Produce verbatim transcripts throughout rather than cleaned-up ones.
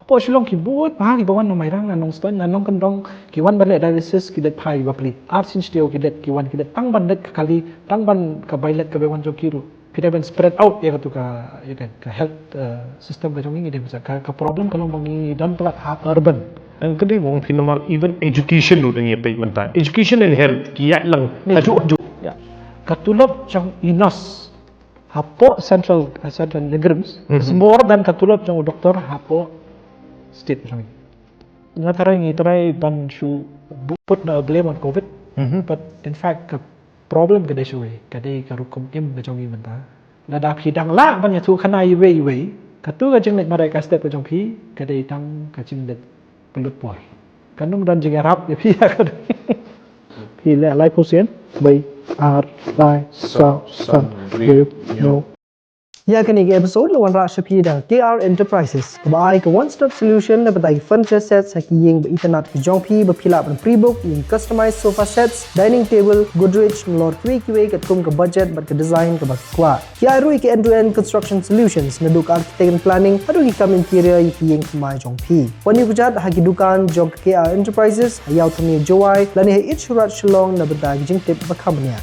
Hapoh Shillong ki bun bha kiba wan na Mairang, na Nongstoiñ, na Nongkyndong, ki wan ban leh dialysis, ki leit phai bapli. Ar sien shteo ki leit, ki wan ki leit, tang ban leit ka kali, tang ban ka bai leit ka bai wan jong ki ruh. Phi dei ban spread out ïa katu ka, ïa ka, ka health, eh, system ka jong ngi, ngi dei ban sa, ka, ka problem ka long ba ngi don palat ha urban. Ka dei ba ong phi namar even education ruh dang ïa peit mynta. Education and health ki ïaid lang. Hajuh, hajuh. Ïa. Ka tulop jong i nurse hapoh central, central NEIGRIHMS is more than ka tulop jong u doktor hapoh state jong ngi. Nga tharai ngi try ban shu put the blame on covid, but in fact ka problem ka dei shuwei, ka dei ka rukom im ka jong ngi mynta. Lada phi dang lah ban ïathuh khana iwei iwei, katu ka jingleit mareh ka step ka jong phi ka dei tang ka jingleit pynlut por. Kan ym don jingïarap ïa phi ïa ka. Phi leh lai phew sien, bai, ar, lai, saw, san, hynriew, hynñiew. Ïa kane ka episode la wanrah sha phi da K R Enterprises, kaba ai ka one stop solution na bynta ki furniture sets ha ki ïing ba itynnad ki jong phi, ba phi lah ban pre-book ïa ki customized sofa sets, dining table, Godrej, nalor kiwei kiwei katkum ka budget bad ka design kaba kwah. Ki ai ruh ïa ki end-to-end construction solutions, naduh ka architect and planning haduh ki kam interior ïa ki ïing thymmai jong phi. Wan ïakajia ha ki dukan jong ka K R Enterprises ha Ïew Thmie, Jowai, lane ha Eat Shortcut Shillong na bynta ki jingtip ba kham bniah.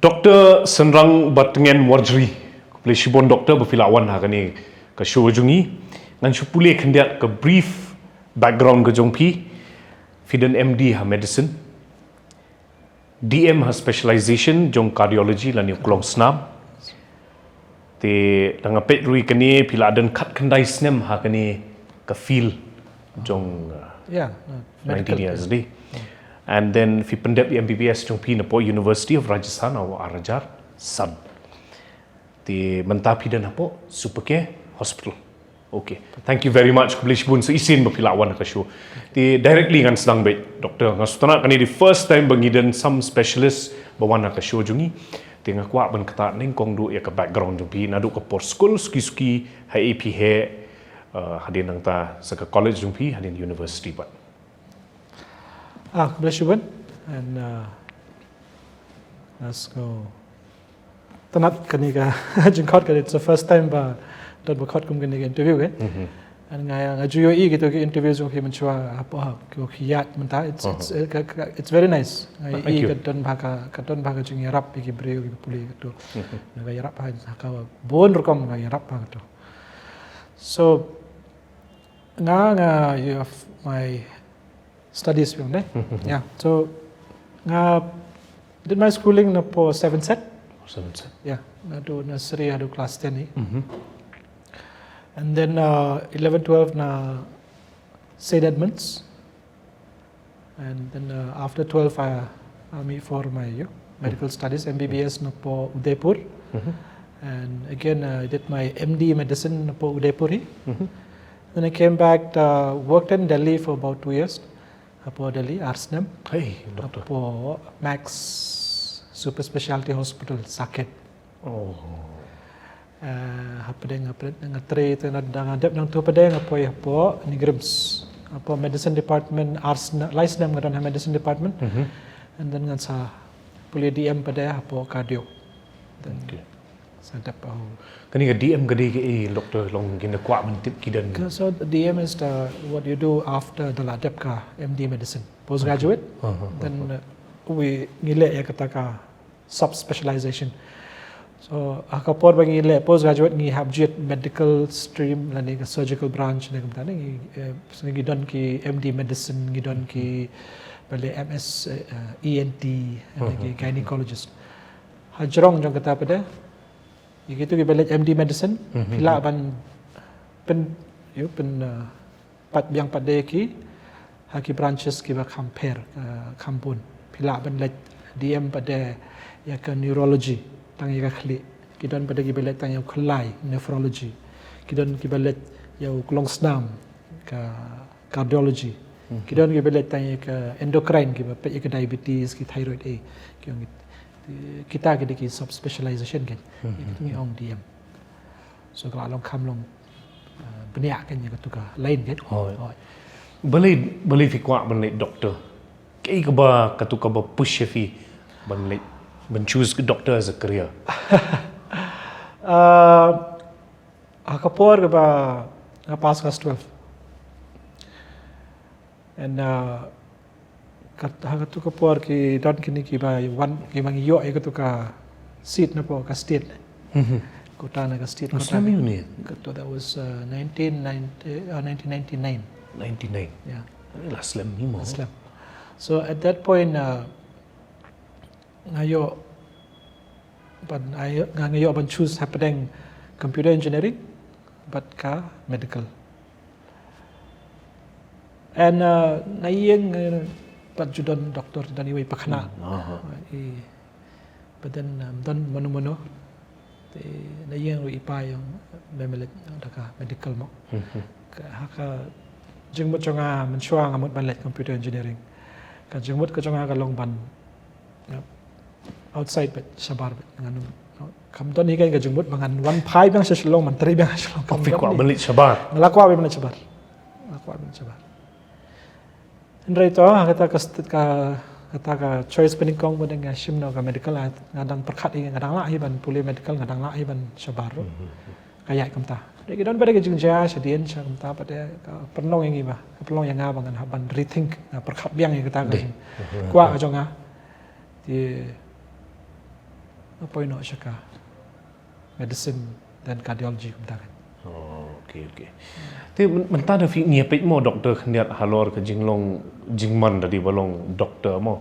Doctor Synrang Batngen Warjri, khublei shibun Doctor ba phi la wan ha kane ka show jong ngi. Ngan shu pule khyndiat ka brief background ka jong phi. Phi don M D ha medicine, D M ha specialization jong cardiology lane u klongsnam. Te da nga peit ruh ïa kane phi la don khatkhyndai snem ha kane ka field jong, uh, yeah, uh, nineteen medical years field. Dei. And then phi pyndep ïa M B B S jong phi napoh University of Rajasthan ha u ar hajar san. Te mynta phi don hapoh Supercare Hospital. Okay. Thank you very much. Khublei shibun sa shisien ba phi la wan ha ka show. Te directly ngan sdang beit, Doctor. Nga sngewtynnat kane the first time ba ngi don some specialist ba wan ha ka show jong ngi. Te nga kwah ban ktah nyngkong duh ïa ka background jong phi, naduh ka por skul suki suki, ha A P H, uh, hadien nangta sa ka college jong phi, hadien university pat. Ah, khublei shibun. And, uh, nga sngewtynnat kane ka jingkhot kane, it's the first time ba don ba khot kum kane ka interview ke. And nga, nga ju ïohi kito ki interview jong phi mynshuwa hapoh ha ki, ki ïaid mynta. It's, it's, uh, ka, ka, it's very nice. Nga ïohi ka don bha ka, ka don bha ka jingïarap ïa ki briew ki pule kato. Nga ïarap ha, ha ka bun rukom nga ïarap ha kato. So nga, nga, you have my studies film deh. Yeah. So nga did my schooling napoh Seven Set. Seven Set. Yeah. Naduh nursery haduh class ten eh. And then, uh, eleven, twelve na Saint Edmunds. And then, uh, after twelve, I, I made for my, you know, medical studies, M B B S napoh Udaipur. And again, uh, I did my M D medicine napoh Udaipur hi. Then I came back, uh, worked in Delhi for about two years. Hapoh Delhi, ar snem. Hey, doctor. Hapoh Max Super Specialty Hospital, Saket. Oh. Uh, hapdeng, hapdeng nga trei te na, da nga dep nangtu pat nga poi hapoh NEIGRIHMS. Hapoh medicine department, ar snem, lai snem nga don ha medicine department. And then ngan sa pule D M pat hapoh cardio. Then okay. Sa dep, oh. Kane ka D M ka dei kaei, doctor, long kine kwah ban tip ki don. So D M is the, what you do after the la dep ka M D medicine. Postgraduate. Then, uh, we ngi leh ïa kata ka sub specialization. So ha ka por ba ngi leh postgraduate ngi hap jied medical stream lane ka surgical branch ne kumta ne ngi, eh, ngi don ki M D medicine, ngi don ki ba leh M S, eh, E N T, ne ki gynecologist. Ha jrong jong kata pat, ïa kito kiba leh M D medicine, phi lah ban pyn, you know, pyn, uh, pat biang pat de ki ha ki branches kiba kham pher, uh, kham bun. Phi lah ban leh D M pat ïa ka neurology, tang ïa ka khlieh. Ki don pat kiba leh tang ïa u khlai, nephrology. Ki don kiba leh ïa u klongsnam, ka cardiology. Ki don kiba leh tang ïa ka endocrine, kiba peit ïa ka diabetes, ki thyroid, eh. Ki ong kita ki dei ki sub specialization kan. Ki ong D M. So ka la long kham long, uh, bniah kan ïa katu ka line kan. Hooid. Balei, balei phi kwah ban leh doctor? Kaei kaba, katu kaba push ïa phi ban leh, ban choose doctor as a career? Uh, ha ka por kaba Nga pass class twelve. And uh, kat, ha katu ka por ki don kine ki ba wan ki ba ngi ïoh ïa katu ka seat na po ka state. Quota na ka state quota. Muslim Union. Katu that was uh, nineteen ninety, uh, nineteen ninety-nine. Ninety-nine. Yeah. Last slam ni mo. Last slam. So at that point uh, nga ïoh ban nga ïoh ban choose hapdeng computer engineering bad ka medical. And uh, na ïing uh, pat ju don doctor, don iwei pakna. But then um, don mano mano. Te na ïing ruh i pa ïong memelet da ka medical mo. Ka ha ka jingmut jong nga mynshuwa nga mut ban leit computer engineering. Ka jingmut ka jong nga ka long ban outside bad shabar bad ngan kam don hi ka jingmut ba ngan wan phai biang sha Shillong, ban trei biang sha Shillong. Kam kwah ban leit shabar. Nga la kwah ban leit shabar. Nga la kwah ban leit shabar. Hynrei to kata ka kata ka choice pynïngkong ba dang nga shim noh ka medical, nga dang pyrkhat hi, nga dang lah hi ban pule medical, nga dang lah hi ban shabar ruh. Ka ïaid kumta. Dei ki don pat ki jingjia shadien sha kumta pat ka pynlong ïa ngi ba ka pynlong ïa nga ba ngan hap ban rethink, nga pyrkhat biang ïa kata ka kwah ka jong nga. Te nga poi noh sha ka medicine dan cardiology kumta kan. Oh, okay, okay. Te mynta da phi ngi peit mo doctor khyndiat halor ka jinglong jingman da dei ba long doctor mo.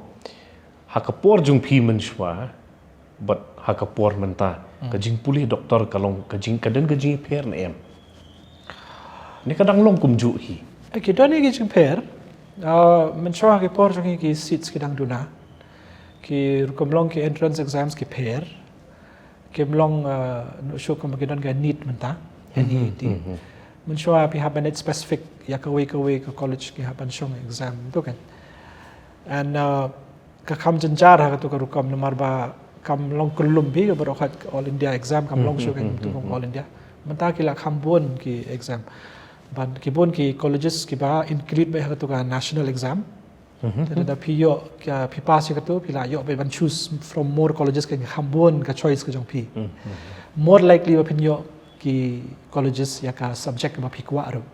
Ha ka por jong phi mynshuwa bad ha ka por mynta ka jingpule doctor ka long ka jing ka don ka jingpher ne em? Ne ka dang long kumjuh hi? Ki don ki jingpher. Mynshuwa ha ka por jong ki seats ki dang duna. Ki rukom long ki entrance exams ki pher. Kim long uh, shu kum ki don ka NEET mynta. NEET. Mynshuwa phi hap ban specific ïa kawei kawei ka college ki hap ban shong exam tu kan. And uh, ka kham jynjar ha katu ka rukom namar ba kam long kyllum phi baroh khat all India exam kam long shu kan tu all India. Mynta ki la kham bun ki exam. Ban ki bun ki colleges ki ba include ba ha katu ka national exam. Te da phi ïoh ka phi pass ïa katu phi la ïoh ban choose from more colleges ka kham bun ka choice ka jong phi. More likely ba phin ïoh ki colleges ïa ka subject ba phi kwah ruh.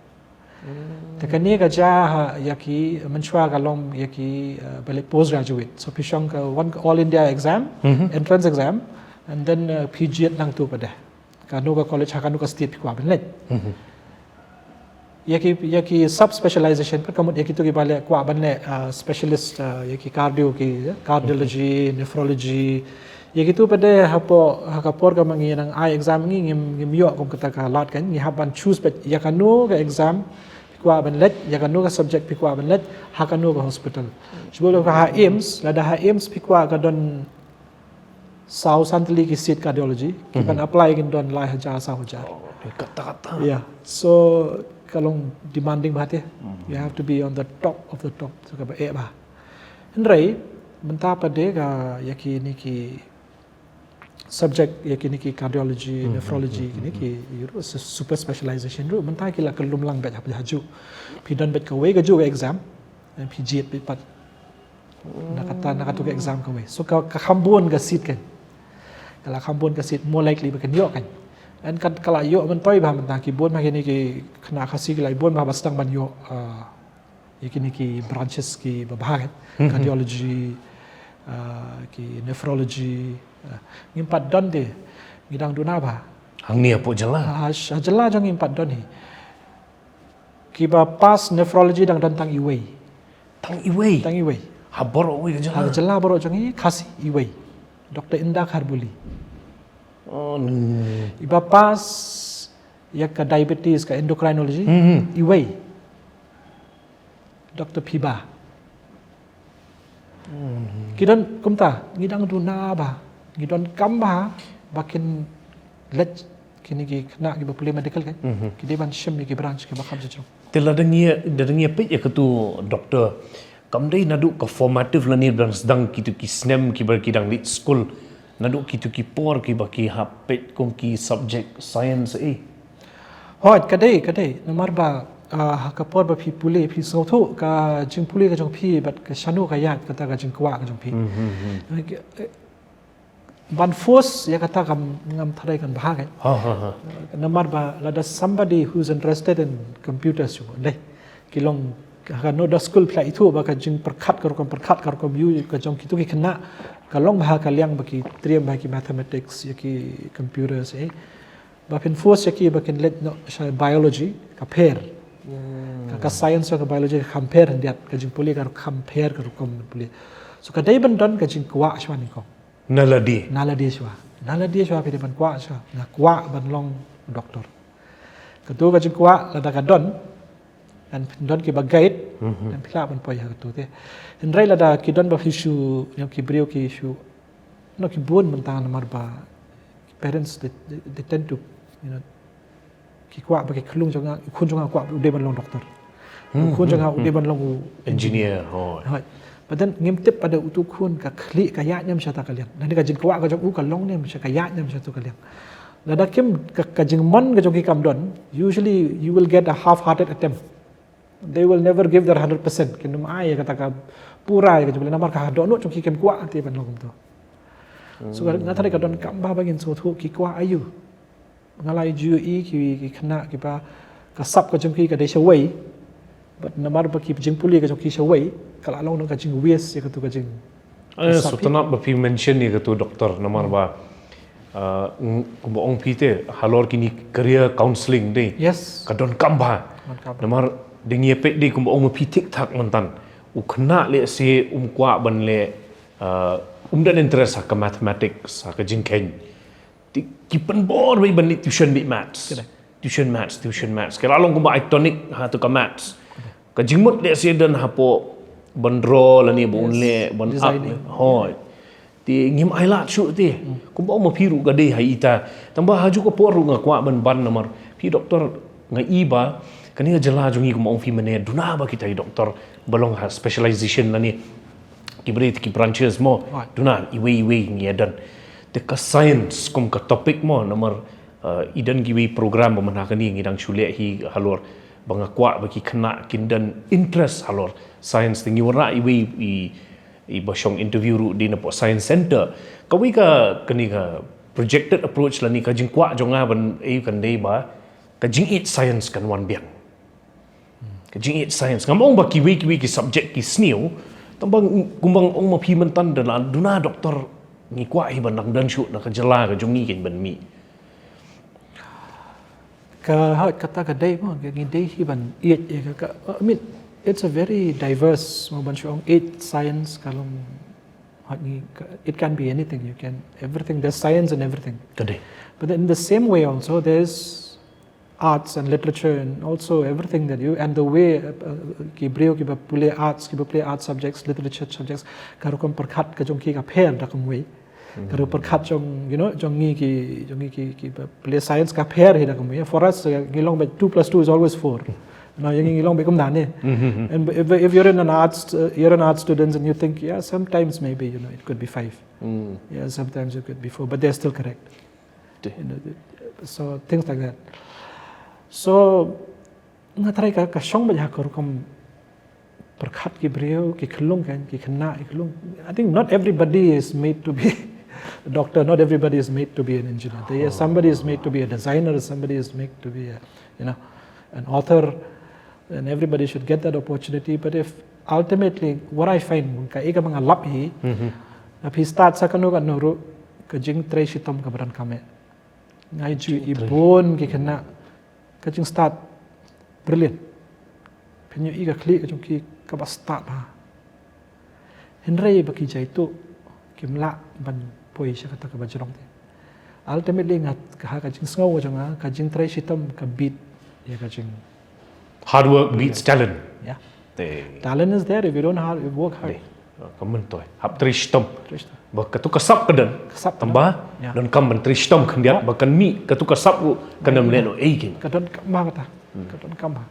Te kane ka jia ha ïa ki mynshuwa ka long ïa ki ba leh postgraduate. So phi shong ka one all India exam, entrance exam, and then phi jied nangtu pat de. Kano ka college ha kano ka state phi kwah ban leit. Ïa ki ïa ki sub specialization pat ka mut ïa kitu ki ba leh kwah ban leh specialist ïa ki cardio ki cardiology, nephrology. Ïa kitu pat de hapoh ha ka por ka ma ngi nang ai exam ngi ngim ngim ïoh kum kata ka lad kan ngi hap ban choose pat ïa kano ka exam phi kwah ban leit, ïa kano ka subject phi kwah ban leit, ha kano ka hospital. Shu ba ka ha AIIMS, lada ha AIIMS phi kwah ka don saw san tylli ki seat cardiology, ki ban apply kin don lai hajar saw hajar. Kata kata. Yeah. So ka long demanding bha te. You have to be on the top of the top. So ka ba eh bha. Hynrei mynta pat de ka ïa kine ki subject ïa kine ki cardiology, nephrology, kine ki ruh super specialization ruh mynta ki la kyllum lang bad ha juh. Phi don bad kawei ka juh ka exam. Phi jied bad pat. Na kata na katu ka exam kawei. So ka kham bun ka seat kan. Ka la kham bun ka seat more likely ba kan ïoh kan. And kan ka la ïoh myntoi bha mynta ki bun bha kine ki khynnah Khasi ki la bun bha ba sdang ban ïoh ïa kine ki branches ki ba bha kan. Cardiology, ki nephrology. Ngim pat don de ngi dang duna bha. Hangne hapoh jylla. Ha jylla jong ngim pat don hi. Ki ba pass nephrology dang don tang iwei. Tang iwei. Tang iwei. Ha baroh wei ka jylla. Ha jylla baroh jong ngi Khasi iwei. Doctor Indah Kharbuli. Oh, no. I ba pass ïa ka diabetes ka endocrinology. Iwei. Doctor Phiba. Ki don kumta ngi dang duna bha ngi don kam bha ba kin leit kine ki khynnah ki ba pule medical kan ki dei ban shim ïa ki branch ki ba kham jong. Te lada ngi lada ngi peit ïa katu doctor kam dei naduh ka formative lane ban sdang kitu ki snem ki ba ki dang leit skul naduh kitu ki por ki ba ki hap peit kum ki subject science eh. Hooid ka dei ka dei namar ba ha ka por ba phi pule phi sngewthuh ka jingpule ka jong phi bad ka shano ka ïaid kata ka jingkwah ka jong phi. Ban force ïa kata kam ngam tharai kan bha kan. Ha ha ha. Namar ba lada somebody who's interested in computers, dei, ki long, ka no da school phi la ithuh ba ka jingpyrkhat, ka rukom pyrkhat, ka rukom ïoh ka jong kito ki khynnah ka long bha, ka liang ba ki triem bha ki mathematics, ïa ki computers, eh. Ba phin force ïa ki ba kin leit noh sha biology, ka pher. Ka, ka science, ka biology ka kham pher khyndiat, ka jingpule ka kham pher, ka rukom pule. So ka dei ban don ka jingkwah shuwa nyngkong. Na lade. Na lade shuwa. Na lade shuwa phi dei ban kwah shuwa. Nga kwah ban long doctor. Kato ka jingkwah lada ka don, ngan phin don kiba guide, ngan phi lah ban poi ha kato te. Hynrei lada ki don ba phi shu, you know, ki briew ki shu, no, ki bun mynta namar ba parents, they, they, they tend to, you know, ki kwah ba ki khyllung jong nga, u khun jong nga kwah u dei ban long doctor. U khun jong nga u dei ban long u engineer, hooid. Hooid. But then ngim tip ba uto u khun ka khlieh ka ïaid niam sha kata ka liang. Nangne ka jingkwah ka jong u ka long niam sha, ka ïaid niam sha kato ka liang. Lada kim ka, ka jingmon ka jong ki kam don, usually you will get a half-hearted attempt. They will never give their hundred percent. Kin ym ai ïa kata ka pura ïa ka jingpule namar ka dohnud jong ki kim kwah te ban long kumto. So nga tharai ka donkam bha ba ngin sngewthuh ki kwah aïu. Nga la ju ïohi ki, ki khynnah kiba ka sap ka jong ki ka dei shawei. But namar ba ki jingpule ka jong ki shawei, ka la long ka jingwaste ïa kato ka jing Eh, so tang ba phi mention ïa kato doctor, namar ba, uh, ng-, kumba ong phi te, halor kine career counselling te. Yes. Ka donkam bha. Donkam bha. Namar dang ïa peit te kumba ong ma phi thik thak mynta. U khynnah lehse um kwah ban leh, uh, um don interest ha ka mathematics, ha ka jingkheiñ. Te ki pynbor beit ban leit tuition beit maths. Correct. Tuition maths, tuition maths. Ka la long kumba iconic ha kato ka maths. Ka jingmut lehse don hapoh ban draw lane ba un leh, ban art. Designing. Hooid. Te ngim ai lad shuh te. Kumba ong ma phi ruh ka dei ha ita. Tang ba ha kajuh ka por ruh nga kwah ban ban namar phi doctor, nga i ba kane ka jylla jong ngi kumba ong phi mynne duna ba kita ki doctor ba long ha specialization lane ki bri ki branches mo. Hooid. Duna iwei iwei ngi ïa don. Te ka science kum ka topic mo namar Uh, i don kiwei program ba mynta kane ngi dang shu leh hi halor ba nga kwah ba ki khynnah kin don interest halor science te. Ngi wanrah iwei i, i ba shong interview ruh dei napoh science center. Kawei ka, kane ka projected approach lane ka jingkwah jong nga ban, eh, kan dei ba ka jingïeit science kan wan biang. Ka jingïeit science. Ngam ong ba kiwei kiwei ki subject ki sniew. Tang ba ng-, kumba nga ong ma phi mynta da la duna doctor ngi kwah hi ban nang don shuh na ka jylla ka jong ngi kein ban mih. Ka, ha, kata ka dei mo, ka ngi dei hi ban ïeit ïa ka, ka, I mean, it's a very diverse mo ban shu ong ïeit science ka long, ha, ngi ka, it can be anything, you can, everything, there's science in everything. Ka dei. But in the same way also, there's arts and literature and also everything that you, and the way, uh, uh, ki briew kiba pule arts, kiba pule art subjects, literature subjects, ka rukom pyrkhat ka jong ki ka pher da kumwei. Ka rukom pyrkhat jong, you know, jong ngi ki, jong ngi ki, kiba pule science ka pher hi da kumwei. For us, uh, ngi long ba two plus two is always four. You know, ngi long ba kumne. And if, if you're in an arts, uh, you're an art student and you think, yeah, sometimes maybe, you know, it could be five. Yeah, sometimes it could be four, but they're still correct. You know, the, so things like that. So nga try ka, ka shong ba ha ka rukom pyrkhat ki briew, ki khyllung kan, ki khynnah, ki khyllung. I think not everybody is made to be a doctor, not everybody is made to be an engineer. There is, somebody is made to be a designer, somebody is made to be a, you know, an author, and everybody should get that opportunity. But if ultimately, what I find, ka ïa ka ba nga lap hi, na phi start sa kano kano ruh, ka jingtrei shitom kaba donkam eh. Nga ju i bun ki khynnah, ka jingstart brilliant. Phin ïohi ka khlieh ka jong ki kaba start bha. Hynrei ba ki jaituh, kim lah ban poi sha kata kaba jrong te. Ultimately nga, ka ha ka jingsngew ka jong nga, ka jingtrei shitom ka beat ïa ka jing Hard work beats talent. Yeah. Te. Talent is there if you don't hard, if you work hard. Te. Ka myntoi. Hap trei shitom. Trei shitom. Ba katu ka sap ka don. Ka sap ka don. Tang ba, yeah, donkam ban trei shitom khyndiat, ba kan mih katu ka sap ruh kan ym leh noh ei kein. Ka donkam bha kata. Ka donkam bha.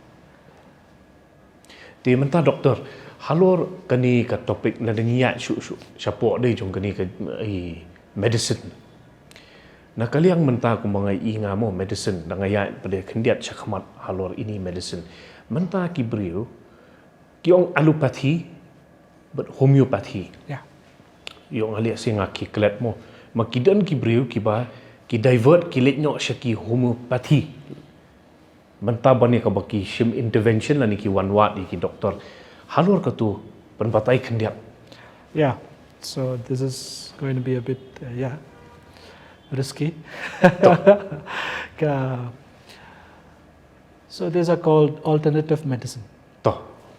Te mynta doctor, halor kane ka topic lada ngi ïaid shuh shuh shapoh dei jong kane ka, eh, medicine. Na ka liang mynta kumba nga i nga mo medicine, da nga ïaid pat de khyndiat shakhmat halor ine i medicine. Mynta ki briew ki ong allopathy bad homeopathy. Yeah. Ïoh nga leh shisha nga klet mo. Ma ki don ki briew kiba ki divert, ki leit noh sha ki homeopathy. Mynta ban ïa kaba ki shim intervention lane ki wan wad ïa ki doktor halor katu, pynbatai khyndiat. Yeah, so this is going to be a bit, uh, yeah, risky. Ka, so these are called alternative medicine. To.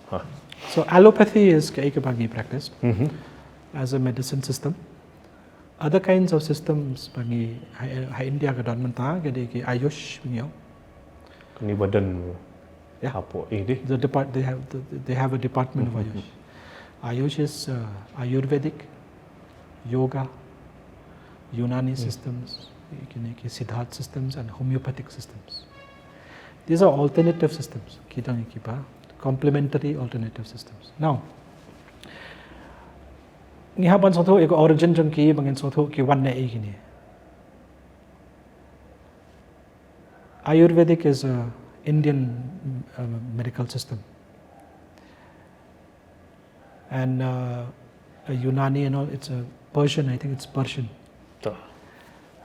Ha. So allopathy is kaei kaba ngi practice Mhm. as a medicine system. Other kinds of systems ba ngi ha, ha India ka don mynta ka dei ki Ayush ba ngi ong. Kani ba don Yeah. hapoh eh dei. The depart they have the, they have a department of Ayush. Ayush is uh, Ayurvedic, yoga, Unani systems, kine ki Siddha systems and homeopathic systems. These are alternative systems. Ki dang ki ba complementary alternative systems. Now, ngi hap ban sngewthuh ïa ka origin jong ki, ba ngin sngewthuh ki wan na ei kine. Ayurvedic is a Indian uh, medical system. And uh, a Unani and all, it's a Persian, I think it's Persian. To.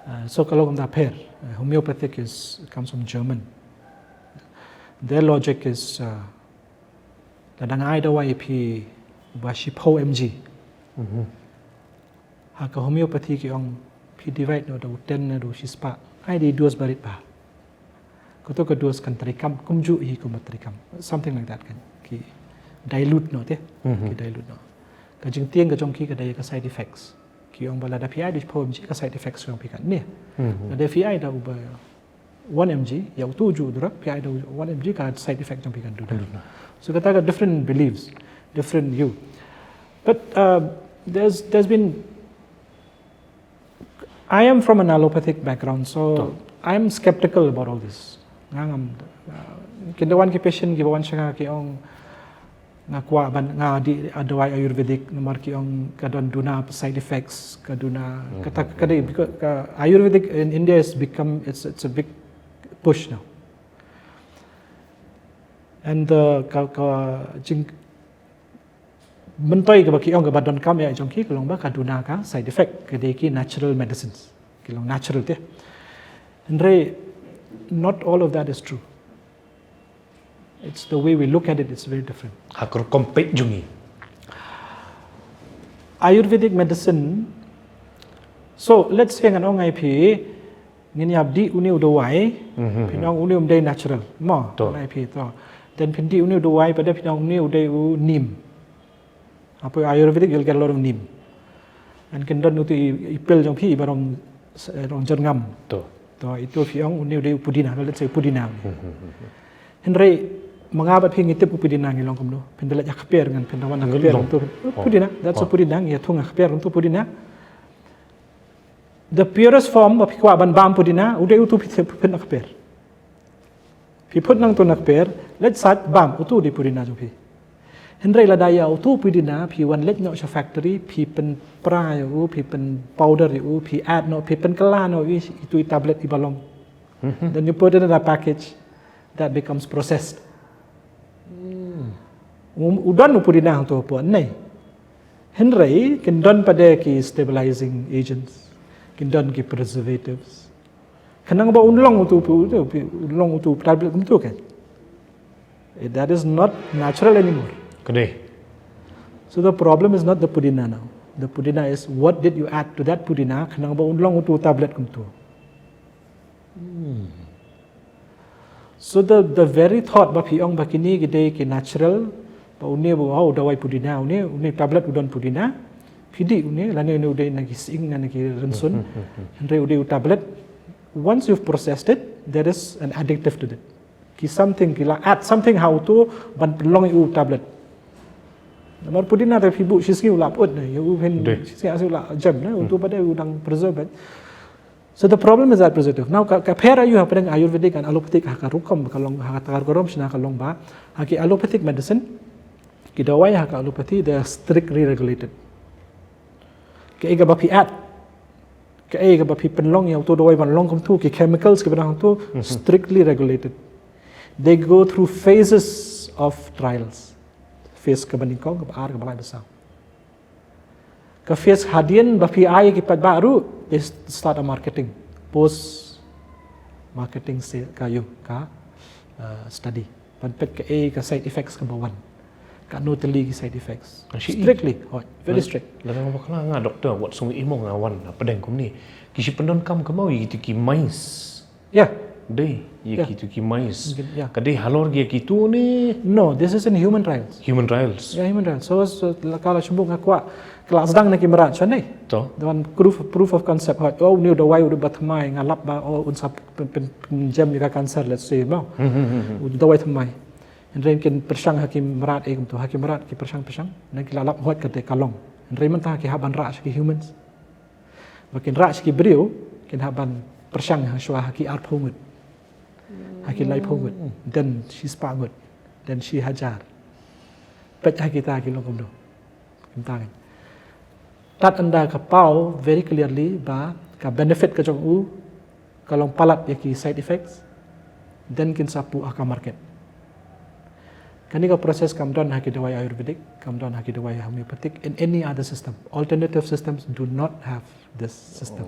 Uh, so ka long kumta pher. Uh, homeopathic is comes from German. Their logic is uh, lada nga ai dawai ïa phi ba shiphew M G. Mhm. Ha ka homeopathy ki ong phi divide noh da u ten ne da u shispah. Ai dei dose barit ba. Kato ka dose kan treikam kumjuh hi kum ba treikam. Something like that kan. Ki dilute noh te. Mhm. Ki dilute noh. Ka jingtieng ka jong ki ka dei ka side effects. Ki ong ba lada phi ai da shiphew M G ka side effects jong phi kan ne. Mhm. Lada phi ai da uba one M G, ïa uto u juh u drug, phi ai da one M G ka side effect jong phi kan duda. So kata ka different beliefs, different view. But uh, there's there's been I am from an allopathic background, so To. I am skeptical about all this. Nga ngam uh, ki da wan ki patient ki ba wan sha nga ki ong nga kwah ban nga dih dawai Ayurvedic namar ki ong ka don duna side effects, ka duna kata ka dei because ka Ayurvedic in India has become it's it's a big push now. And the ka ka jing myntoi kaba ki ong kaba donkam ïa jong ki ka long ba ka duna ka side effect, ka dei ki natural medicines. Ki long natural te. Hynrei not all of that is true. It's the way we look at it, it's very different. Ha ka rukom peit jong ngi. Ayurvedic medicine. So let's say ngan ong ïa phi ngin ïa dih une u dawai, Mhm. phin ong une um dei natural. Mo, To. ngan ong ïa phi to. Then phin dih une u dawai, pat phin ong une u dei u neem. Hapoh Ayurvedic you'll get a lot of neem. And kin don uto i, i pil jong phi i ba rong, rong jyrngam. To. To, ito phi ong une u dei u pudina, let's say pudina. Hynrei ma nga bad phi ngi tip u pudina ngi long kumno. Phin da leit ha kper ngan phin da wan ha Ngi kper long. uto pudina. That's a Oh. pudina, ngi ïa thung ha kper uto pudina. The purest form ba phi kwah ban bam pudina, u dei uto phi tip phin ha kper. Phi phut nangto na kper, leit sait bam, uto u dei pudina jong phi. Hynrei lada ïa uto u pudina phi wan leit noh sha factory, phi pynpra ïa u, phi pyn powder ïa u, phi add noh, phi pynkylla noh ïa ito i tablet i ba long. Then you put it in a package that becomes processed. Um, u don u pudina hangto hapoh ne. Hynrei kin don pat de ki stabilizing agents, kin don ki preservatives. Khnang ba un long uto u pu-, uto u pu-, un long uto u tablet kumto kan. Eh, that is not natural anymore. Ka dei. So the problem is not the pudina now. The pudina is what did you add to that pudina khnang ba un long uto u tablet kumto. So the the very thought ba phi ong ba kine ki dei ki natural, ba une ba, oh, dawai pudina, une, une tablet u don pudina, phi dih une, lane une u dei na ki sying, na ki rynsun, hynrei u dei u tablet. Once you've processed it, there is an addictive to it. Ki something, ki la add something ha uto ban pynlong ïa u tablet. Namar pudina te phi buh shisngi u la pyut ne, ïa u phin Dei. shisngi shisngi u la jem ne, uto pat de u dang preserve. So the problem is that preservative. Now ka, ka pher aïu hapdeng Ayurvedic and allopathic ha ka rukom ka long, ha ka rukom shna ka long ba ha ki allopathic medicine, ki dawai ha ka allopathy, they are strictly regulated. Kaei kaba phi add, kaei kaba phi pynlong ïa uto u dawai ban long kumto, ki chemicals kiba dang kumto, strictly regulated. They go through phases of trials. Phase kaba nyngkong, kaba ar, kaba lai, kaba saw. Ka phase hadien ba phi ai ki paidbah ruh, they start a marketing, post marketing se ka ïoh ka uh, study ban peit ka e ka side effects ka ba wan, ka no teli ki side effects. Strictly, hoi, very strict. Lada nga bakla nga doctor, wat song imong nga wan na pedeng kumni, ki shi pendon kam kamau ïa ki mais. Yeah. Dei ïa ki tu ki mais. Ka dei halor ïa ki tu ni. No, this is in human trials. Human trials. Yeah, human trials. So, so la ka la shumbuk nga kwah ka la sdang na ki mrad shane. To. Don proof, proof of concept, hoi, oh, ni dawai u ba thymmai, nga lap ba, oh, un sa pen pen jem ïa ka cancer, let's say, no. Dawai thymmai. Hynrei kin pyrshang ha ki mrad e kumtu, ha ki mrad ki pyrshang pyrshang, ne ki la lap hoi ka te ka long. Hynrei mynta ki hap ban rah sha ki humans. Ba kin rah sha ki briew, kin hap ban pyrshang ha shuwa ha ki arphew ngut, ha ki laiphew ngut, then shi spah ngut, then shi hajar. Peit ha kita ki long kumno. Kumta ngan. Tad ynda ka paw very clearly ba ka benefit ka jong u ka long palat ïa ki side effects, then kin sa put ha ka market. Kane ka process kam don ha ki dawai Ayurvedic, kam don ha ki dawai homeopathic, in any other system. Alternative systems do not have this system.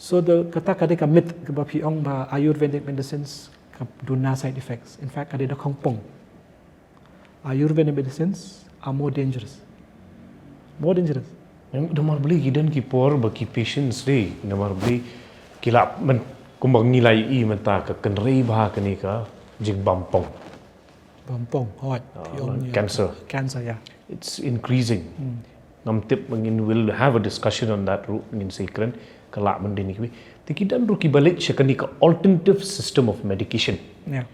So the kata ka dei ka myth kaba phi ong ba Ayurvedic medicines ka duna side effects. In fact, ka dei da khongpong. Ayurvedic medicines are more dangerous. More dangerous. Namar balei ki don ki por ba ki patients dei, namar balei ki la, men, kumba ngi la ïohi mynta ka kynrei bha kane ka jingbam pong. Bam pong, hoi. Cancer. Cancer, yeah. It's increasing. Ngam tip, ngin will have a discussion on that ruh, ngin sa kren ka la mynta ni kiwi. Te ki don ruh ki ba leit sha kane ka alternative system of medication. Yeah.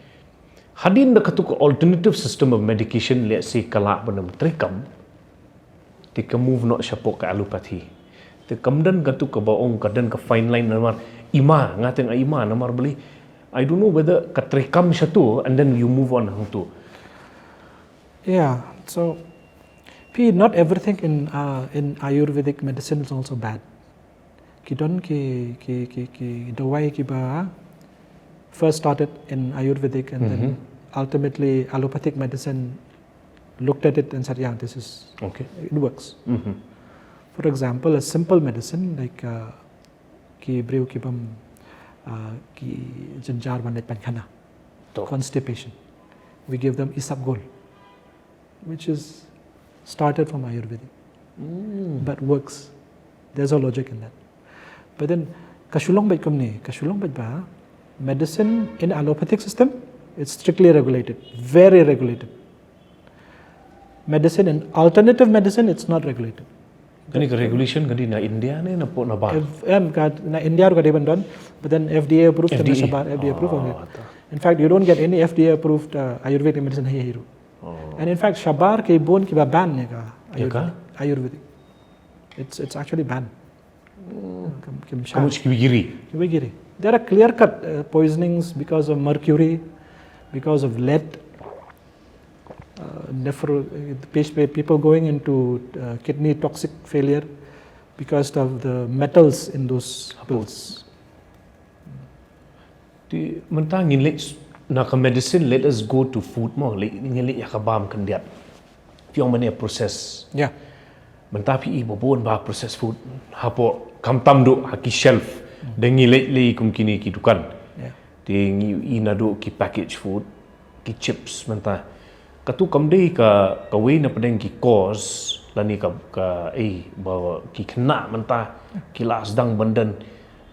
Hadien da katu ka alternative system of medication, let's say, ka la ban ym treikam, te ka move noh shapoh ka allopathy. Te kam don katu kaba ong ka don ka fine line namar ima, nga teng ima namar balei, I don't know whether ka treikam shatu and then you move on hangtu. Yeah, so, P, not everything in uh, in Ayurvedic medicine is also bad. Ki don ki ki ki ki dawai kiba first started in Ayurvedic and then ultimately allopathic medicine looked at it and said, yeah, this is, okay, it works. For example, a simple medicine like uh, ki briew ki bam uh, ki jynjar ban leit paikhana, constipation. We give them isabgol, which is started from Ayurvedic, but works. There's a logic in that. But then, ka shu long beit kumne, ka shu long beit ba, medicine in allopathic system, it's strictly regulated, very regulated. Medicine in alternative medicine, it's not regulated. Kane ka regulation ka dei na India ne na pok na bar? Em, ka, na India ruh ka dei ban don, but then F D A approved, na shabar F D A approved. In fact, you don't get any F D A approved uh, Ayurvedic medicine hi hi ruh. And in fact, shabar ki bun kiba ban ne ka Ayurvedic. It's it's actually banned. Kam kam sha. Kamu ki wigiri. Ki wigiri. There are clear cut uh, poisonings because of mercury, because of lead, uh, nephro, uh, people going into uh, kidney toxic failure because of the metals in those pills. Te mynta ngin leit na ka medicine, let us go to food mo, leit ngin leit ïa ka bam khyndiat. Phi ong mane process. Yeah. Mynta phi i ba bun ba process food hapoh, khamtam duh ha ki shelf. Da ngi leit lei kum kine ki dukan. Yeah. Te ngi i naduh ki package food, ki chips mynta. Katu kam dei ka, kawei na pdeng ki cause lane ka, ka, eh, ba ki khynnah mynta ki la sdang ban don,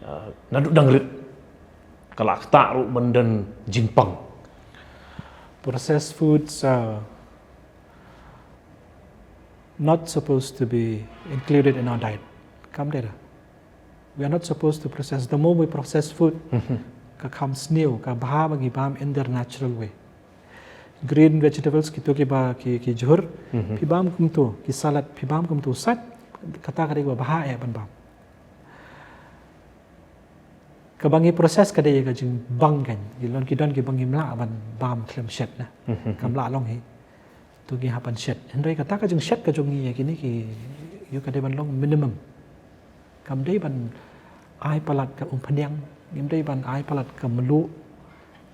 uh, naduh dang rit. Ka la ktah ruh ban don jingpang. Processed foods are not supposed to be included in our diet. Kam dei da. We are not supposed to process. The more we process food, ka kham sniew, ka bha ba ngi bam in their natural way. Green vegetables, kitu ki ba ki, ki jhur, phi bam kumtu, ki salad, phi bam kumtu sat, kata ka dei ba bha eh ban bam. Ka ba ngi process ka dei ka jingbang kan. Ki don ki don ki ba ngim lah ban bam khlem shet na. Kam lah long hi. Tu ngi hap ban shet. Hynrei kata ka jingshet ka jong ngi ïa kine ki ïoh ka dei ban long minimum. Kam dei ban ai palat ka umphniang, ngim dei ban ai palat ka mluh,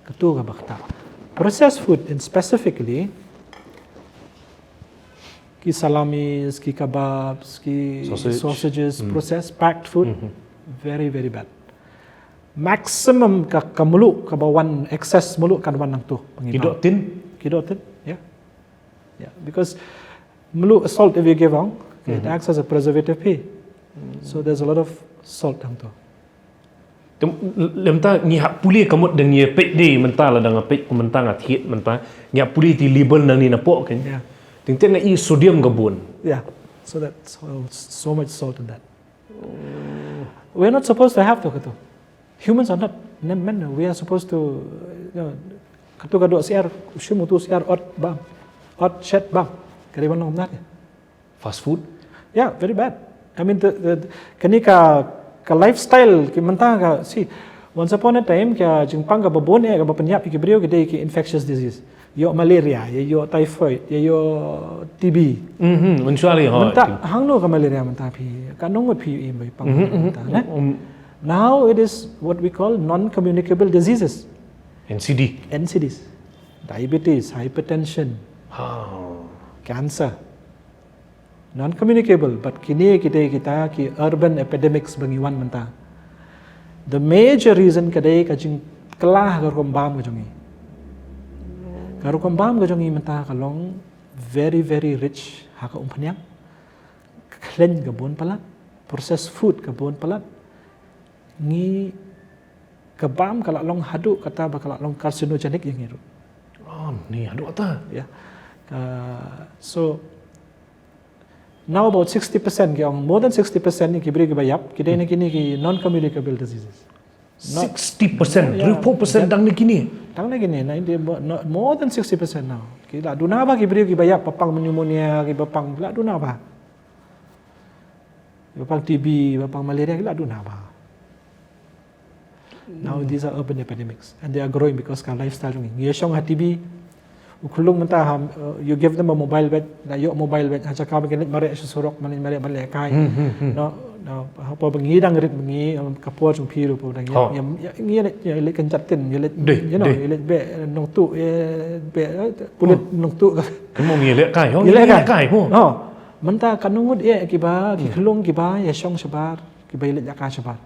katu ka ba kata. Processed food in specifically Ki salamis, ki kebabs, ki sausages, processed, packed food, very, very bad. Maximum ka, ka mluh kaba wan, excess mluh kan wan nangto. Ki doh tin? Ki doh tin, yeah. Yeah, because mluh, salt, if you give on, it acts as a preservative phi. So there's a lot of salt nangto. Te lymta ngi hap pule ka mut da ngi peit dei mynta, lada nga peit kum mynta nga thied mynta, ngi hap pule te label nangne napoh kan. Yeah. Teng teng nga i sodium ka bun. Yeah. So that's so, so much salt in that. We're not supposed to have to kato. Humans are not, men, we are supposed to, you know, kato ka doh syiar, shim uto syiar ot bam. Ot shet bam. Ka dei ban long kumne. Fast food? Yeah, very bad. I mean, the, the, kane ka, ka lifestyle, ki mynta ka, see, once upon a time, ka jingpang kaba bun eh, kaba pynïap ïa ki briew ki dei ki infectious disease. Ïoh malaria, ïa ïoh typhoid, ïa ïoh T B. Mhm, mynshwa ri, ha. Mynta, hangno ka malaria mynta phi, katno ngut phi ïohi ba pang mynta, ne? Now it is what we call non-communicable diseases. N C D. N C Ds. Diabetes, hypertension, cancer. Non-communicable, but kine kita, kita ki urban epidemics ba ngi wan mynta. The major reason ka dei ka jingkylla ka rukom bam ka jong ngi. Ka rukom bam ka jong ngi mynta ka long very, very rich ha ka umphniang. Ka khleiñ ka bun palat, processed food ka bun palat. Ngi, ka bam ka la long haduh kata ba ka la long carcinogenic ïa ngi ruh. Oh, ni haduh kata. Yeah. Ka, so, now about sixty percent ki ong, more than sixty percent ki briew kiba ïap ki dei na kine ki non-communicable diseases. Sixty percent, yeah, three, four percent dang na kine. Dang na kine, na India, more than sixty percent now. Ki la duna ba ki briew kiba ïap, ba pang pneumonia, kiba pang, ki la duna ba. Ba pang T B, ba pang malaria, ki la duna ba. Now these are urban epidemics and they are growing because ka lifestyle jong ngi. Ngi shong ha T V, u khyllung mynta ha, uh, you give them a mobile bed, la ïoh mobile bed, ha jaka ba kin leit mareh sha surok, ban leit mareh, ban lehkai. No, no, hapoh ba ngi dang rit, ngi, um, ka por jong phi ruh ba dang ïa, ïa, ïa, ngi leit, ïa leit kynjat tin, ïa leit, you know, ïa leit beh, nongtuh, ïa beh, eh, pulit nongtuh. Kumno ngi lehkai, ngi lehkai. No. Mynta katno ngut eh kiba, ki khyllung kiba ïa shong shabar, kiba ïa leit ïa ka shabar.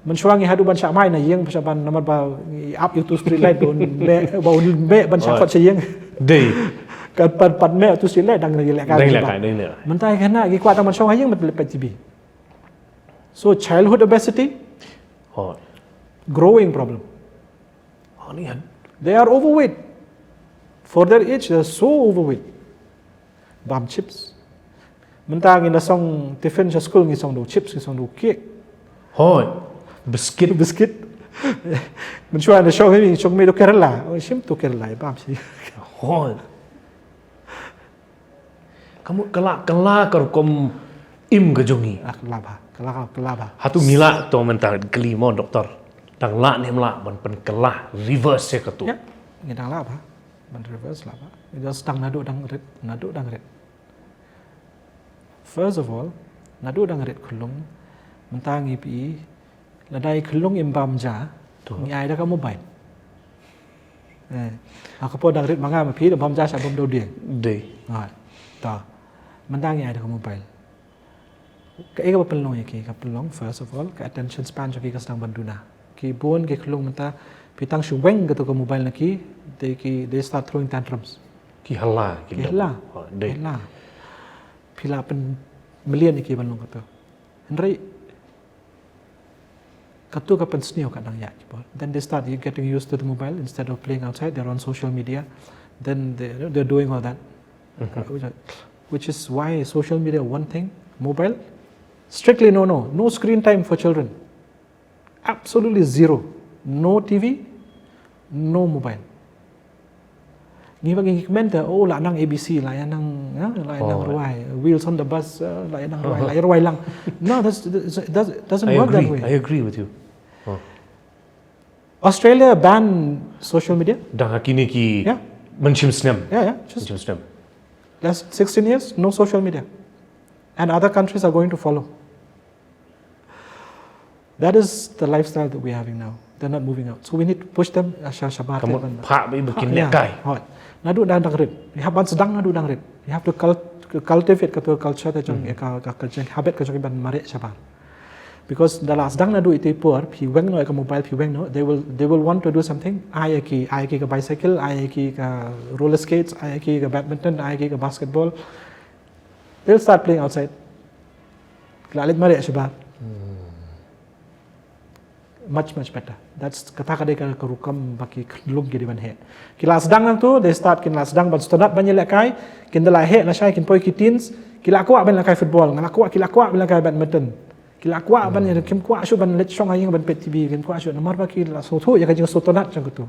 Mynshuwa ngi haduh ban shah mai na ïing, shabar namar ba ngi ap ïa utu street light, ba un meh, ba un meh ban shah khot sha ïing. Dei. Ka pat, pat meh utu street light dang ngi lehkai. Dang lehkai, dang lehkai. Mynta kane ngi kwah tang ban shong ha ïing ban leit peit T V. So childhood obesity, growing problem. They are overweight. For their age, they are so overweight. Bam chips. Mynta ngi na song tiffin sha skul, ngi song da u chips, ngi song da u cake. Hooid. Biscuit. Biscuit. Mynshuwa na shong hi, shong mih da u Kerala. Oh, shim tu Kerala, bam shi. Hooid. Ka mut ka la, ka la ka rukom im ka jong ngi. Ah, ka la bha, ka la, ka la bha. Hato ngi lah to mynta kylli mo, doktor? Dang lah ne em lah ban pynkylla, reverse ïa kato? Ïa, ngi dang lah bha ban reverse, lah bha. Ngi dang sdang naduh dang rit, naduh dang rit. First of all, naduh dang rit khyllung, mynta ngi phi, lada i khyllung im bam ja, ngi ai da ka mobile. Eh, ha ka por dang rit ma nga ma phi, da bam ja sha bam dau dieng. Dei. Ngat. Ta. Mynta ngi ai da ka mobile. Kaei kaba pynlong ïa ki, ka pynlong, first of all, ka attention span jong ki ka sdang ban duna. Ki bun ki khyllung mynta, phi tang shu weng kato ka mobile na ki, they ki, they start throwing tantrums. Ki halla, ki halla. Dei. Halla. Phi la pynmlien ïa ki ban long kato. Hynrei kato ka pynsniew ka dang ïa ki bor. Then they start getting used to the mobile. Instead of playing outside, they're on social media. Then they, you know, they're doing all that. Which, which is why social media, one thing, mobile, strictly no, no. No screen time for children. Absolutely zero. No T V, no mobile. Ngi ba ngi kmen te, oh, la nang A B C, la ïa nang, ya, la ïa nang rwai. Wheels on the bus, uh, la ïa nang rwai, la ïa rwai lang. No, that's, that's, that's, doesn't work that way. I agree with you. Australia ban social media. Dang ha kine ki, yeah, mynshem snem. Yeah, yeah, just mynshem snem. Last sixteen years, no social media. And other countries are going to follow. That is the lifestyle that we're having now. They're not moving out. So we need to push them, uh, sha-, shabar. Ka mut phah ba kin lehkai. Naduh dang, dang rit. Ngi hap ban sdang naduh dang rit. We have to cul-, Cultivate katu ka culture ka jong, ka, ka, ka jong habit ka jong ki ban mareh shabar. Because da la sdang naduh iti i por, phi weng noh ïa ka mobile, phi weng noh, they will, they will want to do something. Ai ïa ki, ai ïa ki ka bicycle, ai ïa ki ka roller skates, ai ïa ki ka badminton, ai ïa ki ka basketball. They'll start playing outside. Ki la leit mareh shabar. Much, much better. That's, kata ka dei ka, ka rukom ba ki khyllung ki dei ban heh. Ki la sdang nangtu, they start, kin la sdang ban sngewtynnat ban ïalehkai, kin da la heh lashai, kin poi ki teens, ki la kwah ban lehkai football, nga la kwah, ki la kwah ban lehkai badminton. Ki la kwah ban ïa, kim kwah shuh ban leit shong ha ïing ban peit T V, kim kwah shuh, namar ba ki la sngewthuh ïa ka jingsngewtynnat jong katu.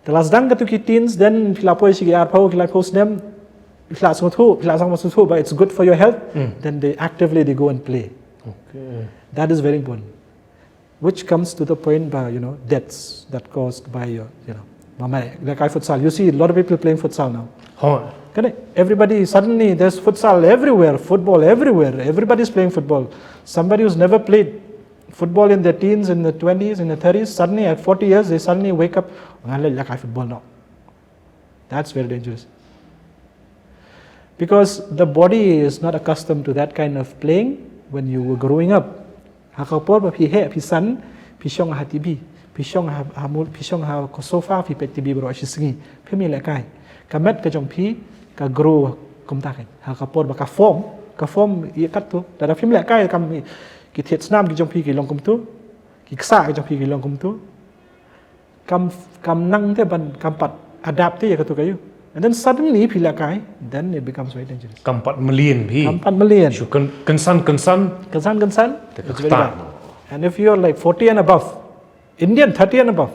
Te la sdang katu ki teens, then phi la poi sha ki arphew, ki laiphew snem, phi la sngewthuh, phi la sdang sngewthuh ba it's good for your health, then they actively, they go and play. Okay. That is very important. Which comes to the point ba, you know, deaths that caused by your, you know, ba mareh, lehkai futsal. You see a lot of people playing futsal now. Hooid. Correct? Everybody, suddenly there's futsal everywhere, football everywhere. Everybody's playing football. Somebody who's never played football in their teens, in the twenties, in the thirties, suddenly at forty years, they suddenly wake up, "Nga leh, lehkai football noh." That's very dangerous. Because the body is not accustomed to that kind of playing when you were growing up. Ha ka por ba phi heh, phi san, phi shong ha T V, phi shong ha, ha mul-, phi shong ha ka sofa, phi peit T V baroh shi sngi, phim ïalehkai. Ka met ka jong phi ka grow kumta kein. Ha ka por ba ka form, ka form ïa katto. Lada phim lehkai, kam ki thied snam ki jong phi ki long kumto, ki ksah ki jong phi ki long kumto. Kam, kam nang te ban, kam pat adapt te ïa katu ka ïing. And then suddenly phi lehkai, then it becomes very dangerous. Kam pat mlien phi. Kam pat mlien. Shu kyn-, kynsan, kynsan. Kynsan, kynsan. Te ka kata. It's very bad. And if you're like forty and above, Indian, thirty and above,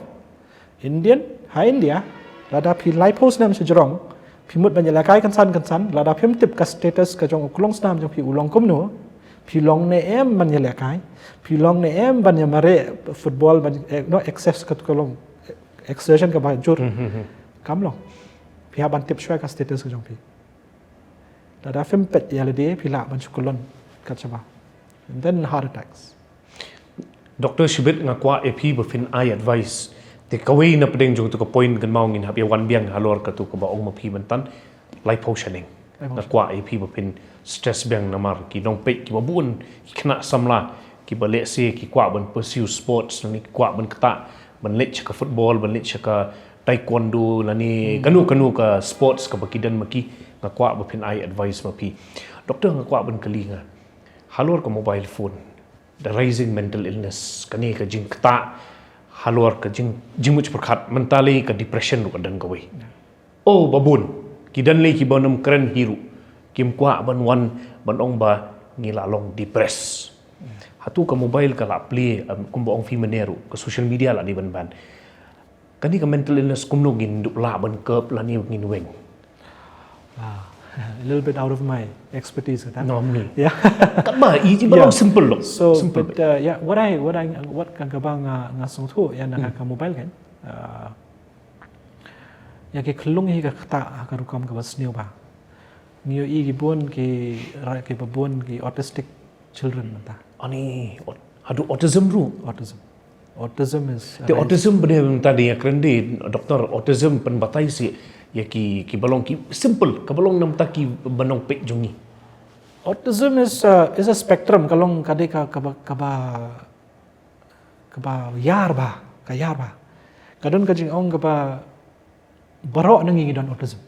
Indian, ha India, lada phi laiphew snem sha jrong, phi mut ban ïalehkai kynsan kynsan, lada phim tip ka status ka jong u klong snam jong phi u long kumno, phi long ne em ban ïalehkai, phi long ne em ban ïamareh football, ban, eh, no, excess ka, ka long, eh, exertion kaba jur. Kam long. Phi hap ban tip shuwa ka status ka jong phi. Lada phim peit ïa lade, phi lah ban shu kyllon kat shaba. And then heart attacks. Doctor Shibit, nga kwah ïa phi ba phin ai advice. Te kawei na pdeng jong katu ka point kynmaw ngin hap ïa wan biang halor katu kaba ong ma phi mynta, laiphew shaneng. Laiphew shaneng. Nga kwah ïa phi ba phin stress biang namar ki nongpeit kiba bun, ki khynnah samla kiba lehse ki kwah ban pursue sports, lane ki kwah ban ktah, ban leit sha ka football, ban leit sha ka taekwondo, lane kano kano ka sports kaba ki don ma ki, nga kwah ba phin ai advice ma phi. Doctor, nga kwah ban kylli nga halor ka mobile phone, the rising mental illness, kane ka jingktah halor ka jing, jingmut pyrkhat, mynta lei ka depression ruh ka don kawei. Oh, ba bun, ki don lei kiba nym kren hi ruh, kim kwah ban wan ban ong ba ngi la long depressed. Hato ka mobile ka la plie, em, kumba ong phi mynne ruh, ka social media la dei ban ban. Kane ka mental illness kumno ngin dup lah ban kep lane ngin weng? Ah, a little bit out of my expertise kata. Normally. Yeah. Katba, i, i ba long simple long. So, simple. But, uh, yeah, what I, what I, what ka, kaba nga, nga sngewthuh ïa na ka mobile kan. Uh, ïa ki khyllung hi ka ktah ha ka rukom kaba sniew bha. Ngi ïohi ki bun ki, ra-, kiba bun ki autistic children mynta. Ani, aut-, haduh autism ruh. Autism. Autism is, te autism bad mynta dei ïa kren de, doctor, autism pynbatai seh ïa ki, kiba long ki simple, kaba long namar ki ba nongpeit jong ngi. Autism is, uh, is a spectrum, ka long ka dei ka, kaba, kaba, kaba ïar bha, ka ïar bha. Ka don ka jingong kaba baroh na ngi ngi don autism.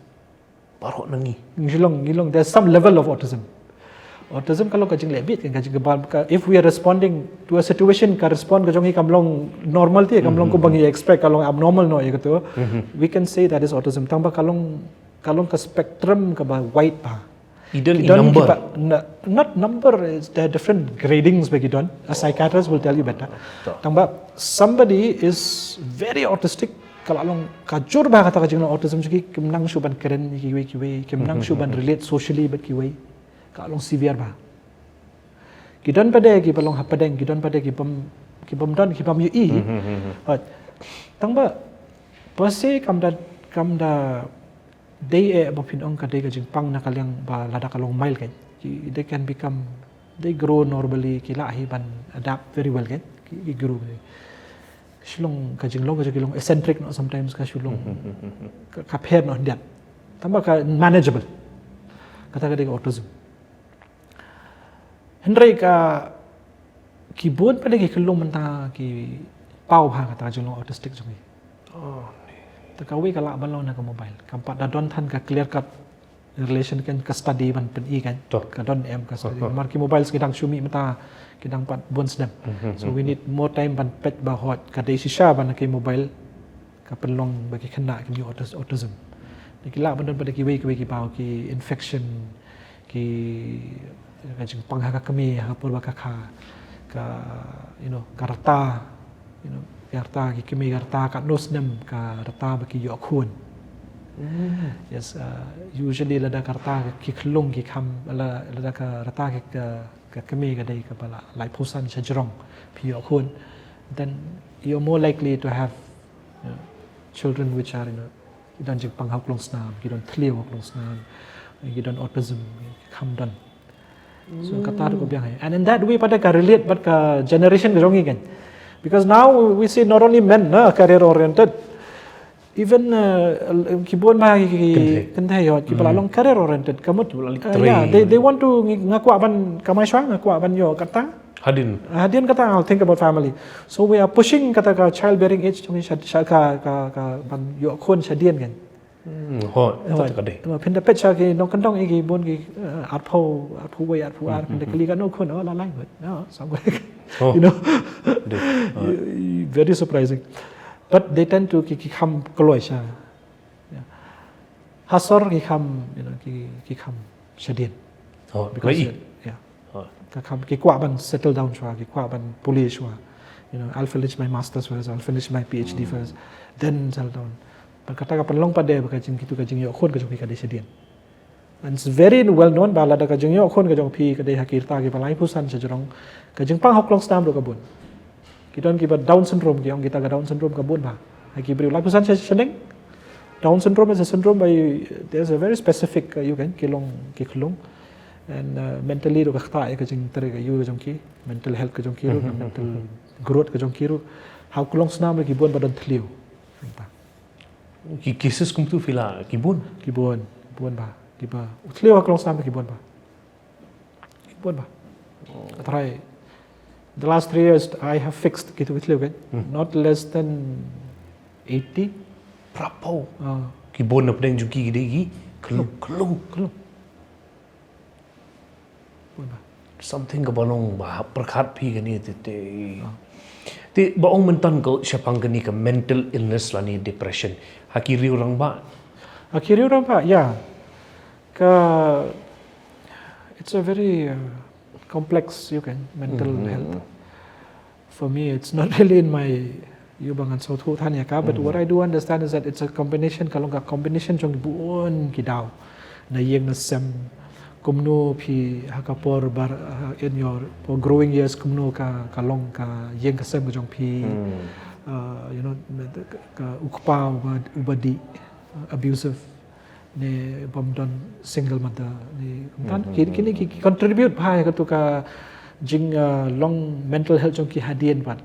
Baroh na ngi. Ngi long, ngi long, there's some level of autism. Autism ka long ka jingleh bit, ka jing, ka ba, ka, if we are responding to a situation, ka respond ka jong ngi kam long normal te, kam long kumba ngi expect, ka long abnormal noh ïa katu. We can say that is autism. Tangba ka long, ka long ka spectrum kaba wide bha. I don i number. Ki ba, na, not number, is there are different gradings ba ki don. A psychiatrist will tell you better. Tangba somebody is very autistic, ka la long ka jur bha kata ka jinglong autism jong ki, kim nang shuh ban kren ïa kiwei kiwei, kim nang shuh ban relate socially bad kiwei. Ka long severe bha. Ki don pat de kiba long hapdeng, ki don pat de kibym, kibym don, kibym ïohi. Right. Tangba, per se kam da, kam da dei eh ba phin ong ka dei ka jingpang na ka liang ba lada ka long mild kan. Ki, they can become, they grow normally, ki lah hi ban adapt very well kan. Ki, ki grow. Shu long ka jinglong, ka jinglong eccentric noh sometimes, ka shu long ka, ka pher noh khyndiat. Tangba ka manageable. Kata ka dei ka autism. Hynrei ka ki bun pat de ki khyllung mynta ki paw bha kata ka jinglong autistic jong ki. Te kawei ka lah ban long na ka mobile. Kam pat da don than ka clear cut relation kan, ka study ban pyni kan. Ka don em ka study. Namar ki mobile ki dang shu mih mynta, ki dang pat bun snem. So we need more time ban peit ba hooid ka dei shisha ba na ki mobile ka pynlong ba ki khynnah ki mih autis-, autism. Ki lah ban don pat de kiwei kiwei ki paw, ki infection, ki, ka jingpang ha ka kmie ha ka por ba ka kha, ka, you know, ka rta, you know, ka rta, ki kmie ka rta katno snem ka rta ba ki ïoh khun. Yes, uh, usually lada ka rta ki khyllung ki kham, la-, lada ka rta ki, ka, ka kmie ka dei kaba la laiphew san sha jrong phi ïoh khun, then you're more likely to have, you know, children which are, you know, ki don jingpang ha u klongsnam, ki don thliew ha u klongsnam, ki don autism, ki kham don. So kata ruh ka biang hi. And in that way pat ka relate bad ka generation ka jong ngi kan. Because now we see not only men, na, career oriented, even, uh, ki bun bha ki, ki kynthei, hooid, kiba la long career oriented, ka mut, uh, yeah, they, they want to, nga kwah ban kamai shuwa, nga kwah ban ïoh kata. Hadien. Hadien kata, I'll think about family. So we are pushing kata ka childbearing age jong ngi sha, sha ka, ka, ka ban ïoh khun shadien kan. Hmm, hooid, kata ka dei. Phin da peit sha ki nongkyndong, i ki bun ki, uh, arphew, arphew wei, arphew ar, phin da kylli katno khun, oh, la lai bad. No, somewhere. You know. Very surprising. But they tend to ki, ki kham kloi sha. Yeah. Ha sor ki kham, you know, ki, ki kham shadien. Oh, because, yeah. Ka kham, ki kwah ban settle down shuwa, ki kwah ban pule shuwa. You know, I'll finish my masters first, I'll finish my PhD first, then settle down. Bad kata ka pynlong pat de ba ka jing, kitu ka jingïoh khun ka jong ki ka dei shadien. And it's very well known ba lada ka jingïoh khun ka jong phi ka dei ha ki rta kiba laiphew san sha jrong, ka jingpang ha u klongsnam ruh ka bun. Ki don kiba Down syndrome, ki ong kita ka Down syndrome ka bun bha ha ki briew laiphew san sha shaneng. Down syndrome is a syndrome where you, there's a very specific, uh, you can, ki long ki khlung. And, uh, mentally ruh ka ktah ïa ka jingtrei ka ïoh ka jong ki, mental health ka jong ki ruh, mental growth ka jong ki ruh. Ha u klongsnam ruh ki bun ba don thliew. Ki cases kumtu phi la, ki bun? Ki bun, ki bun bha. Kiba u thliew ha u klongsnam ki bun bha. Ki bun bha. Trai. The last three years I have fixed kitu ki thliew kan. Not less than eighty. Prapo. Ah. Ki bun na pdeng jong ki dei ki khlung, khlung, khlung. Something kaba long ba pyrkhat phi kane te, te. Te ba ong mynta ka shaphang kane ka mental illness lane depression. Ha ki riew rangbah. Ha ki riew rangbah, yeah. Ka, it's a very, uh, complex, you can, mental health. For me, it's not really in my, ïoh ba ngan sngewthuh than ïa ka, but what I do understand is that it's a combination, ka long ka combination jong bun ki daw. Na ïing na sem, kumno phi ha ka por bar, uh, in your, for growing years, kumno ka, ka long ka ïing ka sem ka jong phi, uh, you know, ka, ka u kpa uba, uba dih, uh, abusive. Ne bym don, single mother ne kumta. Ki, kine ki, ki contribute bha ïa katu ka jing, uh, long mental health jong ki hadien pat.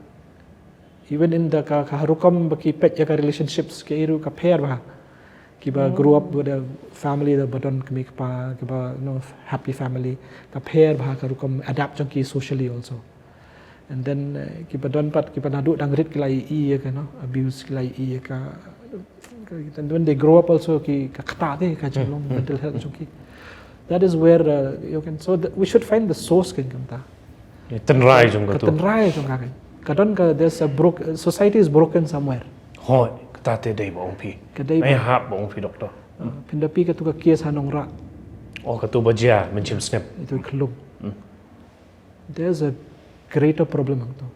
Even in the ka, ka rukom ba ki peit ïa ka relationships ki ruh ka pher bha. Kiba grow up with a family da ba don kmie kpa, kiba, you know, happy family, ka pher bha ka rukom adapt jong ki socially also. And then, uh, kiba don pat, kiba naduh dang rit ki la ïohi ïa ka, no, abuse ki la ïohi ïa ka, ka, and when they grow up also ki, ka ktah te ka jinglong mental health jong ki. That is where, uh, you can, so the, we should find the source kan kumta. Tynrai jong ka, ka tynrai jong ka kan. Ka don ka, there's a broke, society is broken somewhere. Hooid, kata te dei ba ong phi. Ka dei ba hap ba ong phi, doctor. Uh, pynda phi katu ka case ha Nongrah. Oh, katu ba jia mynshem snem. Itu khlung. There's a greater problem hangto.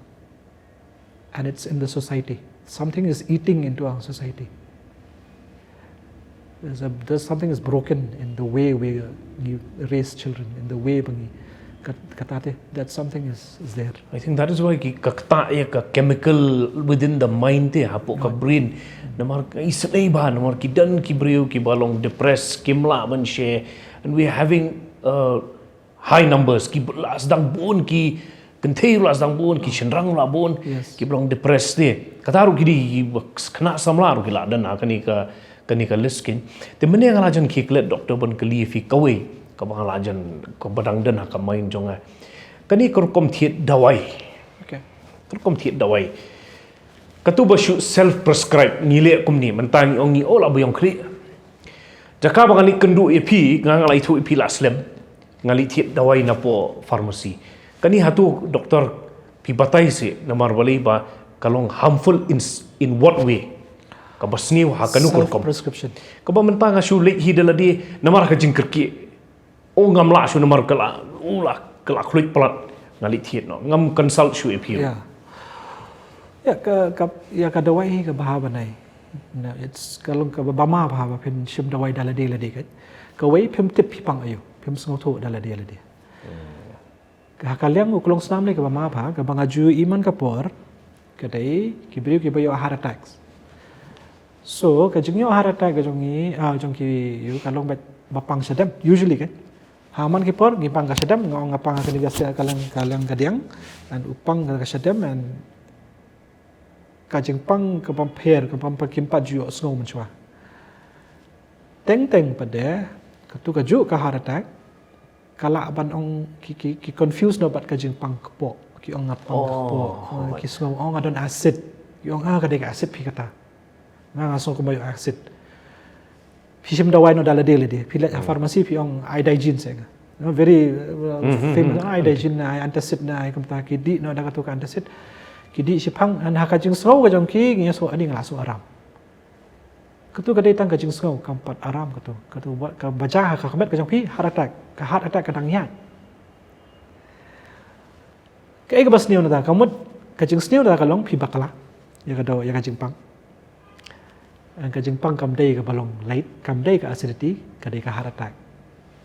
And it's in the society. Something is eating into our society. There's a, there's something is broken in the way we, uh, you raise children, in the way ba ngi kat-, kata te, that something is, is there. I think that is why ki, ka ktah ïa ka chemical within the mind te hapoh ka brain. Namar ka isynei bha, namar ki don ki briew kiba long depressed, kim lah ban share, and we are having, uh, high numbers, ki la sdang bun, ki kynthei la sdang bun, ki shynrang la bun, ki ba long depressed te. Kata ruh ki dei ki khynnah samla ruh ki la don ha kane ka, Kane ka list kein. Te mynne nga la jan khie klet doctor ban kylli ïa phi kawei kaba nga la jan, kaba dang don ha ka mind jong nga. Kane ka rukom thied dawai. Okay. Ka rukom thied dawai. Katu ba shu self prescribe, ngi leh kumne, mynta ngi ong ngi, oh, la ba ïong khlieh. Jaka ba ngan ïakynduh ïa phi, nga nga la ïathuh ïa phi la slem. Nga la thied dawai napoh pharmacy. Kane hato doctor, phi batai seh, namar balei ba ka long harmful in, in what way? Kaba sniew ha kano ka rukom? Prescription. Kaba mynta nga shu leit hi da lade namar ka jingkyrkieh. Oh, ngam lah shuh namar ka la, oh, la, ka la khluit palat. Nga la thied noh, ngam consult shuh ïa phi. Yeah. Ya, ka, ka, ya ka dawai hi ka bha ba nai. Na, it's ka long kaba, ba ma bha ba phin shim dawai da lade lade, kan. Kawei phim tip phi pang aïu, phim sngewthuh da lade lade. Ha ka liang u klong snam ne kaba ma bha, kaba nga ju ïohi man ka por, ka dei ki briew kiba ïoh heart attacks. So ka jingïoh heart attack ka jong ngi, ah, jong ki ïoh ka long ba, ba pang shadem, usually, kan. Ha man ki por ngi pang ka shadem, nga ong nga pang ka ni ka liang, ka liang ka diang, and u pang ka shadem, and ka jingpang ka bym pher, ka bym pher, kim pat ju ïohsngew mynshuwa. Teng teng pat de, katu kajuh ka heart attack, ka lah ban ong ki, ki, ki confuse noh bad ka jingpang kpoh. Ki ong nga pang kpoh. Oh, ki sngew, oh, nga don acid. Ki ong, ah, ka dei ka acid phi kata. Nga, nga sngew kumba ïoh acid. Phi shim dawai noh da lade lade. Phi leit ha pharmacy phi ong iodine seh nga. You know, very, uh, famous, ah, iodine na, ai antacid na, ai kumta, ki dih noh da katu ka antacid. Ki dih shiphang, and ha ka jingsngew ka jong ki, ngi sngew, ani nga la sngew aram. Katu ka dei tang ka jingsngew, kam pat aram katu. Katu ba, kaba jia ha ka khmat ka jong phi, heart attack. Ka heart attack ka dang ïaid. Kaei kaba sniew nangta, ka mut ka jingsniew nangta ka long phi bakla ïa ka daw, ïa ka jingpang. Ka jingpang kam dei kaba long lait, kam dei ka acidity, ka dei ka heart attack.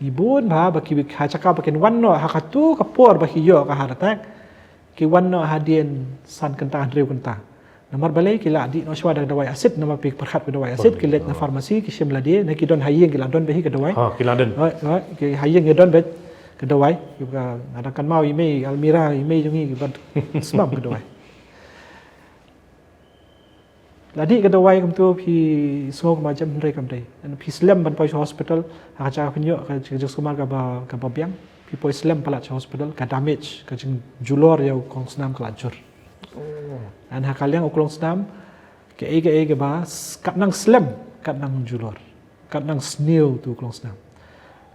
Ngi bun bha ba ki, ha jaka ba kin wan noh ha katu ka por ba ki ïoh ka heart attack, ki wan noh hadien san kynta, hynriew kynta. Namar balei? Ki la dih noh shuwa da ka dawai acid, namar phi pyrkhat ka dawai acid, ki leit na pharmacy, ki shim lade, ne ki don ha ïing, ki la don beit hi ka dawai. Ha, ki la don. Ha, ha, ki ha ïing ki don beit ka dawai. Ki ba, nga dang kynmaw i mei, almira i mei jong ngi, ki ban sbam ka dawai. La dih ka dawai kumtu, phi sngew kumba jem, hynrei kam dei. And phi slem ban poi sha hospital, ha ka jaka phin ïoh ka jingsumar kaba, kaba biang, phi poi slem palat sha hospital, ka damage, ka jingjulor ïa u klong snam ka la jur. And ha ka liang u klong snam, kaei kaei kaba, s-, kat nang slem, kat nang julor, kat nang sniew tu u klong snam.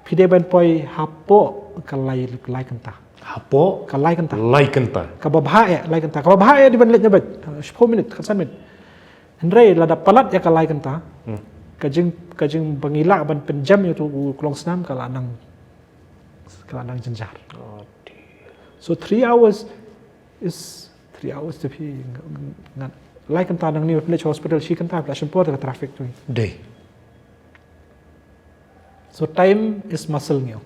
Phi dei ban poi hapoh ka lai, lai kynta. Hapoh? Ka lai kynta. Lai kynta. Kaba bha eh, lai kynta. Kaba bha eh dei ban leit na bed. Shiphew minit, khatsan minit. Hynrei lada palat ïa ka lai kynta, ka jing, ka jingba ngi lah ban pynjem ïa tu u klong snam ka la nang, ka la nang jynjar. Oh, dear. So three hours is three hours te phi ngan, lai kynta nangne phi leit sha hospital, shi kynta phi la shim por da ka traffic tu. Dei. So time is muscle ngi ong.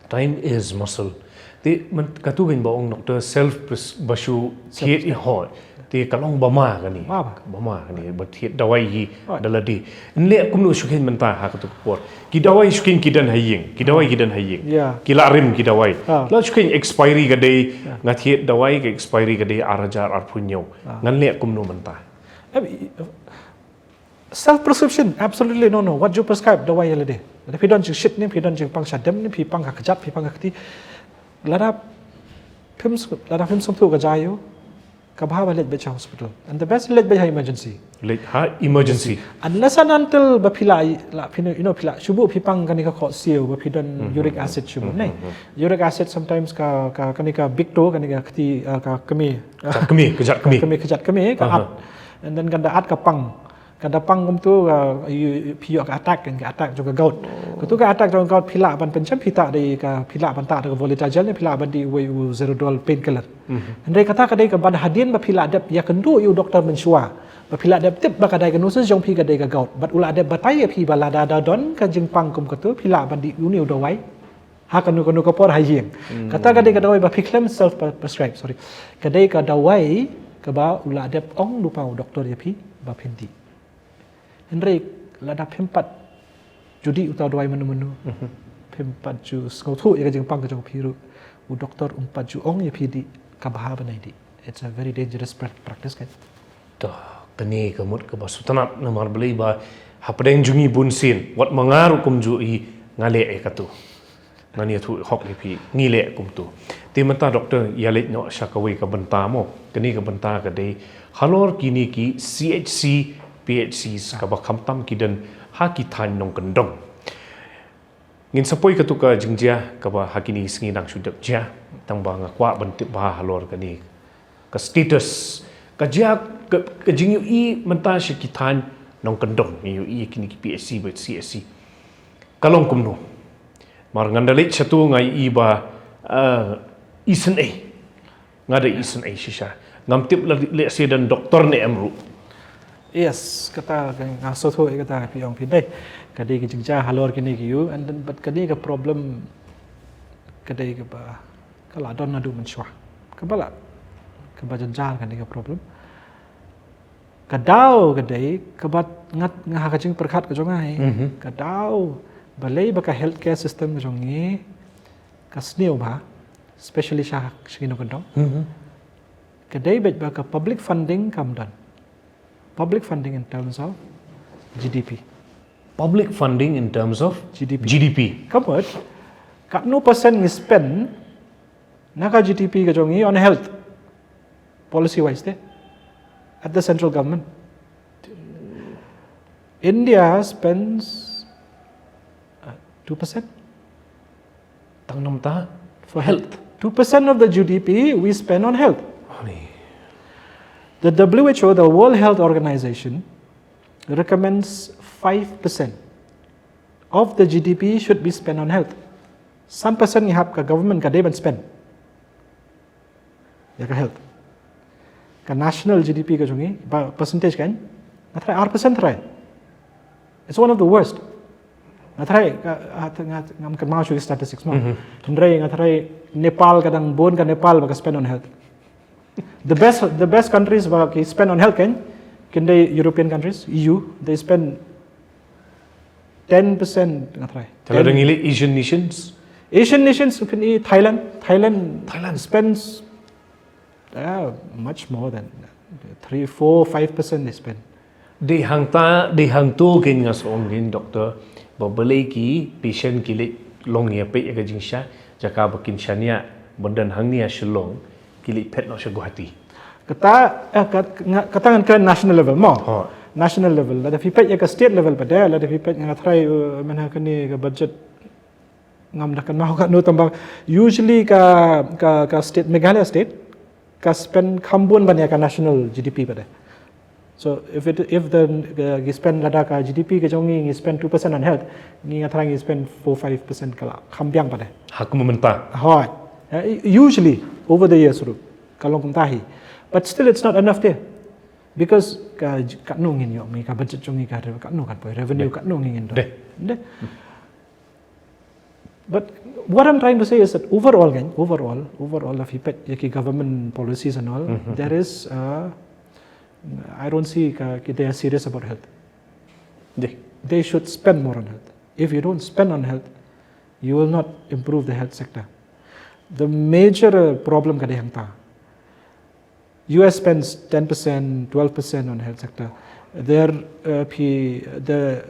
Time is muscle. Te man, katu kein ba ong doctor, self pres-, ba shu thied i hoi. Te ka long ba ma kane. Ba ma. Ba ma kane, ba thied dawai hi da lade. Nleh kumno shu kein mynta ha katu ka por? Ki dawai shu kein ki don ha ïing, ki dawai ki don ha ïing. Ki la rim ki dawai. La shu kein expiry ka dei, nga thied dawai ka expiry ka dei ar hajar arphew hynñiew. Ngan leh kumno mynta? Self prescription, absolutely no, no. Wat ju prescribe dawai ïa lade. Lada phi don jingshit ne, phi don jingpang shadem ne, phi pang ka kjat, phi pang ka kti. Lada phim, lada phim sngewthuh ka jia ïa u, ka bha ba leit beit sha hospital. And the best leit beit ha emergency. Leit ha emergency. Unless and until ba phi la, la phi, you know, phi la shu buh phi pang kane ka khohsiew, ba phi don uric acid shu buh ne. Uric acid sometimes ka, ka, kane ka bikto, kane ka kti, uh, ka kmie. Kjat kmie, kjat kmie. Kmie, kjat kmie, ka at. And then kan da at ka pang. Kan da pang kumtu, uh, phi ïoh ka attack, kan ka attack jong ka gout. Katu ka attack jong ka gout phi lah ban pynjem, phi tah da ka, phi lah ban tah da ka Voltaren ne, phi lah ban dih uwei u Zerodol painkiller. Hynrei kata ka dei ka ban hadien ba phi la dep ïakynduh ïa u doktor mynshuwa. Ba phi la dep tip ba ka diagnosis jong phi ka dei ka gout. Bad u la dep batai ïa phi ba lada da don ka jingpang kum katu, phi lah ban dih une u dawai ha kano kano ka por ha ïing. Kata ka dei ka dawai ba phi khlem self prescribe, sorry. Ka dei ka dawai kaba u la dep ong lypa u doktor ïa phi ba phin dih. Hynrei lada phim pat ju dih uta u dawai mynno mynno, phim pat ju sngewthuh ïa ka jingpang ka jong phi ruh, u doktor um pat ju ong ïa phi dih, ka bha ba nai dih. It's a very dangerous pra-, practice, kan. To, kane ka mut kaba sngewtynnat namar balei ba Hapdeng jong ngi bun sien, wat ma nga ruh kumjuh i nga leh ïa katu. Ngan ïathuh hok ïa phi, ngi leh kumtu. Te mynta doctor ïa leit noh sha kawei ka bynta mo. Kane ka bynta ka dei halor kine ki C H C, P H Cs kaba khamtam ki don ha ki thaiñ nongkyndong. Ngin sa poi katu ka jingjia kaba ha kine ki sngi nang shu dep jia, tang ba nga kwah ban tip bha halor kane ka status, ka jia, ka, ka jingïohi mynta sha ki thaiñ nongkyndong, ngi ïohi kine ki P H C bad C H C. Ka long kumno? Mar ngan da leit shatu nga ïohi ba, eh, isynei. Nga da isynei shisha. Ngam tip la, lehse don doktor ne em ruh. Yes, kata ka nga sngewthuh ïa kata ka phi ong phi dei. Ka dei ka jingjia halor kine ki ïew, and then, but kane ka problem, ka dei kaba, ka la don naduh mynshuwa. Kaba la, kaba jynjar kane ka problem. Ka daw ka dei, kaba ngat nga ha ka jingpyrkhat ka jong nga hi. Mhm. Ka daw, balei ba ka healthcare system ka jong ngi ka sniew bha, especially sha, sha ki nongkyndong. Mhm. Ka dei beit ba ka public funding kam don. Public funding in terms of G D P. Public funding in terms of G D P. G D P. Ka mut, katno percent ngi spend na ka G D P ka jong ngi on health, policy wise te, at the central government. India spends, uh, two percent. Tang namta for health. Two percent of the G D P we spend on health. Ani. The W H O, the World Health Organization, recommends five percent of the G D P should be spent on health. San percent ngi hap ka government ka dei ban spend ïa ka health. Ka national G D P ka jong ngi, ba percentage kan, nga tharai ar percent tharai. It's one of the worst. Nga tharai, ka, ha, nga, ngam kynmaw shuh ki statistics mo. Mhm. Hynrei nga tharai Nepal ka dang bun ka Nepal ba ka spend on health. The best, the best countries ba ki spend on health kan, kin dei European countries, E U, they spend ten percent nga tharai. Te lada ngi leit Asian nations? Asian nations, phin i Thailand, Thailand, Thailand spends, uh, much more than three, four, five percent they spend. Dei hangta, dei hangto kein nga sa ong kein, doctor, ba balei ki patient ki leit long ïa peit ïa ka jingshisha, jaka ba kin shaniah ban don hangne ha Shillong, ki leit phet noh sha Guwahati. Kata, eh, kat-, nga-, kata ngan kren national level mo. Ha. National level. Lada phi peit ïa ka state level pat de, lada phi peit, nga tharai, eh, mynha kane ka budget ngam da kynmaw katno tang ba. Usually ka, ka, ka state, Meghalaya state, ka spend kham bun ban ïa ka national G D P pat de. So if it, if the, uh, ngi spend, lada ka G D P ka jong ngi, ngi spend two percent on health, ngi, nga tharai ngi spend four five percent ka la kham biang pat de. Ha, kumba mynta. Hooid. Uh, usually over the years ruh ka long kumta hi. But still it's not enough de. Because ka j-, katno ngin ïoh, ngi ka budget jong ngi ka re-, katno kan poi, revenue, dei, katno ngin don. Dei. Dei. But what I'm trying to say is that overall, kan, overall, overall, if you put ïa ki government policies and all, mhm, there is, uh, I don't see ka, ki, they are serious about health. Dei. They should spend more on health. If you don't spend on health, you will not improve the health sector. The major, uh, problem ka dei hangta. U S spends ten percent, twelve percent on health sector. Their, uh, P, the,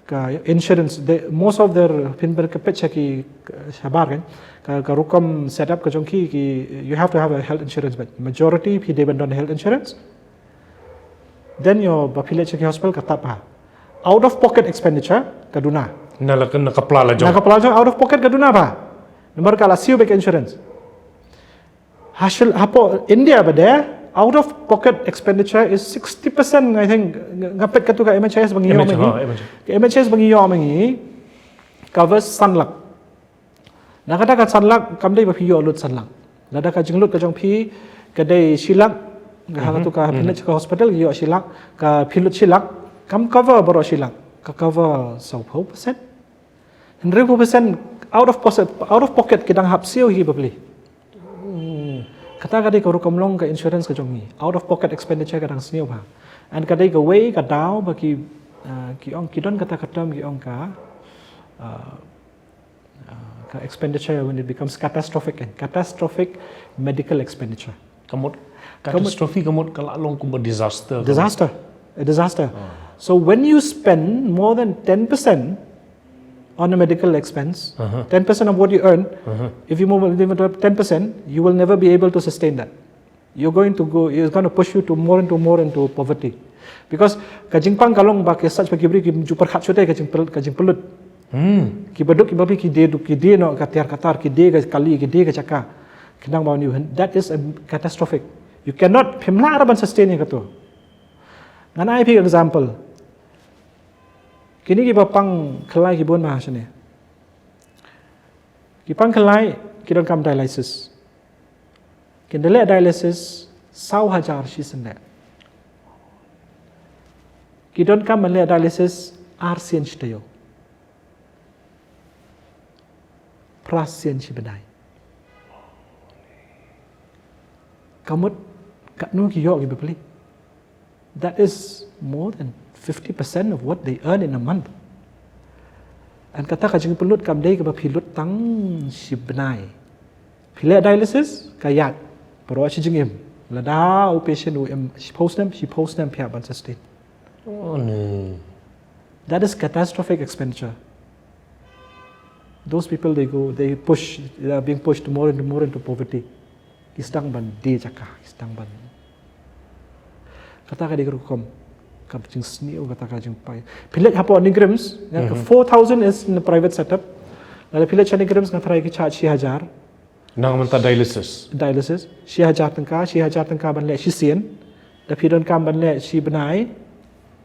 ka insurance, the, most of their, phin ber ka peit sha ki, uh, shabar kan, ka, ka rukom set up ka jong ki, ki, you have to have a health insurance, but majority phi dei ban don health insurance. Then ïoh ba phi leit sha ki hospital ka tap bha. Out of pocket expenditure ka duna. Na la ka, na ka pla la jong. Na ka pla la jong, out of pocket ka duna bha. Namar ka la siew beit ka insurance. Hashil, hapoh India pat de, out of pocket expenditure is sixty percent, I think, nga peit katu ka M H I S ba ngi ïoh ma ngi. M H I S, ha, M H I S. Ka M H I S ba ngi ïoh ma ngi covers san lak. Na kata ka san lak, kam dei ba phi ïoh lut san lak. Lada ka jinglut ka jong phi ka dei shi lak, ha, mhm, katu ka, mhm, phi leit ka hospital, ïoh shi lak, ka phi lut shi lak, kam cover baroh shi lak, ka cover sawphew percent. Hynriewphew percent out of pocket, out of pocket ki dang hap siew hi bapli. Hmm. Kata ka dei ka rukom long ka insurance ka jong ngi. Out of pocket expenditure ka dang sniew bha. And ka dei kawei ka daw ba ki, uh, ki ong, ki don kata ka term ki ong ka, uh, uh, ka expenditure when it becomes catastrophic, kan. Catastrophic medical expenditure. Ka mut, ka mut catastrophe ka mut ka la long kumba disaster. Disaster. A disaster. Ah. So when you spend more than ten percent on a medical expense, Uh-huh. ten percent of what you earn, Uh-huh. if you move even to ten percent, you will never be able to sustain that. You're going to go, it's going to push you to more and to more into poverty. Because ka jingpang ka long ba ki sach ba ki briew ki ju pyrkhat shuh te ka jingpyl-, ka jingpynlut. Hmm. Ki baduk ki babi ki die du ki die noh ka tiar ka tar, ki die ka kali, ki die ka jaka. Ki nang ba ni hen. That is a catastrophic. You cannot, phim lah ban sustain ïa kato. Ngan ai phi example. Kine ki ba pang khlai ki bun ma shane. Ki pang khlai ki donkam dialysis. Kin da leh dialysis saw hajar shi sien leh. Ki donkam ban leh dialysis ar sien shi taïew. Phra sien shi bnai. Ka mut katno ki ïoh ki bapli. That is more than fifty percent of what they earn in a month. And kata ka jingpynlut kam dei kaba phi lut tang shi bnai. Phi leh dialysis ka ïaid. Baroh shi jingim. Lada u patient u im shiphew snem, shiphew snem phi hap ban sustain. Oh, no. That is catastrophic expenditure. Those people, they go, they push, they are being pushed more and more into poverty. Ki sdang ban die jaka, ki sdang ban. Kata ka dei ka rukom ka jingsniew, kata ka jingpang. Phi leit hapoh NEIGRIHMS, nga ka four thousand is in the private setup. Lada phi leit sha NEIGRIHMS nga tharai ki charge shi hajar. Nang mynta dialysis. Dialysis, shi hajar tyngka, shi hajar tyngka ban leh shi sien. Da phi donkam ban leh shi bnai,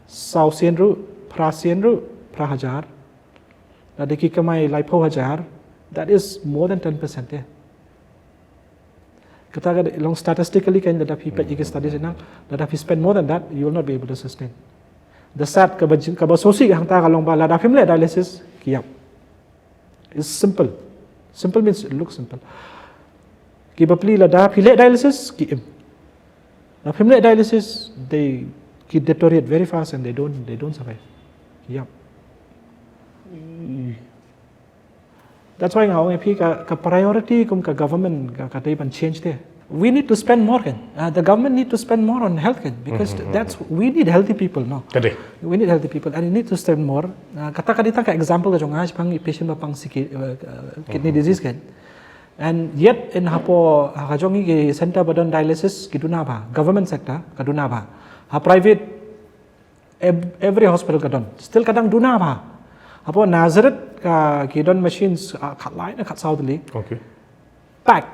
saw sien ruh, phra sien ruh, phra hajar. Lada ki kamai laiphew hajar, that is more than ten percent eh. Kata ka long statistically kan, lada phi peit ïa ki studies nang, lada phi spend more than that, you will not be able to sustain. The sad kaba jing-, kaba sngewsih hangta ka long ba lada phim leh dialysis ki ïap. It's simple. Simple means it looks simple. Ki bapli lada phi leh dialysis ki im. Lada phim leh dialysis, they, ki deteriorate very fast and they don't, they don't survive. Ki ïap. That's why nga ong ïa phi ka, ka priority kum ka government ka, ka dei ban change te. We need to spend more kan. Uh, the government need to spend more on health kan, because that's, we need healthy people, no. Ka dei. We need healthy people and we need to spend more. Uh, kata ka dei tang ka example ka jong nga, pang patient ba pang si ki-, uh, uh, kidney disease kan. And yet in hapoh ha ka jong ngi ki center ba don dialysis ki duna bha, government sector ka duna bha. Ha private ev-, every hospital ka don. Still ka dang duna bha. Hapoh Nazareth ka ki don machines, ah, khatlai ne khatsaw tylli. Okay. Pack.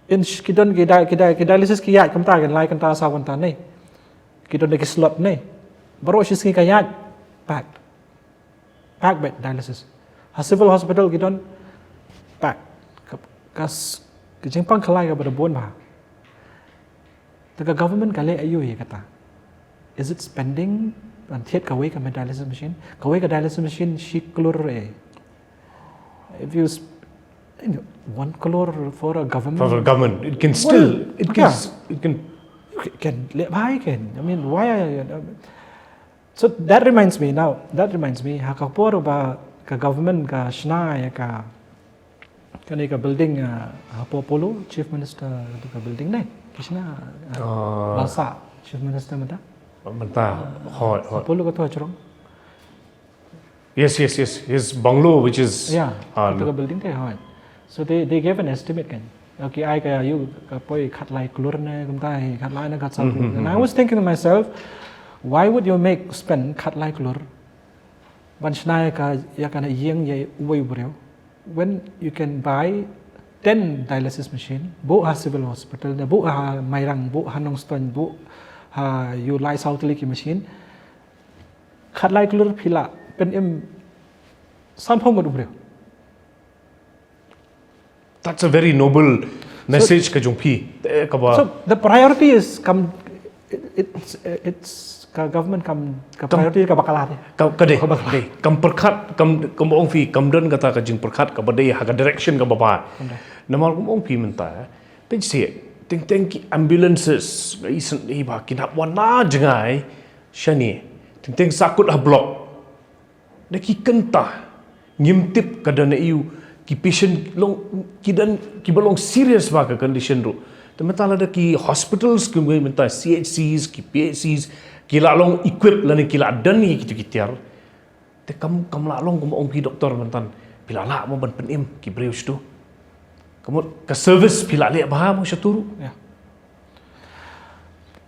In sh-, ki don ki dia-, ki dia-, ki dialysis ki ïaid kumta, ki lai kynta saw kynta ne. Ki don da ki slot ne. Baroh shi sngi ka ïaid. Pack. Pack bed dialysis. Ha civil hospital ki don pack. Ka, ka s-, ka jingpang khlai kaba da bun bha. Te ka government ka leh aïu ïa kata? Is it spending? Ban thied kawei ka dialysis machine? Kawei ka dialysis machine shi klur eh. If you sp-, you know, one klur for a government. For the government, it can still, Well, it can, yeah. s- it can. Kan leh bha kan. I mean, why are you, so that reminds me now, that reminds me, ha ka por ba ka government ka shna ïa ka, kane ka building, uh, hapoh Apollo, Chief Minister, tu ka building ne, ki shna, uh, Ah. Basa, Chief Minister mynta. Mynta, hoi, hoi. Apollo ka tu ha jrong. Yes, yes, yes. His bungalow, which is. Yeah, Ah, ka tu ka building te, hoi. So they, they gave an estimate kan. Okay, ai ka ïoh ka poi khatlai klur ne, kumta hi, khatlai ne khatsaw klur. And I was thinking to myself, why would you make spend khatlai klur? Ban shna ïa ka, ïa kane ïing ïa uwei u briew. When you can buy ten dialysis machine, buh ha civil hospital, ne buh ha Mairang, buh ha Nongstoiñ, buh ha u lai saw tylli ki machine. Khatlai klur phi lah pynim sanphew ngut u briew. That's a very noble message ka jong phi. Eh, kaba. So the priority is kam, it, it's, it's ka government kam, ka priority kaba kala te. Ka, ka dei, Kaba dei. Kam pyrkhat, kam, kam ong phi, kam don kata ka jingpyrkhat, kaba dei, ha ka direction kaba bha. Namar kum ong phi mynta, eh. Te si, teng teng ki ambulances, i sen, i ba, ki nap wan na jngai, shane. Teng teng sakut ha block. Da ki kynta, ngim tip ka don aïu, ki patient long, ki don, ki ba long serious ba ka condition ruh. Te mynta lada ki hospitals, ki mynta C H Cs, ki P H Cs, Ki la long equip lane ki la don ïa kitu ki tiar. Te kam, kam la long kum ong phi doktor mynta. Phi la lah mo ban pynim ki briew shitu. Ka mut ka service phi la leh bha mo shatu ruh. Yeah.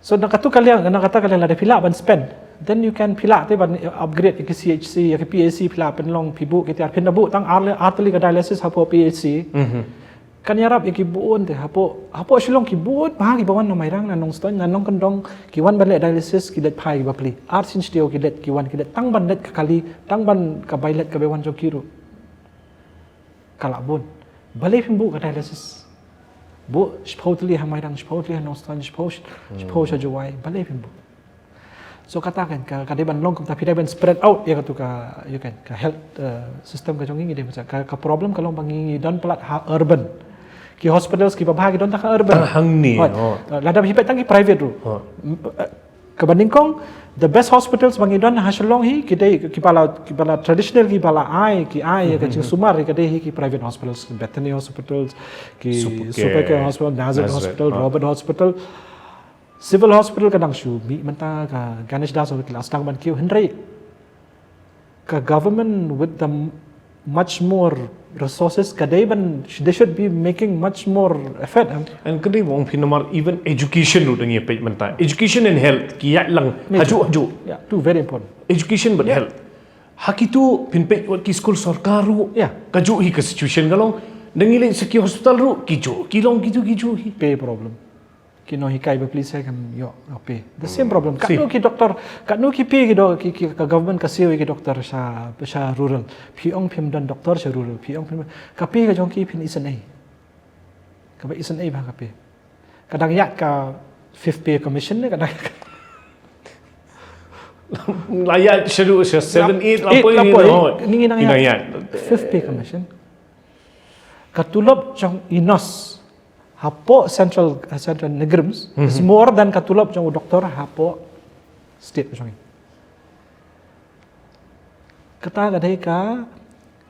So na katu ka liang, na kata ka liang lada phi lah ban spend, then you can, phi lah te ban upgrade ïa ki C H C, ïa ki P H C, phi lah pynlong, phi buh ki tiar, phin da buh tang ar, ar tylli ka dialysis hapoh P H C. Kan ïarap ïa ki bun te hapoh, hapoh Shillong ki bun bha kiba wan na Mairang, na Nongstoiñ, na Nongkyndong, ki wan ban leh dialysis, ki leit phai kiba pli. Ar sien shtiew ki leit, ki wan ki leit, tang ban leit ka kali, tang ban ka bai leit ka bai wan jong ki ruh. Ka lah bun. Balei phim buh ka dialysis? Buh shiphew tylli ha Mairang, shiphew tylli ha Nongstoiñ, shiphew, shiphew sha Jowai, balei phim buh? So kata kan ka, ka dei ban long kumta, phi dei ban spread out ïa katu ka, ïa kan ka health uh, system ka jong ngi, ngi dei ban, ka, ka problem ka long ba ngi, ngi don palat ha urban. Ki hospitals kiba bha ki don tang ha urban. Tang hangne. Hooid. Uh, lada phi peit tang ki private ruh. M-, uh, kaba nyngkong, the best hospitals ba ngi don ha Shillong hi, ki dei kiba la, kiba la traditional kiba la ai, ki ai ïa ka jingsumar ïa ka dei hi ki private hospitals, Bethany Hospitals, ki Supercare. Supercare Hospital, Nazareth Nazareth, Hospital, ah. Robert Hospital. Civil Hospital ka dang shu mih mynta, ka Ganesh Das Hospital la sdang ban kiew, hynrei ka government with the m-, much more resources ka dei ban, they should be making much more effort, em. And ka dei ba ong phi namar even education ruh dang ïa peit mynta. Education and health ki ïaid lang. Major. Hajuh, hajuh. Yeah, two very important. Education bad Yeah. Health. Ha kitu phin peit wat ki skul sorkar ruh. Yeah. Kajuh hi ka situation ka long. Dang ïa leit sha ki hospital ruh, kijuh, ki long kitu, kijuh hi. Pay problem. Ki nonghikai ba pli se kam ïoh, ïoh pay. The same problem. See. Katno ki doktor, katno ki pay ki do-, ki, ki, ka government ka siew ïa ki doktor sha, sha rural. Phi ong phim don doktor sha rural. Phi ong phim, ka pay ka jong ki phin isynei. Kaba isynei bha ka pay. Ka dang ïaid ka fifth pay commission ne, ka dang La ïaid sha ruh sha seven, eight, la poi, la ni poi, no. ngi nang Ngi nang ïaid. ïaid. Fifth pay commission. Ka tulop jong i nurse hapoh central, central NEIGRIHMS is more than ka tulop jong u doktor hapoh state jong i. Kata ka dei ka,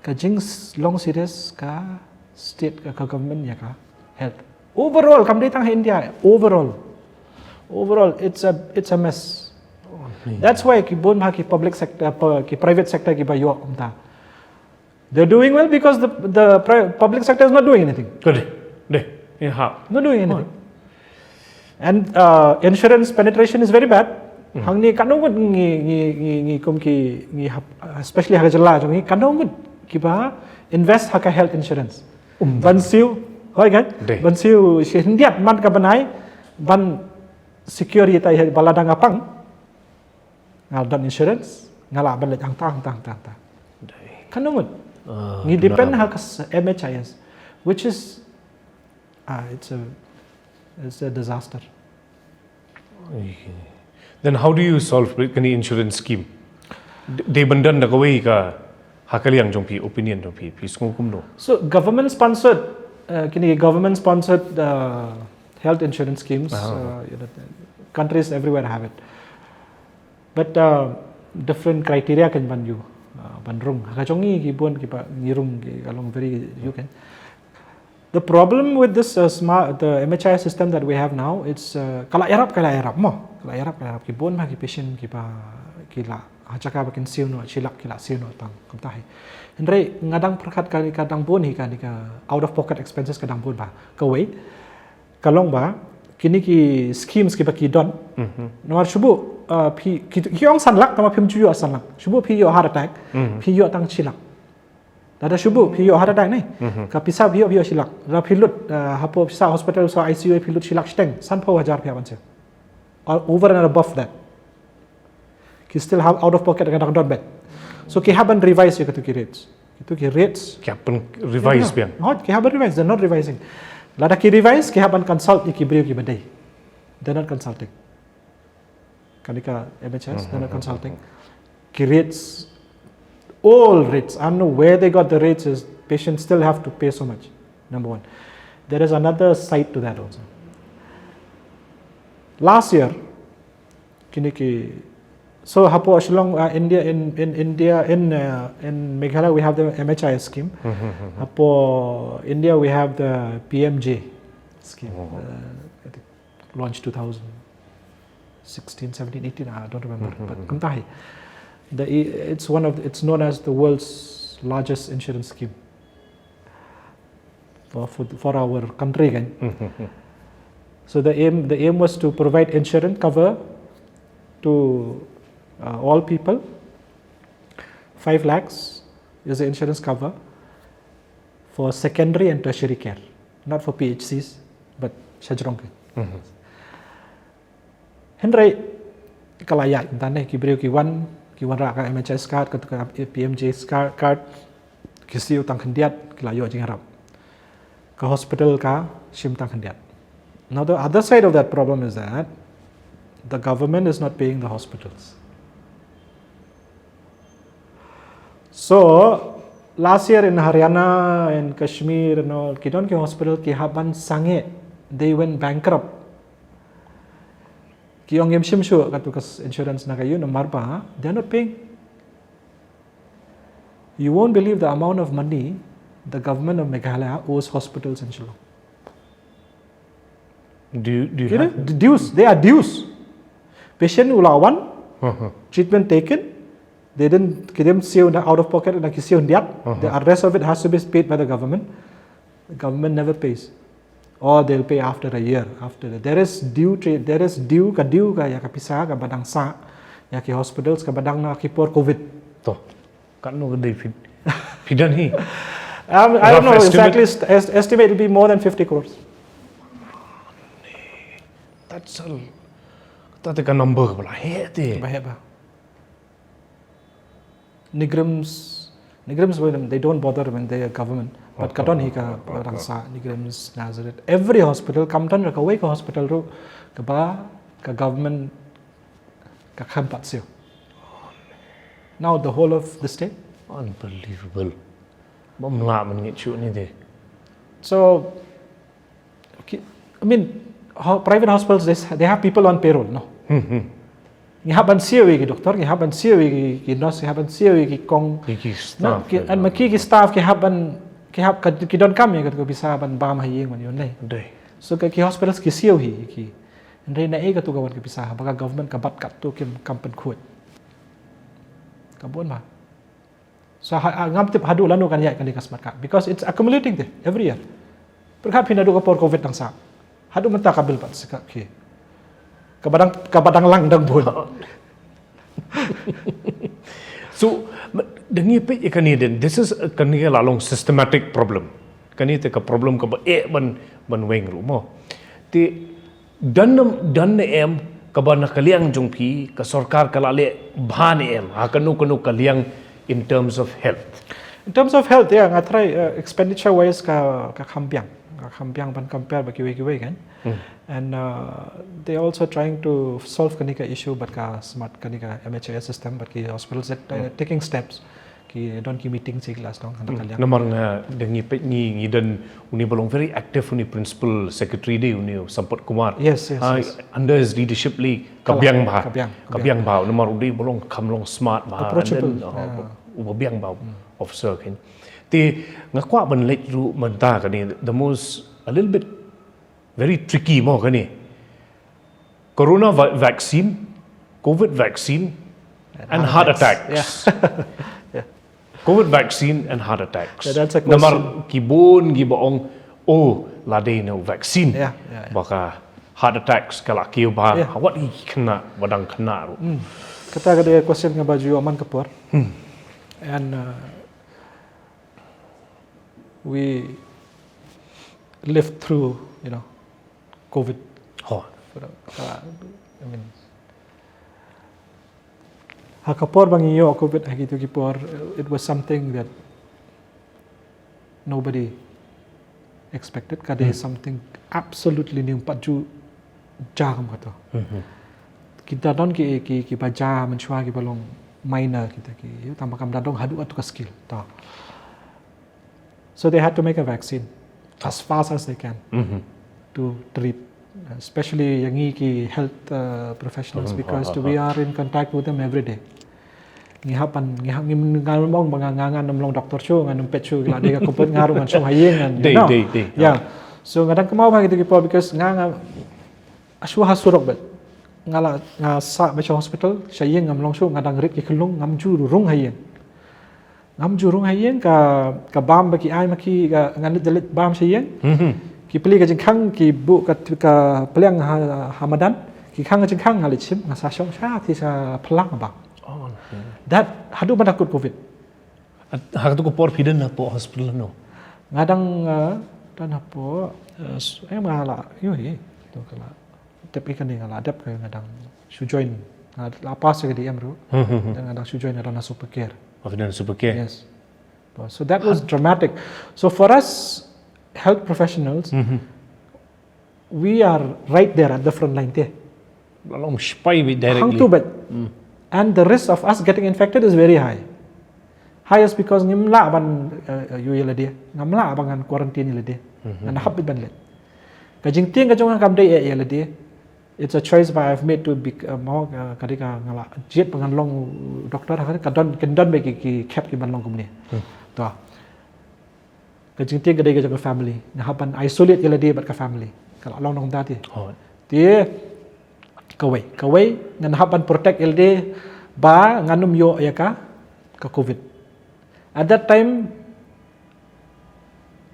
ka jinglong serious ka state, ka, ka government ïa ka health. Overall, kam dei tang ha India, overall. Overall, it's a, it's a mess. That's why ki bun bha ki public sector, pa-, ki private sector kiba ïoh kumta. They're doing well because the, the pri-, public sector is not doing anything. Ka dei, dei. Ïa ha. Not doing anything. And uh, insurance penetration is very bad. Hangne katno ngut ngi, ngi, ngi, ngi kum ki, ngi hap-, especially ha ka jylla jong ngi, katno ngut kiba invest ha ka health insurance. Ban siew, hooid kan? Dei. Ban siew shi khyndiat man ka bnai, ban secure ïa tai ba lada nga pang, nga don insurance, nga lah ban leit hangta, hangta, hangta, hangta. Katno ngut? Ah, Ngi depend naram. Ha ka s-, M H I S, which is, ah, it's a, it's a disaster. Okay. Then how do you solve it? Kane insurance scheme. D-, dei ban don da kawei ka, ha ka liang jong phi, opinion jong phi, phi sngew kumno? So government sponsored, uh, kine government sponsored uh, health insurance schemes, uh, you know, countries everywhere have it. But uh, different criteria kan ban ïoh, uh, ban rung. Ha ka jong ngi ki bun kiba ngi rung ki ka long very, you can. The problem with this uh, smart, the M H I system that we have now, it's uh, ka la ïarap, ka la ïarap mo. Ka la ïarap, ka la ïarap. Ki bun bha ki patient kiba, ki la ha jaka ba kin siew noh shi lak, ki la siew noh tang kumta hi. Hynrei nga dang pyrkhat ka, ka dang bun hi ka, ka out of pocket expenses ka dang bun bha. Kawei, ka long ba kine ki schemes kiba ki don. Namar shu buh, uh, phi, ki, ki ong san lak, tangba phim ju ïoh san lak. Shu buh phi ïoh heart attack, phi ïoh tang shi lak. Lada shu buh phi ïoh heart attack ne, ka pisa phi ïoh, phi ïoh shi lak. Lada phi lut, uh, hapoh pisa hospital, sa I C U phi lut shi lak shiteng, sanphew hajar phi hap ban siew. Or over and above that. Ki still have out of pocket ka dang don beit. So ki hap ban revise ïa katu ki rates. Kitu ki rates. Ki hap ban revise biang. Hooid, ki hap ban revise, they're not revising. Lada ki revise, ki hap ban consult ïa ki briew kiba dei. They're not consulting. Kane ka M H S, they're not consulting. Ki rates, all rates, I don't know where they got the rates, is patients still have to pay so much. Number one. There is another side to that also. Last year, kine ki, so hapoh Shillong, uh, India, in, in India, in, uh, in Meghalaya, we have the M H I scheme. Hapoh India, we have the P M J scheme. Uh, I think launched two thousand sixteen, seventeen, eighteen, I don't remember. But kumta hi. The, it's one of, it's known as the world's largest insurance scheme for, for, for our country kan. So the aim, the aim was to provide insurance cover to uh, all people. Five lakhs is the insurance cover for secondary and tertiary care, not for P H Cs, but shajrong. Hynrei ka la ïaid mynta ne, ki briew ki wan, ki wanrah ka M H S card, ka, ka P M J card, card, ki siew tang khyndiat, ki la ïoh jingïarap. Ka hospital ka shim tang khyndiat. Now the other side of that problem is that the government is not paying the hospitals. So last year in Haryana and Kashmir and all, ki don ki hospital ki hap ban sangeh, they went bankrupt. Ki ong ngim shim shuh katu ka insurance na ka ïing namar ba they're not paying. You won't believe the amount of money the government of Meghalaya owes hospitals in Shillong. Do you, do you Kira have dues, they are dues. Patient u la wan, treatment taken, they didn't, ki didn't siew na out of pocket, na ki siew khyndiat. The rest of it has to be paid by the government. The government never pays. Or they'll pay after a year. After the, there is due, tra- there is due ka due ka ïa ka pisa kaba dang sah ïa ki hospitals kaba dang na ki por covid. To. Katno ka dei phi, phi don hi. Um, I don't Rough know estimate? Exactly. Est- estimate will be more than fifty crores. That's a, ta te ka number ka ba la heh te. Ba heh ba. NEIGRIHMS, NEIGRIHMS, well, they don't bother when they are government. But ka don hi ka rangsa, NEIGRIHMS, Nazareth. Every hospital, kam don ra kawei ka hospital ruh kaba ka government ka khlem pat siew. Now the whole of the state. Unbelievable. Bym lah ban ngeit shuh ni te. So, ki- I mean, ho- private hospitals, they, s- they have people on payroll, no? Ngi hap ban siew ïa ki doktor, ngi hap ban siew ïa ki, ki nurse, ngi hap ban siew ïa ki kong. Ïa ki No, staff, ki, ïa and ma ki ki staff ki hap ban, ki hap ka, ki donkam ïa ka pisa ban bam ha ïing ban ïoh nei. Dei. So ka ki hospitals ki siew hi ki. Hynrei naei katu ka wan ka pisa ha ba ka government ka bat katto kim kam pynkhuid. Ka bun ba. So ha, ha, ngam tip haduh lano kan ïaid kane ka smart card because it's accumulating te every year. Pyrkhat phi naduh ka por covid dang sah. Haduh mynta ka bill pat sah ka ki. Ka ba dang, ka ba dang lang dang bun. So ma- da ngi peit ïa kane din, this is a, kane ka la long systematic problem. Kane te ka problem kaba eh ban, ban weng ruh mo. Te don ne, don ne em kaba na ka liang jong phi ka sorkar ka la leh bha ne em ha kano kano ka liang in terms of health? In terms of health, yeah, nga try uh, expenditure wise ka, ka kham biang. Ka kham biang ban compare bad kiwei kiwei kan. And uh, they also trying to solve kane ka issue bad ka smart, kane ka M H I S system, bad ki hospitals that uh, taking steps. Ki don ki meeting sha ki la sdang hangta ka liang. Namar nga da ngi peit ngi, ngi don une ba long very active, une principal secretary de, une Sampath Kumar. Yes, yes, Ah, yes. Under his leadership lei ka Ka biang bha. ka biang, Ka biang bha. Namar u dei ba long kham long smart bha. Approachable, And then, uh, yeah. U ba biang bha officer kan. Te nga kwah ban leh ruh mynta kane, the most, a little bit very tricky mo kane. Corona va- vaccine, covid vaccine, and, heart attacks. Yeah. Covid vaccine and heart attacks. Yeah, that's a Namar question. Ki bun ki ba ong, oh, la dei na u vaccine. Yeah, yeah, yeah. Ba ka heart attacks ka la kiew bha. Yeah. Wat ki khynnah, ba dang khynnah ruh. Kata ka dei ka question nga ba ju ïoh man ka por. And uh, we lived through, you know, covid. Ho. For a- uh, I mean, ha ka por ba ngi ïoh covid ha kitu ki por, it was something that nobody expected. Ka dei something absolutely new, pat ju jam kato. Kita don ki, ki, ki ba jam, menshwa ki ba long minor kita ki. Ïoh tang ba kam da dong haduh atu ka skill. Ta. So they had to make a vaccine as fast as they can to treat, especially ïa ngi ki health uh, professionals, because we are in contact with them every day. Ngi hap ban, ngi hap, ngi ngan long ba nga, nga ngan ym long doctor shuh, ngan ym peit shuh ki la dei ka covid, nga ruh ngan shong ha ïing ngan, you Dei, know. dei, dei. Yeah. So nga dang kynmaw bha kitu ki por because nga, nga shuwa ha surok bad. nga la, nga sah ba sha hospital, sha ïing ngam long shuh, nga dang rit ki khyllung, ngam ju rung ha ïing. Ngam ju rung ha ïing, ka, ka bam ba ki ai ma ki, ka, ngan leit da leit bam sha ïing. Ki plie ka jingkhang, ki buh ka, ka pliang ha, ha madan, ki khang ka jingkhang, nga leit shim, nga sa shong sha, te sha plang bam. That, haduh ban da kut covid. Ha katu ka por phi don hapoh hospital no? Nga dang, uh, don hapoh, uh, s-, eh, nga la, ïohi, tu ka la. Dep ïa kane nga la dep ka nga dang shu join. Nga la pass ka D M ruh. Then nga dang shu join nga don ha Supercare. Oh, phi don Supercare? Yes. So that was dramatic. So for us health professionals, we are right there at the front line te. Long spy beit directly. Hangtu beit. And the risk of us getting infected is very high. Highest because ngim lah ban, uh, uh, ïoh ïa lade. Ngam lah ban ngan quarantine ïa lade. Ngan hap beit ban leit. Ka jingtieng ka jong nga kam dei ïa lade. It's a choice ba I've made to be, uh, mo, uh, ka dei ka nga la jied ba ngan long doctor, ha ka don, kin don beit ki, ki khep ki ban long kumne. To. Ka jingtieng ka dei ka jong ka family. Nga hap ban isolate ïa lade bad ka family. Ka la long nangta te. Te kawei, kawei ngan hap ban protect ïa lade ba ngan ym ïoh ïa ka, ka covid. At that time,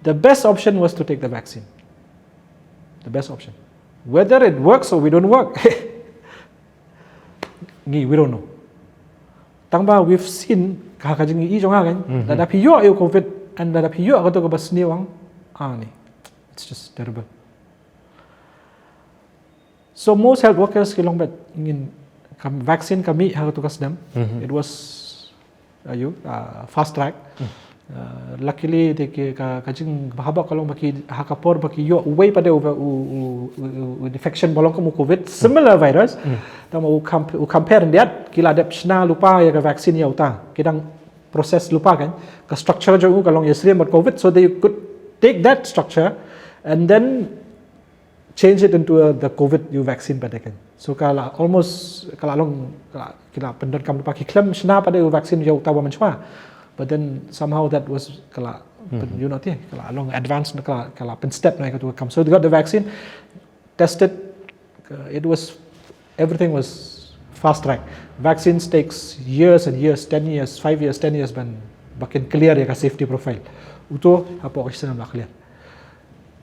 the best option was to take the vaccine. The best option. Whether it works or we don't work, ngi, we don't know. Tang ba we've seen ka, ka jing i jong nga kan. Lada phi ïoh ïa u covid and lada phi ïoh kato kaba sniew ang, ah, ni. It's just terrible. So most health workers ki long beit ngin, ka vaccine ka mih ha kato ka snem. It was, uh, ïa, uh, fast track. Uh, luckily te ki ka, ka jingbha bha ka long ba ki ha ka por ba ki ïoh uwei pat de u, u, u, u, u infection ba long kum u covid, similar virus. Tang ba u compare, u compare khyndiat, ki la dep shna lypa ïa ka vaccine ïa uta. Ki dang process lypa kan. Ka structure jong u ka long ïasyriem bad covid, so they could take that structure and then change it into a, the covid ïa u vaccine pat de kan. So ka la almost, ka la long, ka la, ki la pyndonkam lypa, ki khlem shna pat de ïa u vaccine ïa uta uba mynshuwa. But then somehow that was, ka la pyn, you know, te, ka la long advance, ka la, ka la pynstep noh ïa kato ka kam. So they got the vaccine, tested, uh, it was, everything was fast track. Vaccines takes years and years, ten years, five years, ten years ban, ba kin clear ïa ka safety profile. Uto hapoh ka snem la clear.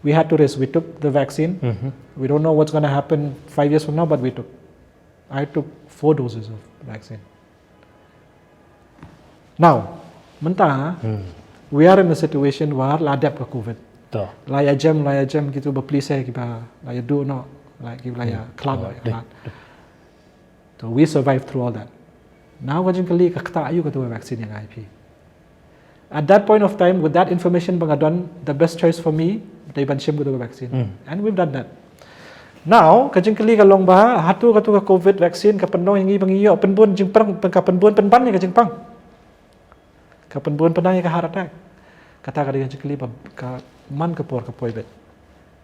We had to risk. We took the vaccine. We don't know what's gonna happen five years from now, but we took. I took four doses of vaccine. Now, mynta, we are in a situation where la dep ka covid. La ïa jem, la ïa jem kitu ba plie se kiba la ïa duh noh, la ki la ïa khlad, la ïa khlad. So we survived through all that. Now ka jingkylli ka kata aïu katu ka vaccine ïa nga ïa phi. At that point of time, with that information ba nga don, the best choice for me, dei ban shim katu ka vaccine. And we've done that. Now, ka jingkylli ka long ba, hato katu ka covid vaccine ka pynlong ïa ngi ba ngi ïoh pynbun jingpang, ka pynbun pynban ïa ka jingpang. Ka pynbun pynban ïa ka heart attack. Kata ka dei ka jingkylli ba ka man ka por ka poi beit.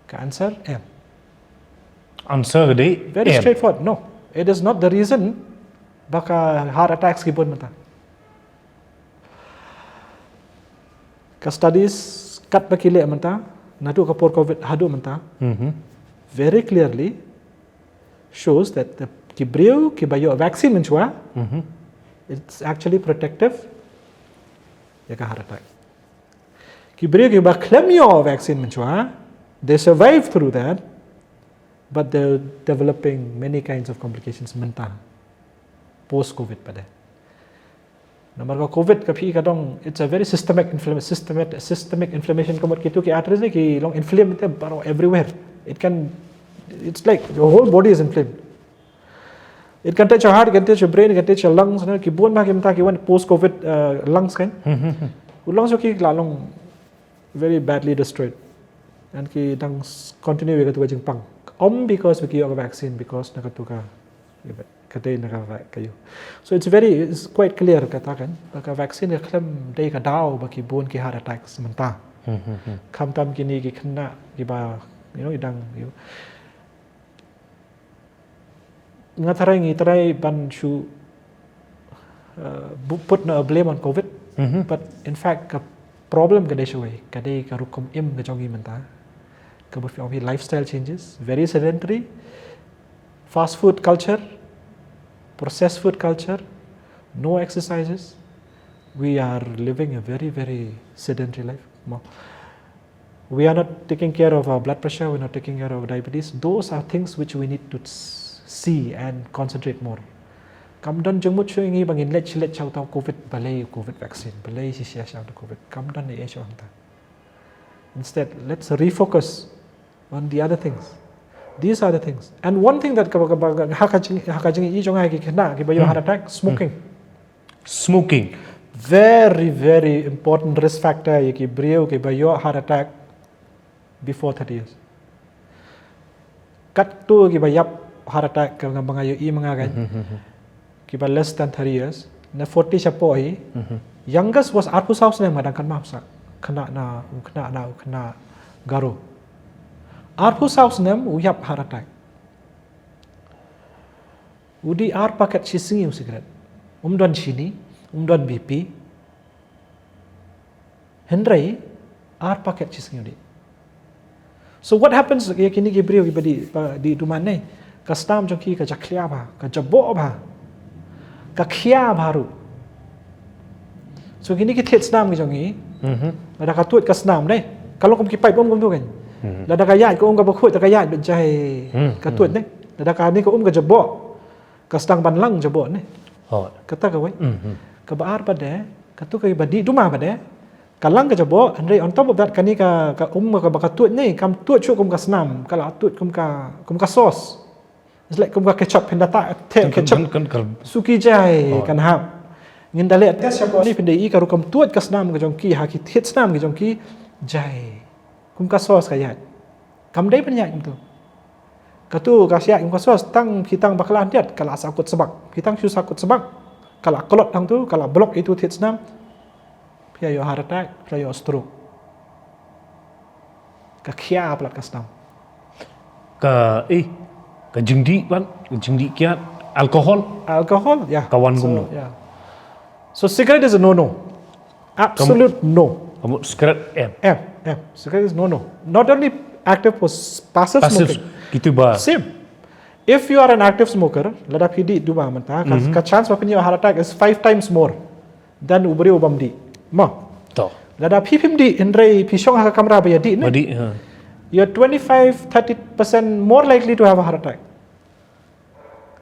Ka answer, em. Answer ka dei very straightforward. No, it is not the reason ba ka heart attacks ki bun mynta. Ka studies katba ki leh mynta, naduh ka por covid haduh mynta, very clearly shows that the, ki briew kiba ïoh vaccine mynshuwa, it's actually protective ïa ka heart attack. Ki briew kiba khlem ïoh vaccine mynshuwa, they survive through that, but they're developing many kinds of complications mynta post covid pat de. Namar ka covid ka phi ka dong, it's a very systemic inflammation, systemic, systemic inflammation, ka mut kitu ki arteries ne ki long inflamed te baroh everywhere. It can, it's like your whole body is inflamed. It can touch your heart, it can touch your brain, it can touch your lungs, you know, ki bun bha ki mynta ki wan post covid, uh, lungs kan. Ki lungs ki la long very badly destroyed. And ki dang s-, continue ïa katu ka jingpang. Ym because ba ki ïoh ka vaccine, because na katu ka, ka dei na ka va-, ka ïoh. So it's very, it's quite clear kata kan, ba ka vaccine ka khlem dei ka daw ba ki bun ki heart attacks mynta. Khamtam kine ki khynnah kiba, you know, ki dang, you know, nga tharai ngi tharai ban shu, uh, bu-, put na blame on covid, but in fact ka problem ka dei shawei, ka dei ka rukom im ka jong ngi mynta. Kaba phi ong phi lifestyle changes, very sedentary, Fast food culture, processed food culture, no exercises. We are living a very, very sedentary life. Mo. We are not taking care of our blood pressure, we're not taking care of diabetes. Those are things which we need to s- see and concentrate more. Kam don jingmut shuh ïa ngi ba ngin leit shi leit sha uta u COVID, balei u COVID vaccine, balei shisha sha uta u COVID. Kam don ïa shuh hangta. Instead, let's refocus on the other things. These are the things. And one thing that ka, ka, ka, ha ka jing, ha ka jing i jong nga ki khynnah kiba ïoh heart attack, smoking. Smoking. Very, very important risk factor ïa ki briew kiba ïoh heart attack before thirty years. Katto kiba ïap heart attack ka nga ba nga ïohi ma nga kan. Kiba less than thirty years. Na forty shapoh hi. Youngest was arphew saw snem, nga dang kynmaw sa. Khynnah na, khynnah na, khynnah Garo. Arphew saw snem u ïap heart attack. U dih ar paket shi sngi u cigarette. Um don shini, um don BP. Hynrei ar paket shi sngi u dih. So what happens ïa kine ki briew kiba dih, ba dih duma ne? Ka snam jong ki ka jakhlia bha, ka jaboh bha, ka khia bha ruh. So kine ki thied snam ki jong ngi, lada ka tuid ka snam ne, ka long kum ki paip um kumtu kan. Lada ka ïaid ka um kaba khuid, lada ka ïaid bad jai ka tuid ne. Lada kane ka um ka jaboh, ka sdang ban lang jaboh ne. Kata kawei. Kaba ar pat de, katu kaba dih duma pat de, ka lang ka jaboh, hynrei on top of that kane ka, ka um kaba ka tuid ne, kam tuid shuh kum ka snam, ka la tuid kum ka, kum ka sauce. It's like kum ka ketchup, phin da tah theh ketchup. Suki jai kan hap. Ngin da leh test shapoh ne, phin da i ka rukom tuid ka snam ka jong ki, ha ki thied snam ka jong ki jai. Kum ka sauce ka ïaid. Kam dei ban ïaid kumtu. Katu ka ïaid kum ka sauce, tang phi tang bakla diat, ka la sahkut sbak. Phi tang shu sahkut sbak, ka la klot hangtu, ka la block itu thied snam. Phi ïoh heart attack, phi ïoh stroke. Ka khia palat ka snam. Ka, eh, ka jingdih pat, ka jingdih kiad, alcohol. Alcohol, yeah. Ka wan kumno? Yeah. So cigarette is a no-no. Absolute no. Ka mut cigarette em. Em, em. Cigarette is no-no. Not only active, passive smoking. Kitu ba. Same. If you are an active smoker, lada phi dih duma mynta, ka, ka chance ba phin ïoh heart attack is five times more than u briew u bym dih. Mo. To. Lada phi phim dih, hynrei phi shong ha ka kamra ba ïa dih ne. Ba dih, ha. You're twenty-five, thirty percent more likely to have a heart attack.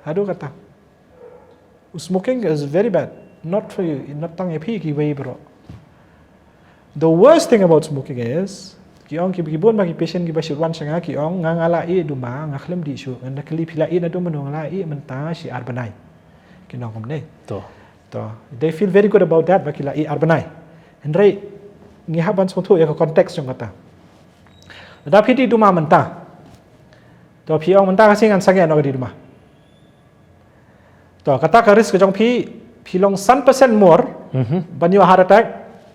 Haduh kata. Smoking is very bad. Not for you, not tang ïa phi, kiwei baroh. The worst thing about smoking is, ki ong ki, ki bun ba ki patient kiba shu wan sha nga ki ong, nga, nga la ih duma, nga khlem dih shuh, nga kylli phi la ih naduh mynno, nga la ih mynta shi ar bnai. Ki ong kumne. To. To. They feel very good about that, ba ki la ih ar bnai. Hynrei ngi hap ban sngewthuh ïa ka context jong kata. Lada phi dih duma mynta. To phi ong mynta ka sngi ngan sangeh noh ka dih duma. To kata ka risk ka jong phi, phi long san percent more ban ïoh heart attack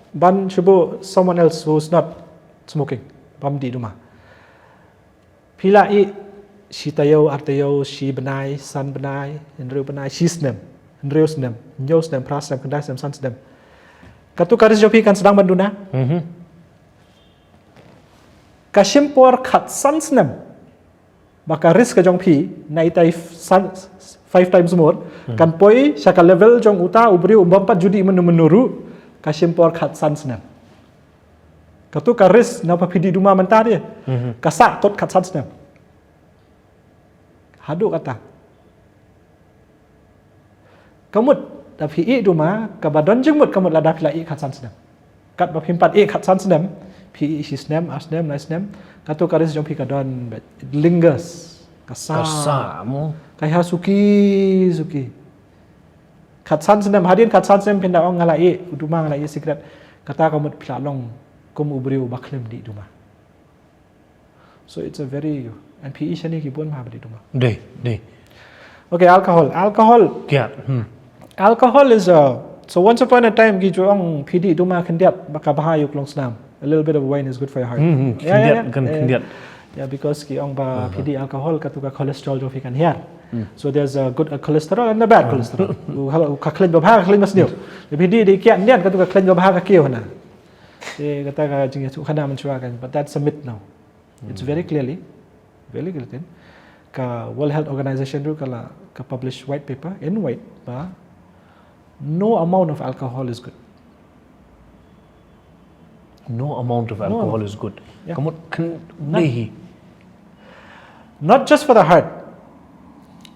ban shu buh someone else who's not smoking, bym dih duma. Phi la ih shi taïew, ar taïew, shi bnai, san bnai, hynriew bnai, shi snem, hynriew snem, hynñiew snem, phra snem, khyndai snem, san snem. Katu ka risk jong phi kan sdang ban duna. Ka shim por khatsan snem ba ka risk ka jong phi na itai san, five times more, kan poi sha ka level jong uta u briew u bym pat ju dih mynno mynno ruh, ka shim por khatsan snem. Katu ka risk naba phi dih duma mynta de. Ka sah tot khatsan snem. Haduh kata. Ka mut, da phi ih duma, kaba don jingmut ka mut lada phi la ih khatsan snem. Katba phim pat ih khatsan snem, phi ih shi snem, ar snem, lai snem, katu ka risk jong phi ka don, but it lingers. Ka sah. Ka sah mo. Ka ïa suki, suki. Khatsan snem, hadien khatsan snem phin da ong nga la ih duma, nga la ih cigarette. Kata ka mut phi la long kum u briew ba khlem dih duma. So it's a very, and phi ih shane ki bun bha ba dih duma. Dei, dei. Okay, alcohol. Alcohol. Kiad. Alcohol is a, so once upon a time ki ju ong phi dih duma khyndiat ba ka bha ïa u klongsnam. A little bit of wine is good for your heart. Khyndiat, kan khyndiat. Yeah, because ki ong ba phi dih alcohol katu ka cholesterol jong phi kan hiar. So there's a good, a cholesterol and a bad cholesterol. U khlein ba bha, u khlein ba sniew. Phi dih dih kiad khyndiat katu ka khlein ba bha ka kiew hana. Te kata ka jingïathuhkhana mynshuwa kan, but that's a myth now. It's very clearly, very clearly. Ka World Health Organization ruh ka la, ka publish white paper in white ba no amount of alcohol is good. No amount of alcohol is good. Yeah. Ka mut kan dei hi. Not just for the heart,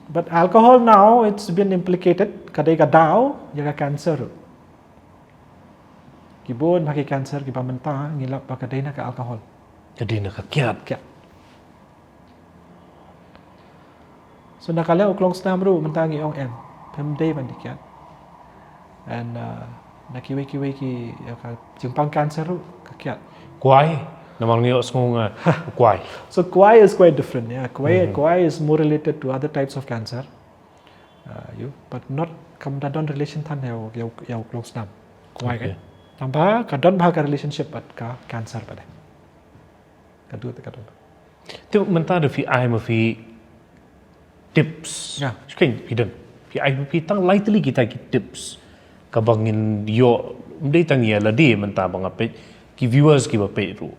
but alcohol now it's been implicated ka dei ka daw ïa ka cancer ruh. Ki bun bha ki cancer kiba mynta ngi lap ba ka dei na ka alcohol. Ka dei na ka kiad. Kiad. So na ka liang u klong snam ruh mynta ngi ong em, phim dei ban dih kiad. And uh, na kiwei kiwei ki ïa ka jingpang cancer ruh ka kiad. Kwai, namar ngi ïohsngew nga kwai. So kwai is quite different. Yeah, kwai kwai is more related to other types of cancer. Uh, you, but not kam da don relation than ïa u, ïa u, ïa u klong snam. Kwai kan. Tang ba ka don bha ka relationship bad ka cancer bad. Ka dei ka don. Te mynta da phi ai ma phi tips. Ya. Shukeng phi don. Phi ai phi tang lai tylli kita ki tips. Kaba ngin ïoh, ym dei tang ïa lade mynta ba nga peit ki viewers kiba peit ruh.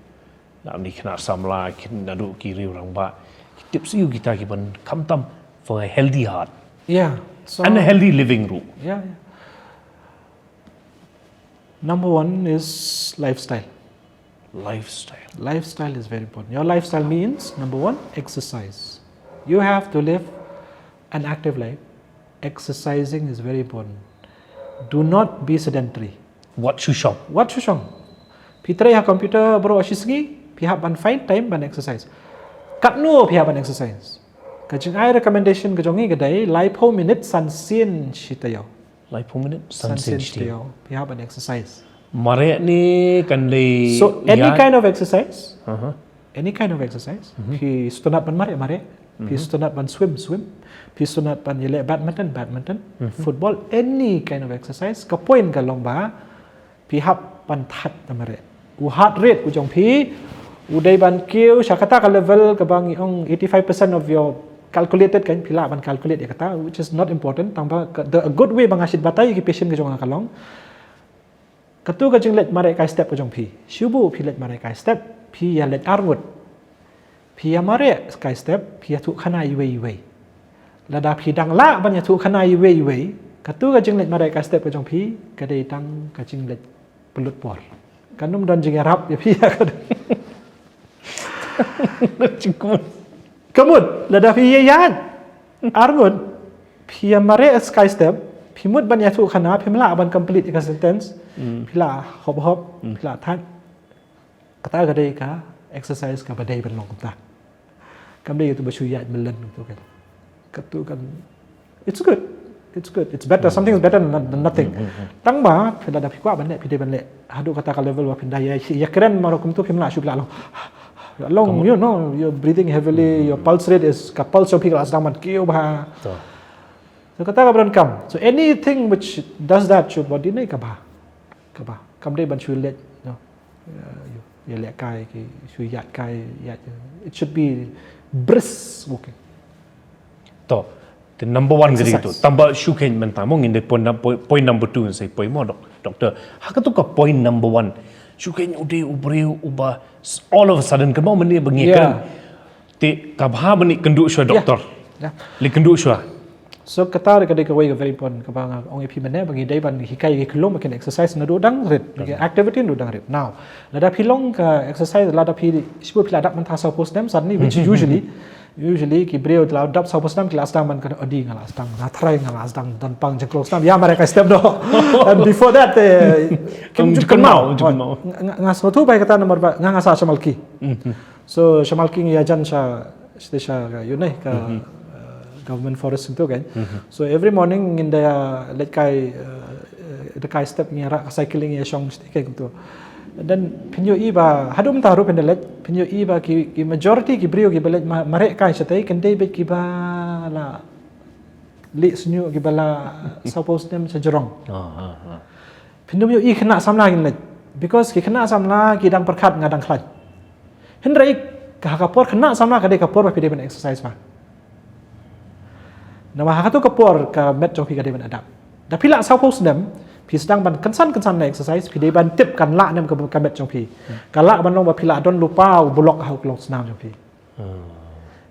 Namar ki khynnah samla, ki naduh ki riew rangbah. Ki tips ïa kita kiban khamtam for a healthy heart. Yeah. So And a healthy living ruh. Yeah, yeah. Number one is lifestyle. Lifestyle. Lifestyle is very important. Your lifestyle means number one, exercise. You have to live an active life. Exercising is very important. Do not be sedentary. Wat shu shong. Wat shu shong. Phi trei ha computer baroh shi sngi, phi hap ban find time ban exercise. Katno phi hap ban exercise. Ka jingai recommendation ka jong ngi ka dei, laiphew minit san sien shi taïew. Laiphew minit san sien shi taïew. Phi hap ban exercise. Mareh ne kan dei. So any ïa- kind of exercise, Aha. any kind of exercise. Phi sngewtynnat ban mareh, mareh. Phi sngewtynnat ban swim, swim. Phi sngewtynnat ban ïaleh badminton, badminton. Football, any kind of exercise. Ka point ka long ba phi hap ban thait da mareh. U heart rate u jong phi u dei ban kiew sha kata ka level kaba ngi ong eighty-five percent of your calculated, kan phi lah ban calculate ïa kata, which is not important. Tang ba ka, the, a good way ba nga shim batai ïa ki patient ka jong nga ka long, kato ka jingleit mareh kai step ka jong phi. Shu buh phi leit mareh kai step, phi ïaleit arngut. Phi ïa mareh kai step, phi ïathuh khana iwei iwei. Lada phi dang lah ban ïathuh khana iwei iwei, kato ka jingleit mareh kai step ka jong phi ka dei tang ka jingleit pynlut por. Kan ym don jingïarap ïa phi ïa ka. Ka mut, lada phi ïa ïaid arngut, phi ïa mareh kai step, phi mut ban ïathuh khana, phim lah ban complete ïa ka sentence, phi la hop hop, phi la thait. Kata ka dei ka exercise kaba dei ban long kumta. Kam dei katu ba shu ïaid mlien katu kan. Katu kan, it's good. It's good. It's better. Something is better than, than nothing. Tang ba phi lada phi kwah ban leh, phi dei ban leh haduh kata ka level ba phin da ïa, ïa kren marwei kumtu, phim lah shu, phi la long. Long, you know, you're breathing heavily, your pulse rate is, ka pulse jong phi ka la sdang ban kiew bha. To. So kata ka ba donkam. So anything which does that should, ba dei ne kaba, kaba, kam dei ban shu leh, no. Ïa, ïa leh kai ki, shu ïaid kai, ïaid. It should be brisk walking. To, the number one ka dei Exercise. Kato. Tang ba shu khein mynta mo ngin dei point, point, point number two ngin sa poi mo, doc-, doctor. Ha kato ka point number one. Shu khein u dei u briew uba s-, all of a sudden kynmaw mynne ba ngi kren. Te kaba mynne kynduh shuwa, doctor. Yeah. Leh kynduh shuwa. So kata ka dei kawei ka very important kaba nga ong ïa phi mynne ba ngi dei ban hikai ki khlem, ba kin exercise naduh dang rit. Ki activity naduh dang rit. Now, lada phi long ka exercise, lada phi, shu phi la dap mynta saw phew snem, suddenly, which usually, usually ki briew la dap saw phew snem ki la sdang ban kren, "Odi, nga la sdang, nga trai, nga la sdang don pang jingklong snem, ïa mareh kai step doh." And before that, eh, kim ju kynmaw. Nga, nga, nga sngewthuh ba kata namar ba nga, nga sah shamal ki. So shamal ki ngi ïajan sha, sha, sha, ïa une ka, uh, government forest tu kan. So every morning ngin da leit kai, uh, da kai step, ngi rah ka cycling, ïa shong shatei kan tu. And then phin ïohi ba haduh mynta ruh phin da leit, phin ïohi ba ki, ki majority ki briew kiba leit ma-, mareh kai shatei kan dei beit kiba la leh sniew, kiba la saw phew snem sha jrong. Phin ym ïohi khynnah samla kin leit. Because ki khynnah samla ki dang pyrkhat nga dang khlaiñ. Hynrei ka ha ka por khynnah samla ka dei ka por ba phi dei ban exercise ma. Namar ha kato ka por ka met jong phi ka dei ban adapt. Da phi la saw phew snem, phi sdang ban kynsan kynsan na exercise, phi dei ban tip kan lah ne em ka, ka met jong phi. Ka lah ban long ba phi la don lypa u block ha u klong snam jong phi.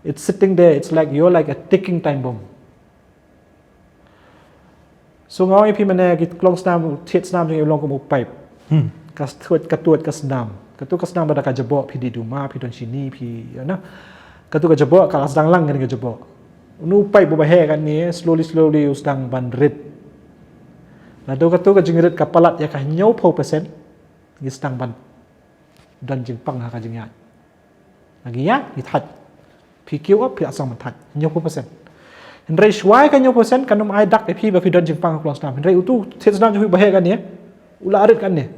It's sitting there, it's like you're like a ticking time bomb. So nga ong ïa phi mynne ki klong snam, thied snam jong ngi u long kum u paip. Hmm. Ka tuid, ka tuid ka snam. Katu ka snam ba da ka jaboh, phi dih duma, phi don shini, phi, ïa na. Katu ka jaboh ka la sdang lang kane ka jaboh. Une u paip uba heh kane, slowly, slowly u sdang ban rit. Lada katu ka jingrit ka palat ïa ka hynñiewphew percent, ngi sdang ban don jingpang ha ka jingïaid. Ngi ïaid, ngi thait. Phi kiew ap, phi la sdang ban thait. Hynñiewphew percent. Hynrei shuwa ïa ka hynñiewphew percent kan ym ai dak ïa phi ba phi don jingpang ha klong snam. Hynrei utu thied snam jong phi uba heh kane, u la rit kane.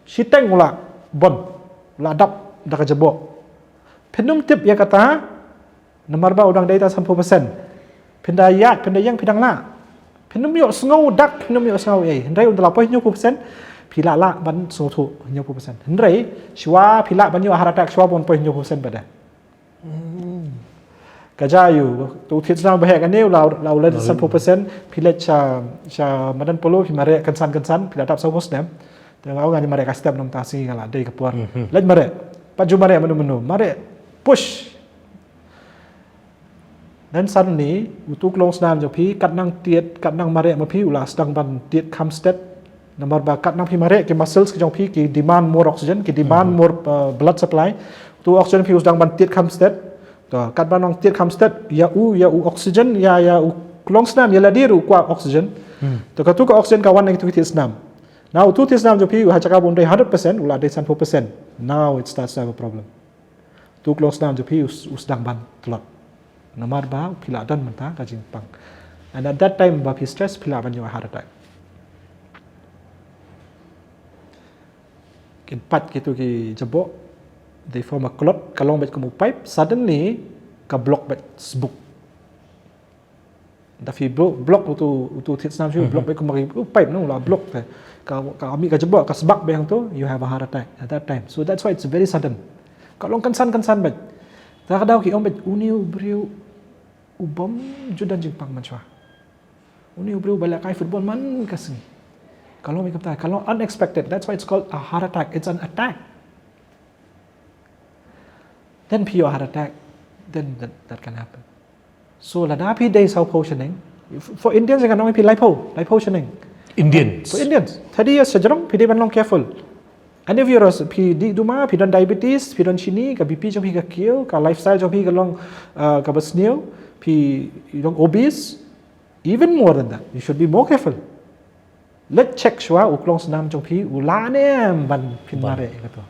Shiteng u la bun, u la dap da ka jaboh. Phin ym tip ïa kata, namar ba u dang dei tang sanphew percent. Phin da ïaid, phin da ïeng, phi dang lah. Phin ym ïohsngew dak, phin ym ïohsngew ei. Hynrei ynda la poi hynñiewphew percent, phi lah lah ban sngewthuh hynñiewphew percent. Hynrei shuwa phi lah ban ïoh heart attack shuwa ban poi hynñiewphew percent pat de. Ka jia ïa u, utu u thied snam uba heh kane u la, la u leit sanphew percent, phi leit sha, sha madan Polo, phi mareh kynsan kynsan, phi la dap sawphew snem. Te nga ong ngan mareh ka step, namar ta sngi nga la dei ka por. Leit mareh. Pat ju mareh mano mano. Mareh. Push. Then suddenly, utu u klong snam jong phi, katba nang thied, katba nang mareh ma phi, u la sdang ban thied kham stet. Namar ba katba nang phi mareh, ki muscles ki jong phi, ki demand more oxygen, ki demand more, uh, blood supply. Utu u oxygen phi u sdang ban thied kham stet. To, katba nang thied kham stet, ïa u, ïa u oxygen, ïa, ïa u klong snam, ïa lade ruh u kwah oxygen. To, katu ka oxygen ka wan na kitu ki thied snam. Now, utu u thied snam jong phi, u ha jaka ba un dei hundred percent, u la dei sanphew percent. Now it starts to have a problem. Utu u klong snam jong phi u s-, u sdang ban tlot. Namar ba phi la don mynta ka jingpang. And at that time ba phi stress, phi lah ban ïoh heart attack. Kin pat kitu ki jaboh, they form a clot, ka long beit kum u pipe, suddenly ka block beit sbuk. Da phi blo-, block utu, utu thied snam shu, block beit kumba ki, u pipe no, la block te. Ka, ka mih ka jaboh, ka sbak beit hangto, you have a heart attack at that time. So that's why it's very sudden. Ka long kynsan kynsan beit. Te ka daw ki ong beit, une u briew u bym ju don jingpang mynshuwa. Une u briew ba lehkai football man ka sngi. Ka long beit kumta, ka long unexpected. That's why it's called a heart attack. It's an attack. Then phi ïoh heart attack, then that, that can happen. So lada phi dei sawphew shaneng, f-, for Indians ngan ong phi laiphew, laiphew shaneng. Indians. For Indians, thirty years shajrong, phi dei ban long careful. And if you're a, phi dih duma, phi don diabetes, phi don shini, ka B P jong phi ka kiew, ka lifestyle jong phi ka long, uh, kaba sniew, phi, you know, obese, even more than that, you should be more careful. Let's check shuwa u klong snam jong phi u lah ne em ban phin mareh ïa kato.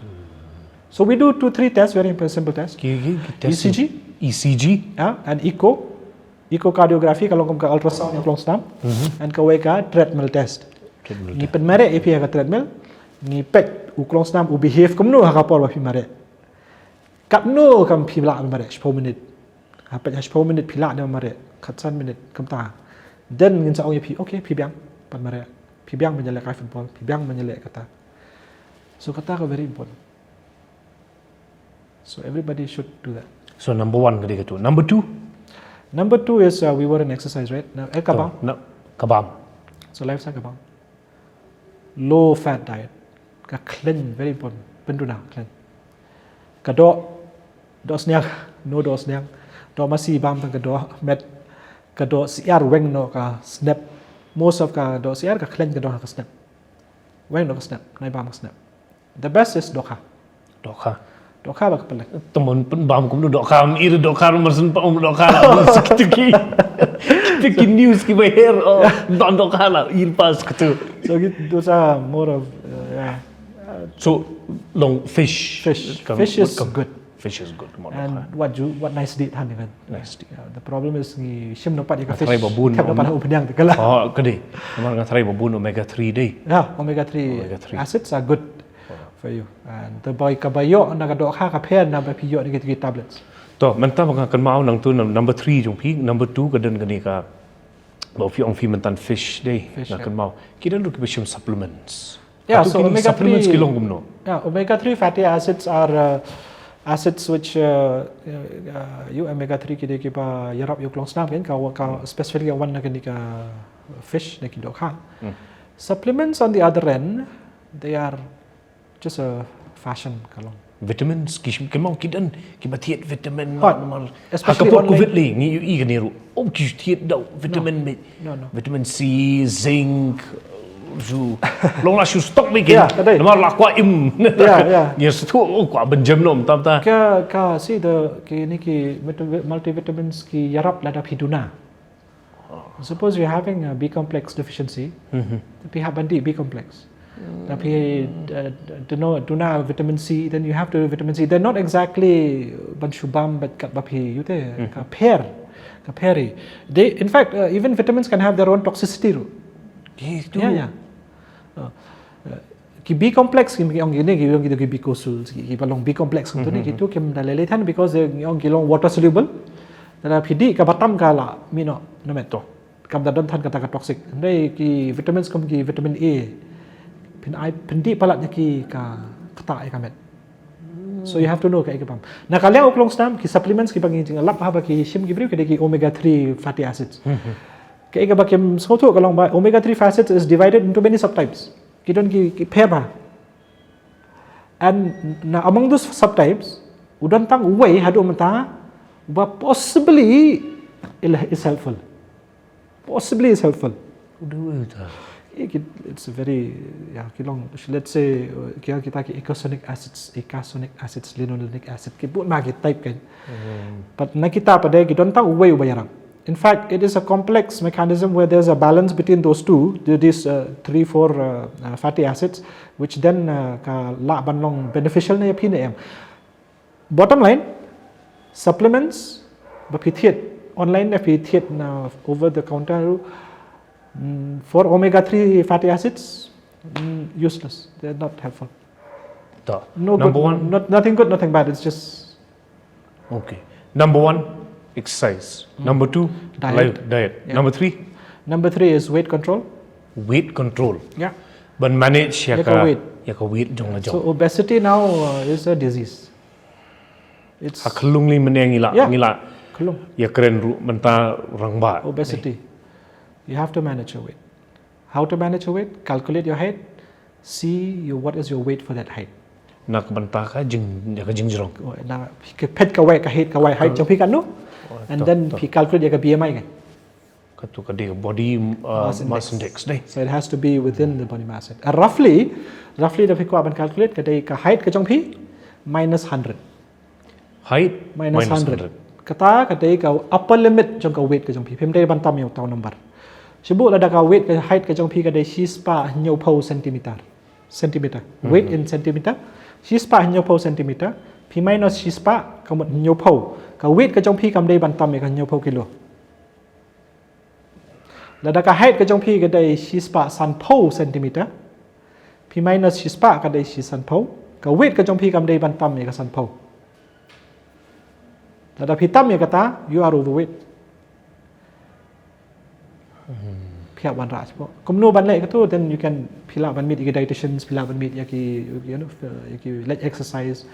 So we do two, three tests, very simple test. Ki, ki, ki test E C G. E C G. Yeah, and echo. Echocardiography, ka long kum ka ultrasound ïa u klong snam. And kawei ka treadmill test. Treadmill test. Ngi pynmareh ïa phi ha ka treadmill. Ngi peit u klong snam u behave kumno ha ka por ba phi mareh. Katno kam phi lah mareh, shiphew minit. Ha peit ha shiphew minit phi lah ne em mareh, khatsan minit, kumta. Then ngin sa ong ïa phi, okay, phi biang ban mareh. Phi biang ban ïalehkai football, phi biang ban ïaleh kata. So kata ka very important. So everybody should do that. So number one ka dei katu. Number two? Number two is, uh, we were in exercise, right? Now, eh, ka bam. To, na, ka bam. So lifestyle ka bam. Low fat diet. Ka khleiñ very important. Pynduna khleiñ. Ka doh, doh sniang, no doh sniang. Doh masi bam tang ka doh met. Ka doh syiar weng noh ka snep. Most of ka doh syiar, ka khleiñ ka doh ka snep. Weng noh ka snep, nai bam ka snep. The best is dohkha. Dohkha. Dohkha ba ka pynlait. Te mon pynbam kumno dohkha, ym i dohkha, mar syn pa ong dohkha la, ong sa kitu ki. Kitu ki news kiba her, oh, don dohkha la, i pas kitu. So ki, those are more of, uh, yeah. So, long fish. Fish. Fish is good. Fish is good, kumno dohkha. And wat ju, wat nai sdieh than ïa ka. Nai sdieh. Yeah, the problem is ngi shim noh pat ïa ka fish. Nga tharai ba bun. Thep noh pat ha u phniang te ka la. Oh, ka dei. Namar nga tharai ba bun omega three dei. Yeah, omega three. Omega three acids are good for you. And te ba, kaba ïoh na ka dohkha ka pher na ba phi ïoh na ki, ki tablets. To, mynta ba nga kynmaw nangtu num-, number three jong phi, number two ka don kane ka, ba phi ong phi mynta fish dei. Fish, yeah. Nga kynmaw. Ki don ruh kiba shim supplements. Yeah, so omega three, supplements ki long kumno? Yeah, omega three fatty acids are, uh, acids which, uh, uh, ïa u omega three ki dei kiba ïarap ïa u klong snam, kan, ka, ka specifically ka wan na kane ka fish, na ki dohkha. Supplements on the other end, they are just a fashion ka long. Vitamins ki, ki mong ki don ki ba thied vitamin. Hot. Namar ha ka por Covid lei ngi ïohi kane ruh. Oh, ki thied da vitamin B. No, no. Vitamin C, zinc, ju. Long la shu stock bi kin. Yeah, ka dei. Namar la kwah im. Yeah, yeah. Ngi shu, oh, kwah ban jem nom tam ta. Ka, ka, see the, ki ni ki multivitamins ki ïarap lada phi duna. Suppose you're having a B complex deficiency, phi hap ban dih B complex. Lada phi, uh, duna, duna vitamin C, then you have to vitamin C. They're not exactly ban shu bam bad kat ba phi ïohi te, ka pher, ka pher hi. They, in fact, uh, even vitamins can have their own toxicity ruh. Yeah, yeah. Uh, uh, ki B complex ki ong kine ki ong ki B complex ki, ki ba long B complex ki tu ne ki tu kim da lei lei than because they ong ki long water soluble. Lada phi dih ka ba tam ka la mih noh na met. To. Kam da don than kata ka toxic. Hynrei ki vitamins kum ki vitamin A phin ai, phin dih palat ïa ki ka ktah ïa ka met. So you have to know kaei ka bam. Na ka liang u klong snam ki supplements ki ba ngi jing lap haba ki shim ki briew ki dei ki omega three fatty acids. Kaei kaba kim sngewthuh ka long ba omega three fatty acids is divided into many subtypes. Ki don ki, ki pher bha. And na among those subtypes u don tang uwei haduh mynta ba possibly is helpful. Possibly is helpful. Udah udah. It's a very, yeah, ki long, let's say, uh, ki, kita ki eicosanoic acids, eicosanoic acids, linoleic acid, ki bun ma ki type kan. But na kita pat de ki don tang uwei uba ïarap. In fact, it is a complex mechanism where there's a balance between those two, th-, these, uh, three, four, uh, uh, fatty acids, which then, uh, ka lah ban long beneficial ne ïa phi ne em. Bottom line, supplements ba phi thied online ne phi thied na over the counter, mm, for omega three fatty acids, mm, useless. They're not helpful. To. No good. Number one. Not, nothing good, nothing bad. It's just Okay. Number one, exercise. Number two, diet. Diet. Yeah. Number three? Number three is weight control. Weight control. Yeah. Ban manage ïa ka weight. Ïa ka weight jong la jong. So obesity now, uh, is a disease. It's ha khlung li mynne ngi la, ngi la. Khlung. Ïa kren ruh mynta rangbah. Obesity. You have to manage your weight. How to manage your weight? Calculate your height. See your, what is your weight for that height. Na ka bynta ka jing, ïa ka jingjrong. Oh, na ka peit kawei ka height, kawei height jong phi katno. And then phi calculate ïa ka B M I kan. Katu ka dei body, uh, mass index dei. So it has to be within the body mass index. Uh, roughly, roughly da phi kwah ban calculate ka dei ka height ka jong phi minus hundred. Height minus hundred. Kata ka dei ka upper limit jong ka weight ka jong phi. Phim dei ban tam ïa uta u number. Shu buh lada ka weight ka height ka jong phi ka dei shispah hynñiewphew centimeter. Centimeter. Weight in centimeter. Shispah hynñiewphew centimeter. Phi minus shispah ka mut hynñiewphew. Ka weight ka jong phi kam dei ban tam ïa ka hynñiewphew kilo. Lada ka height ka jong phi ka dei shispah sanphew centimeter. Phi minus shispah ka dei shi sanphew. Ka weight ka jong phi kam dei ban tam ïa ka sanphew. Lada phi tam ïa kata, you are overweight. Phi hap ban rah shuh. Kumno ban leh katu, then you can, phi lah ban meet ïa ki dietitians, phi lah ban meet ïa ki, you know, ïa ki leh exercise,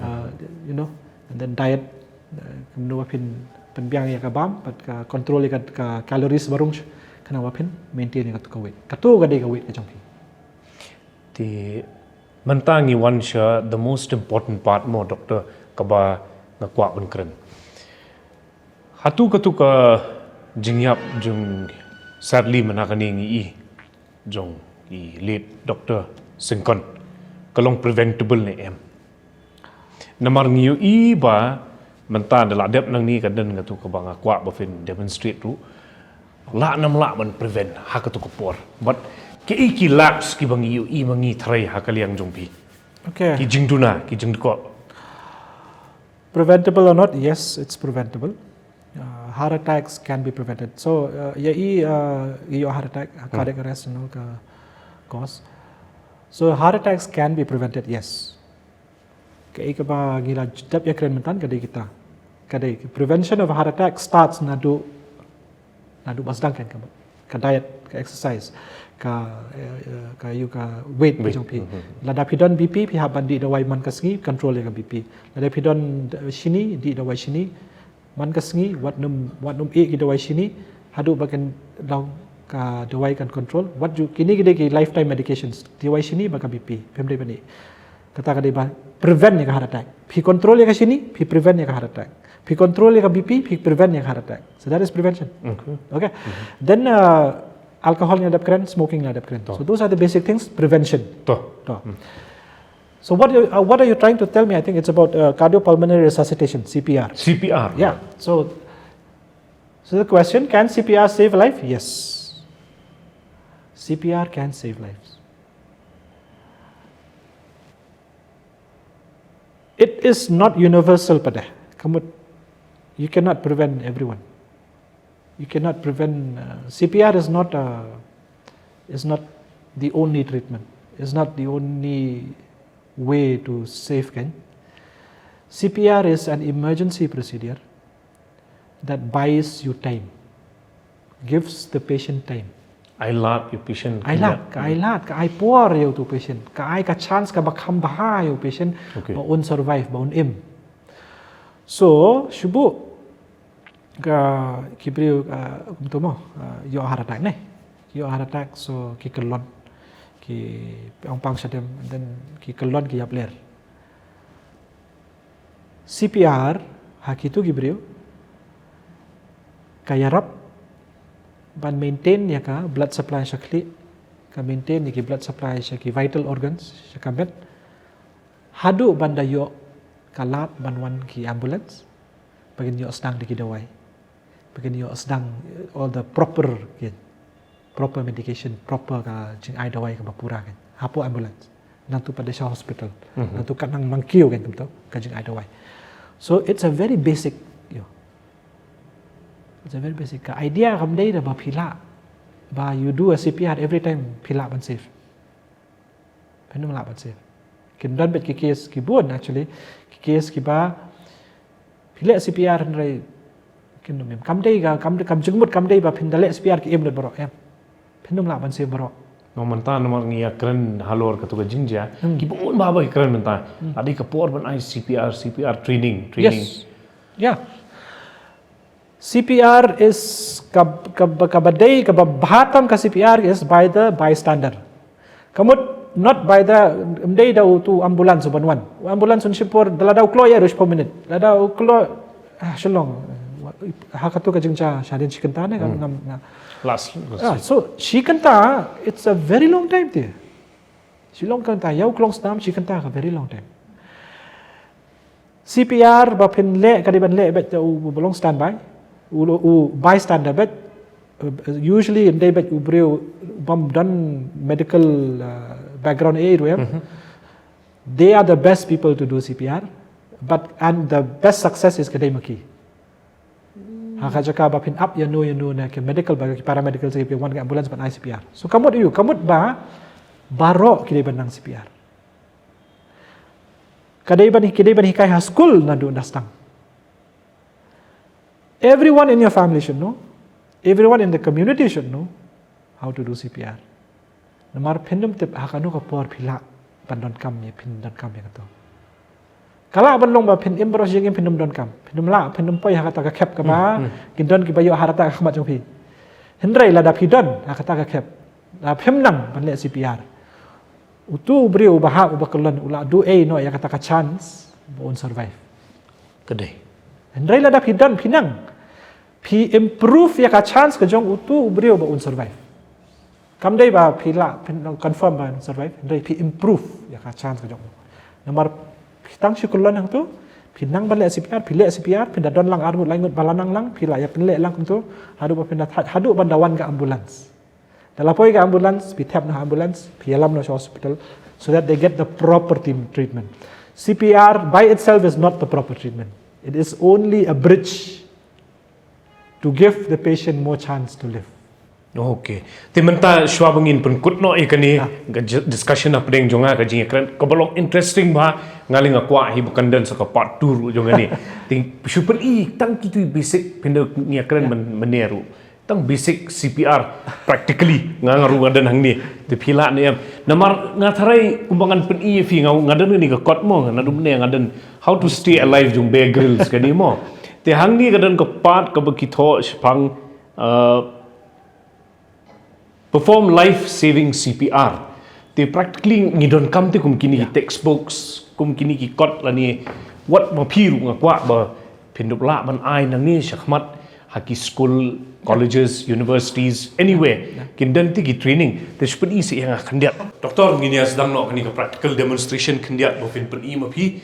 uh, you know, and then diet. Uh, kumno ba phin pynbiang ïa ka bam, bad ka control ïa ka, ka calories ba rung, khnang ba phin maintain ïa katu ka weight. Katu ka dei ka weight ka jong phi. Te mynta ngi wan sha the most important part mo, doctor, kaba nga kwah ban kren. Hato katu ka jingïap jong, sadly mynta kane ngi i jong i late Doctor Syngkon ka long preventable ne em? Namar ngi ïohi ba mynta da la dep nangne ka dang katu kaba nga kwah ba phin demonstrate ruh. Lah nam lah ban prevent ha katu ka por. But kiei ki laps kiba ngi ïohi ba ngi trei ha ka liang jong phi? Okay. Ki jingduna, ki jingdkoh. Preventable or not? Yes, it's preventable. Uh, heart attacks can be prevented. So, uh, ïa i, uh, ïa heart attack, cardiac arrest, you know, ka cause. So heart attacks can be prevented, yes. Kaei kaba ngi la dep ïakren mynta ka dei kita. Ka dei prevention of heart attack starts naduh, naduh ba sdang kan ka, ka diet, ka exercise, ka, eh, eh, ka ïa ka weight ka jong phi. Lada phi don B P, phi hap ban dih dawai man ka sngi, control ïa ka B P. Lada phi don, eh, shini, dih dawai shini man ka sngi, wat nym, wat nym ïeh ki dawai shini haduh ba kan long ka dawai kan control. Wat ju, kine ki dei ki lifetime medications. Dawai shini bad ka B P, phim dei ban ïeh. Kata ka dei ba prevent ïa ka heart attack. Phi control ïa ka shini, phi prevent ïa ka heart attack. Phi control ïa ka B P, phi prevent ïa ka heart attack. So that is prevention. Okay. Then uh, alcohol ne dep kren, smoking ne dep kren. So those are the basic things, prevention. To. So what you, uh, what are you trying to tell me? I think it's about uh, cardiopulmonary resuscitation, C P R. C P R. Yeah. So so the question, can C P R save life? Yes. C P R can save lives. It is not universal, pada. Kamut, you cannot prevent everyone. You cannot prevent. Uh, C P R is not a, is not the only treatment. It's not the only way to save, kan. C P R is an emergency procedure that buys you time, gives the patient time. Ai lad ïa u patient. Ai lad, ka ai lad, ka ai por ïa utu u patient, ka ai ka chance kaba kham bha ïa u patient, okay, ba un survive, ba un im. So shu buh ka ki briew, uh, kumtu mo, uh, ïoh heart attack ne. Ïoh heart attack, so ki kyllon, ki ong pang shadem, and then ki kyllon, ki ïap ler. C P R ha kitu ki briew ka ïarap ban maintain ïa ka blood supply sha khlieh, ka maintain ïa ki blood supply sha ki vital organs, sha ka met. Haduh ban da ïoh ka lad ban wan ki ambulance, ba kin ïoh sdang da ki dawai, ba kin ïoh sdang, eh, all the proper, ki proper medication, proper ka jingai dawai kaba pura, kan, hapoh ambulance. Nangtu pat da sha hospital. Nangtu ka nang mangkiew, kan, kumtu ka jingai dawai. So it's a very basic, you know, it's a very basic. Ka idea kam dei da ba phi lah ba you do a C P R every time phi lah ban save. Phin ym lah ban save. Kin don bad ki case ki bun, actually, ki case kiba phi leh C P R hynrei kin ym im. Kam dei ka, kam, kam jingmut kam dei ba phin da leh C P R ki im lut baroh, em. Phin ym lah ban save baroh. Namar mynta, namar ngi ïa kren halor katu ka jingjia, ki bun bha ba ki kren mynta. Ade ka por ban ai C P R, C P R training, training. Yes. Yeah. C P R is ka, ka, kaba dei, kaba bha tam ka C P R is by the bystander. Kamut, not by the, ym dei da utu ambulance uban wan. U ambulance un shim por, da lada u kloi ïa ruh shiphew minit. Lada u kloi, ah, shalong. Ha katu ka jingjia shadien shi kynta ne, kam ngam, ngam. Last. Ah, so shi kynta, it's a very long time te. Shi long kynta, ïa u klong snam, shi kynta ka very long time. C P R ba phin leh, ka dei ban leh beit da u, u ba long standby, u, u bystander beit, uh, usually ym dei beit u briew bym don medical, uh, background ei ruh, em. They are the best people to do C P R, but, and the best success is ka dei ma ki. Ha ka jaka ba phin ap ïano ïano na ki medical, ba ki paramedical, ki wan ka ambulance ban ai C P R. So kamut ïa u, kamut ba baroh ki dei ban nang C P R. Ka dei ban, ki dei ban hikai ha skul naduh nastang. Everyone in your family should know. Everyone in the community should know how to do C P R. Namar phin ym tip ha kano ka por phi lah ban donkam ïa, phin donkam ïa kato. Ka lah ban long ba phin im baroh shi jingim, phin ym donkam. Phin ym lah, phin ym poi ha kata ka khep kaba kin don kiba ïoh heart attack ha khmat jong phi. Hynrei lada phi don ha kata ka khep, lada phim nang ban leh C P R, utu u briew uba hap, uba kyllon, u la duh ei noh ïa kata ka chance ba un survive. Ka dei. Hynrei lada phi don, phi nang, phi improve ïa ka chance ka jong utu u briew ba un survive. Kam dei ba phi lah, phin nang confirm ba un survive, hynrei phi improve ïa ka chance ka jong u. Namar phi tang shu kyllon hangtu, phi nang ban leh C P R, phi leh C P R, phin da don lang ar ngut lai ngut ba la nang lang, phi lah ïa pynleh lang kumtu, haduh ba phin da, haduh ban da wan ka ambulance. Da la poi ka ambulance, phi thep noh ha ambulance, phi ïalam noh sha hospital, so that they get the proper team treatment. C P R by itself is not the proper treatment. It is only a bridge to give the patient more chance to live. Okay. Te mynta shuwa ba ngin pynkut noh ïa kane ka j-, discussion hapdeng jong nga, ka jingïakren kaba long interesting bha, nga lei nga kwah hi ba kan don sa ka part two ruh jong kane. Te shu pyni tang kitu i basic, pynda ngi ïakren myn-, mynne ruh. Tang basic C P R, practically, nga, nga ruh nga don hangne. Te phi lah ne em? Namar nga tharai kumba ngan pyni ïa phi, nga, nga don kane ka kot mo, nga don ne, nga don How to Stay Alive jong Bear Grylls kane mo. Te hangne ka don ka part kaba ki thoh shaphang, uh, perform life saving C P R. Te practically ngi donkam te kum kine ki textbooks, kum kine ki kot lane wat ma phi ruh nga kwah ba phin dup lah ban ai nangne shakhmat ha ki school, colleges, universities, anywhere. Kin don te ki training. Te shu pyni seh ïa nga khyndiat. Doctor, ngin ïa sdang noh kane ka practical demonstration khyndiat ba phin pyni ma phi.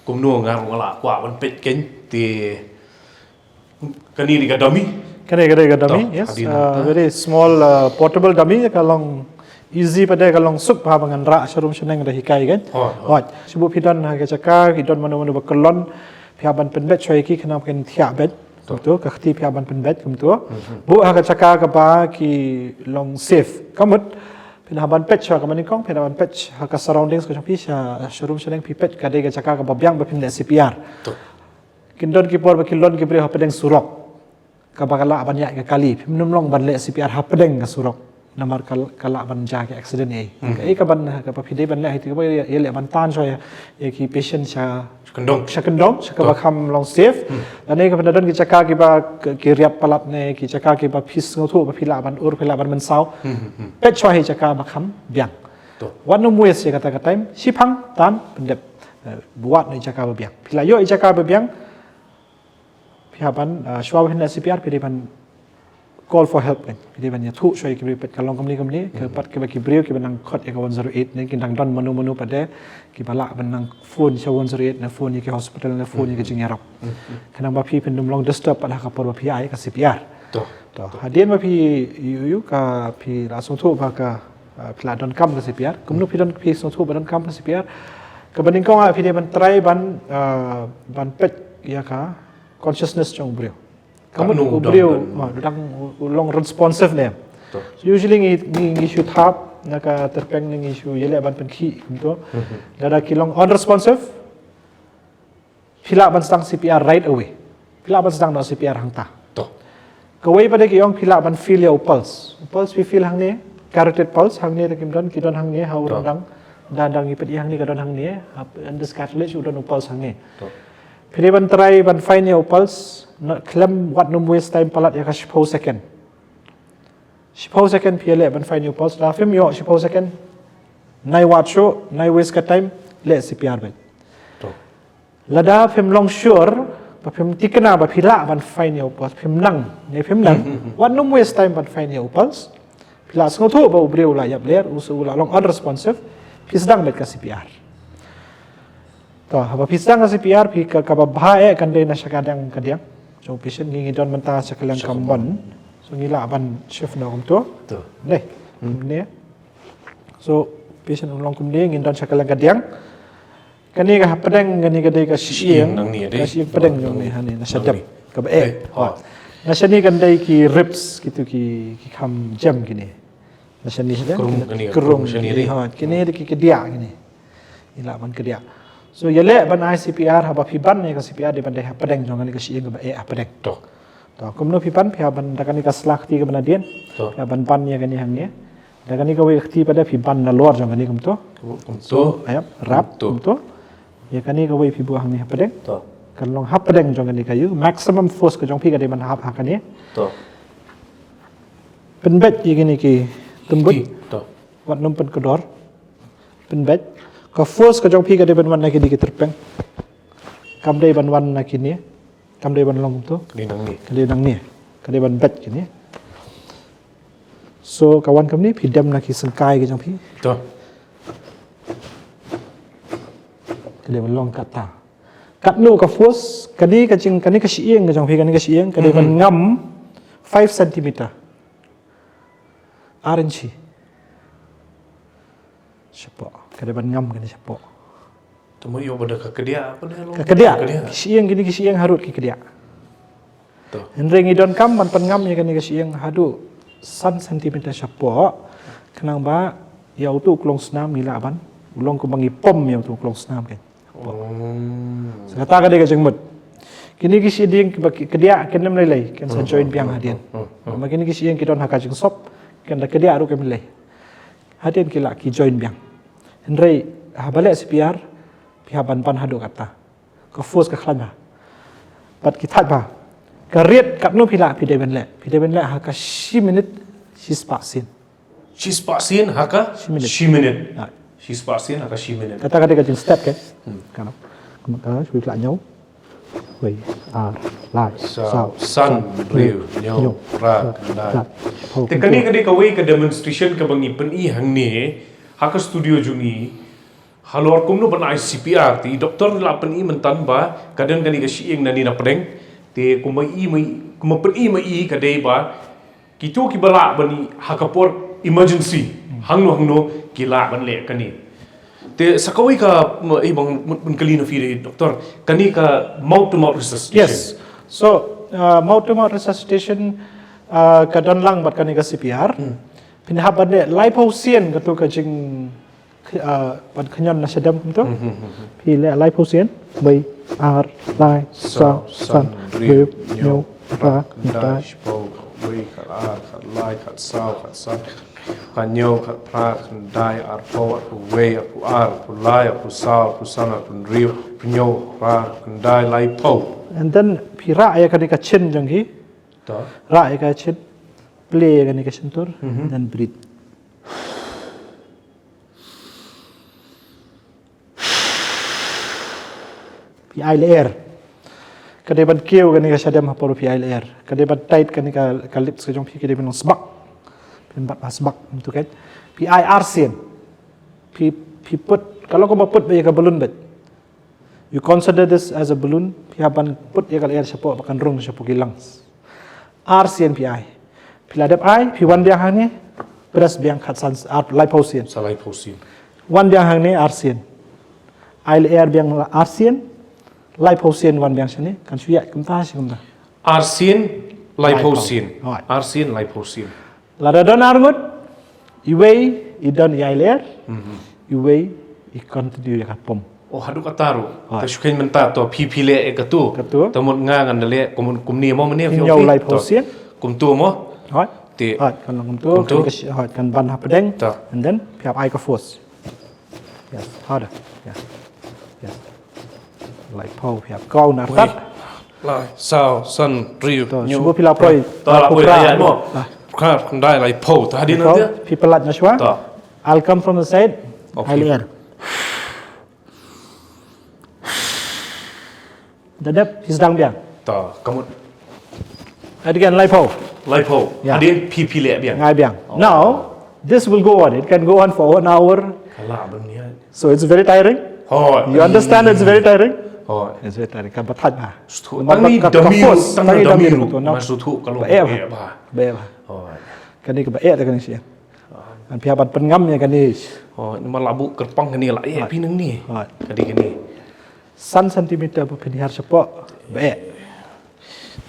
Kumno nga ruh nga la kwah ban peit kein te Kane dei ka dummy. Kane ka dei ka dummy, yes. Very small, uh, portable dummy, ka long easy pat de, ka long suk bha ba ngan rah sharum shaneng da hikai kan. Hooid. Shu buh phi don ha ka jaka, phi don mano mano ba kyllon, phi hap ban pynbeit shuwa ïa ki khnang ba kin thiah beit. Kumto, ka kti phi hap ban pynbeit kumto. Buh ha ka jaka kaba ki long safe. Ka mut phi hap ban peit shuwa ka mane kong, phi hap ban peit ha ka surroundings ka jong phi, sha sharum shaneng phi peit ka dei ka jaka kaba biang ba phin leh C P R. Kin don ki por ba kin don ki briew hapdeng surok kaba ka lah ban ïaid ka kali, phim nym long ban leh C P R hapdeng ka surok. Namar ka, ka lah ban jia ki accident ei. Kaei kaban, kaba phi dei ban leh hi te kaba ïa, ïa leh ban tan shuwa ïa, ïa ki patient sha kyndong, sha kyndong, sha kaba kham long safe. Lane kaba don ki jaka kiba ki, ki riat palat ne ki jaka kiba phi sngewthuh ba phi lah ban ur, phi lah ban mynsaw. Peit shuwa hi jaka ba kham biang. Wat nym waste ïa kata ka time, shiphang tan pyndep. Eh, buh noh ïa jaka ba biang. Phi la ïoh ïa jaka ba biang, phi hap ban, ah, shuwa ba phin leh C P R, phi dei ban call for help kan. Phi dei ban ïathuh shuwa ïa ki briew, peit ka long kumne kumne, ka pat kiba ki briew kiba nang khot ïa ka one zero eight ne, ki dang don mano mano pat de kiba lah ban nang phone sha one zero eight ne, phone ïa ki hospital ne, phone ïa ki jingïarap. Khnang ba phi phin nym long disturb pat ha ka por ba phi ai ka C P R. To, hadien ba phi ïoh, ïoh ka phi la sngewthuh ba ka, ah, phi la donkam ka C P R. Kumno phi don, phi sngewthuh ba donkam ka C P R? Kaba nyngkong ah phi dei ban try ban, ah, ban peit ïa ka consciousness jong u briew. Ka mut u briew u dang long responsive ne em. So usually ngi, ngi, ngi shu thap na ka tyrpeng ne ngi shu ïaleh ban pynkhih kumto. Lada ki long unresponsive, phi lah ban sdang C P R right away. Phi lah ban sdang noh C P R hangta. Kawei pat de ki ong phi lah ban feel ïa u pulse. U pulse phi feel hangne, carotid pulse hangne, te kim don, ki don hangne ha u ryndang. Dang, dang ngi peit ïa hangne ka don hangne, ha, and this cartilage u don u pulse hangne. Phi dei ban try ban find ïa u pulse, khlem wat nym waste time palat ïa ka shiphew second. Shiphew second phi ïaleh ban find ïa u pulse, lada phim ïoh shiphew second, nai wad shuh, nai waste ka time, leh C P R beit. Lada phim long sure, ba phim tikna ba phi lah ban find ïa u pulse, phim nang ne phim nang, wat nym waste time ban find ïa u pulse. Phi la sngewthuh ba u briew u la ïap ler, u la long unresponsive, phi sdang beit ka C P R. To, haba phi sdang ka C P R, phi ka, kaba bha eh kan dei na sha kadiang kadiang. So patient ngi, ngi don mynta sha ka liang kambon. So ngi lah ban shift noh kumto. Dei. Ne. So patient u long kumne, ngi don sha ka liang kadiang. Kane ka hapdeng, kane ka dei ka shyieng, ka shyieng pdeng jong ngi hangne, na sha dep. Kaba eh. Na shane kan dei ki ribs, kito ki, ki kham jem kine. Na shane sha dep, kine, kine dei ki kdiah kine. Ngi lah ban kdiah. So ïaleh ban ai C P R, haba phi ban ïa ka C P R dei ban dei hapdeng jong kane ka shyieng kaba eh hapdeng. To, kumno phi ban, phi hap ban da kane ka sla kti kaba nadien. Phi hap ban ban ïa kane hangne. Da kane kawei ka kti pat de phi ban nalor jong kane kumto. Kumto. Ïa, rap kumto. Ïa kane kawei phi buh hangne hapdeng. Kan long hapdeng jong kane ka ïew. Maximum force ka jong phi ka dei ban hap ha kane. Pynbeit ïa kine ki tymbut. Wat nym pynkdor. Pynbeit. Ka force ka jong phi ka dei ban wan na kine ki tyrpeng. Kam dei ban wan na kine. Kam dei ban long kumto. Ka dei nangne. Ka dei nangne. Ka dei ban beit kine. So ka wan kumne, phi dem na ki syngkai ki jong phi. Ka dei ban long kata. Katno ka force, kane ka jing, kane ka shyieng ka jong phi, kane ka shyieng ka dei ban ngam five centimeter. Ar inchi. Shapoh. Ka dei ban ngam kane shapoh. Te mo ïoh ba da ka kdiah pat de long. Ka kdiah. Ki shyieng kine, ki shyieng harud ki kdiah. Hynrei ngi donkam ban pynngam ïa kane ka shyieng haduh san centimeter shapoh. Khnang ba ïa uto u klong snam ngi lah ban, u long kumba ngi pom ïa uto u klong snam kan. Sa kata ka dei ka jingmut. Kine ki shyieng kiba ki kdiah kin ym lei lei, kin sa join biang hadien. Ma kine ki shyieng ki don ha ka jingsop, kin da kdiah ruh kim lei. Hadien ki lah ki join biang. Hynrei haba leh C P R phi hap ban ban haduh kata. Ka force ka khlaiñ bha. Bad ki thait bha. Ka rate katno phi lah, phi dei ban leh. Phi dei ban leh ha ka shi minit shi spah sien. Shispah sien ha ka shi minit. Shi minit. Shispah sien ha ka shi minit. Kata ka dei ka jingstep ka. Ka na. Kumta shu kla ñiew. Wei, ar, lai, saw, san, briew, ñiew, phra, khyndai. Te kane ka dei kawei ka demonstration kaba ngi pyni hangne ha ka studio jong ngi. Halor kumno ban ai C P R, te i doktor la pyni myntan ba ka don kane ka shyieng nangne napdeng. Te kumba i ma i, kumba pyni ma i ka dei ba kito kiba lah ban i ha ka por emergency, hangno hangno ki lah ban leh kane. Te sa kawei ka, eh, ban, ban kylli na phi, doktor, kane ka mouth to mouth resuscitation. Yes. So, uh, mouth to mouth resuscitation, uh, ka don lang bad kane ka C P R. Phin hap ban leh laiphew sien kato ka jing, uh, ban khñiot na shadem kumto. Phi leh laiphew sien. Wei, ar, lai, saw, san, briew, ñiew, phra, khyndai, shiphew, wei, khatar, khatlai, khatsaw, khatsan, khatñiew, khatphra, khyndai, arphew, arphew wei, arphew ar, arphew lai, arphew saw, arphew san, arphew hynriew, arphew ñiew, phra, khyndai, laiphew. And then phi rah ïa kane ka chin jong ki. Rah ïa ka chin. Plie ïa kane ka shyntur. Then breathe. Phi ai lyer. Ka dei ban kiew kane ka shadem ha por phi ai lyer. Ka dei ban tight kane ka, ka lips ka jong phi, ka dei ban long sbak. Phin bat ba sbak kumto ka. Phi ai arsien. Phi, phi put, ka long kumba put ba ïa ka balloon bad. You consider this as a balloon, phi hap ban put ïa ka lyer shapoh ba kan rung shapoh ki lungs. Arsien phi ai. Phi la dep ai, phi wan biang hangne, press biang khatsan, ar, laiphew sien. Sa laiphew sien. Wan biang hangne arsien. Ai lyer biang arsien, laiphew sien wan biang shane, kan shu ïaid kumta shi kumta. Arsien, laiphew sien. Arsien, laiphew sien. Lada don arngut, iwei i don i ai lyer, iwei i continue ïa ka pom. Oh, haduh katta ruh. Te shu kheiñ mynta to phi phi leh ïa kato. Kato. Te mut nga ngan da leh kumne, kumne mo mynne. Phi ñiew laiphew sien. Kumto mo. Te kan long kumto, kan ban hapdeng. And then phi hap ai ka force. Yes, harder. Yes. Yes. Laiphew, phi hap kau na tat. Lai, saw, san, briew, ñiew. Shu phi la poi. To la poi, la ïa mo. Khyndai, laiphew. Ta hadien nangne. Phi palat na shuwa. I'll come from the side. Ai lyer. Da dep, phi sdang biang. To, ka mut. Again, laiphew. Laiphew. Hadien phi phi leh biang. Nga ai biang. Now, this will go on. It can go on for one hour. Ka lah ban ïaid. So it's very tiring. You understand it's very tiring? It's very tiring. Ka batai bha. Tang i dummy ruh, tang i dummy ruh. Ba eh bha. Ba eh bha. Kane ka ba eh da kane shi. Ngan phi hap ban pynngam ïa kane. Namar la buh kyrpang kane la eh phi nangne. Kane kane. San centimeter ba phin hiar shapoh. Ba eh.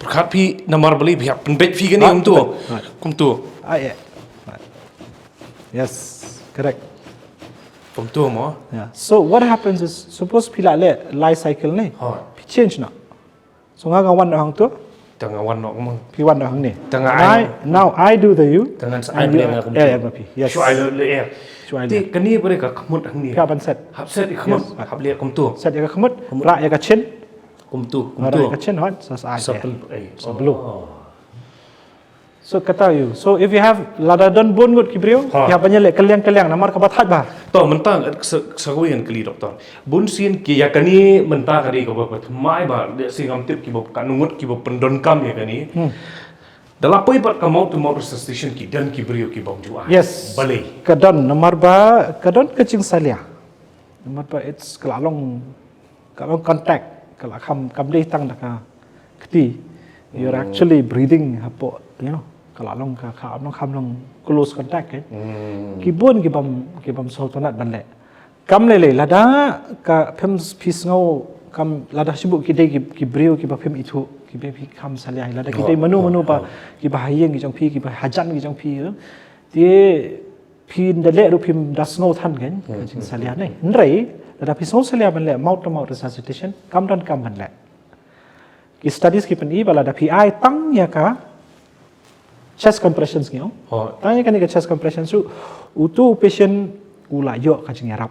Pyrkhat phi namar balei phi hap pynbeit phi kane kumto. Kumto. Ah, yeah. Yes, correct. Kumto mo. Yeah. So what happens is, suppose phi la leh lai cycle ne. Phi change noh. So nga nga wan noh hangto. Tang nga wan noh mo. Phi wan noh hangne. Tang nga ai. Now I do the U. Tang ngan sa ai phi nga kumto. Yes. Shu ai lyer. Shu ai lyer. Te kane bare ka khmut hangne. Phi hap ban set. Hap set ïa ka khmut. Hap leh kumto. Set ïa ka khmut. Rah ïa ka chin. Kumto, kumto. Ka chin hot, sa sa ai. Sa pyn, eh, sa blue. So kata ïa u. So if you have, lada don bun ngut ki briew, ïa ban ïaleh kylliang kylliang namar ka batai bha. To mynta sa, sa kawei ngan kylli doktor. Bun sien ki ïa kane mynta ka dei kaba thymmai bha, lehse ngam tip kiba katno ngut kiba pyndonkam ïa kane. Da la poi bad ka mouth to mouth resuscitation ki don ki briew ki bym ju ai. Yes. Balei? Ka don namar ba ka don ka jingsalia. Namar ba it's ka la long Ka long contact, ka la kham, kam dei tang da ka kti. You're actually breathing hapoh, you know, ka la long ka, ka long kham long close contact, eh. Ki bun ki bym, ki bym sngewtynnat ban leh. Kam lei lei, lada ka phim phi sngew, kam lada shibun ki dei ki, ki briew kiba phim ithuh, kiba phi kham salia, lada ki dei mano mano ba, kiba ha ïing ki jong phi, kiba hajan ki jong phi, eh. Te phin da leh ruh phim da sngew than kein, ka jingsalia ne. Hynrei, lada phi sngew salia ban leh mouth to mouth resuscitation, kam donkam ban leh. Ki studies ki pyni ba lada phi ai tang ïa ka chest compressions ngi ong. Tang ïa kane ka chest compressions ruh, uto u patient u la ïoh ka jingïarap.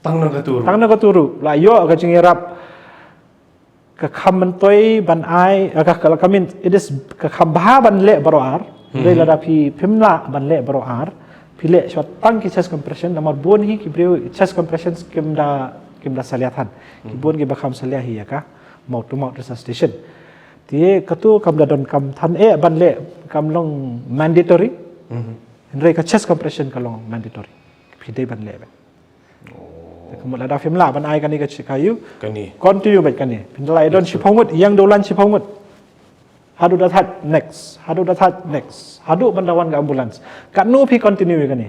Tang na kato ruh. Tang na kato ruh, la ïoh ka jingïarap. Ka kham myntoi ban ai, eh, ka, ka, ka min, it is, ka kham bha ban leh baroh ar. Hynrei lada phi phim lah ban leh baroh ar, Phi leh shwa tang ki chest compression, namar bun hi ki briew chest compression kim da, kim da salia than. Ki bun ki ba kham salia hi ïa ka mouth to mouth resuscitation. Te katu kam da don kam than eh ban leh, kam long mandatory. Hynrei ka chest compression ka long mandatory. Phi dei ban leh beit. Te ka mut lada phim lah ban ai kane ka chi ka ïu. Kane. Continue beit kane. Phin da lah ïa don shiphew ngut, ïeng da u lain shiphew ngut. Haduh da thait next, haduh da thait next, haduh ban da wan ka ambulance. Katno phi continue ïa kane?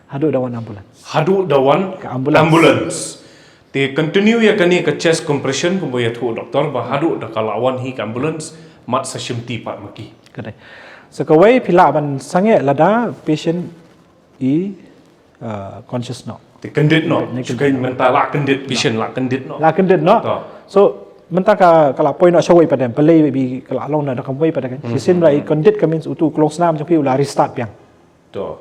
Haduh da wan ambulance. Haduh da wan ka ambulance. Ambulance. Te continue ïa kane ka chest compression kumba ïathuh doktor ba haduh da ka la wan hi ka ambulance, mat sa shim ti pat ma ki. Ka dei. Sa kawei phi lah ban sangeh lada patient i, uh, conscious noh. Te kyndit noh. Kyndit, kyndit. Shukai mynta la kyndit, patient la kyndit noh. La kyndit noh. To. So mynta ka, ka la poi noh shawei pat em, balei bi ka la long na da kam wei pat em. Shisien la i kyndit ka means utu u klong snam jong phi u la restart biang. To.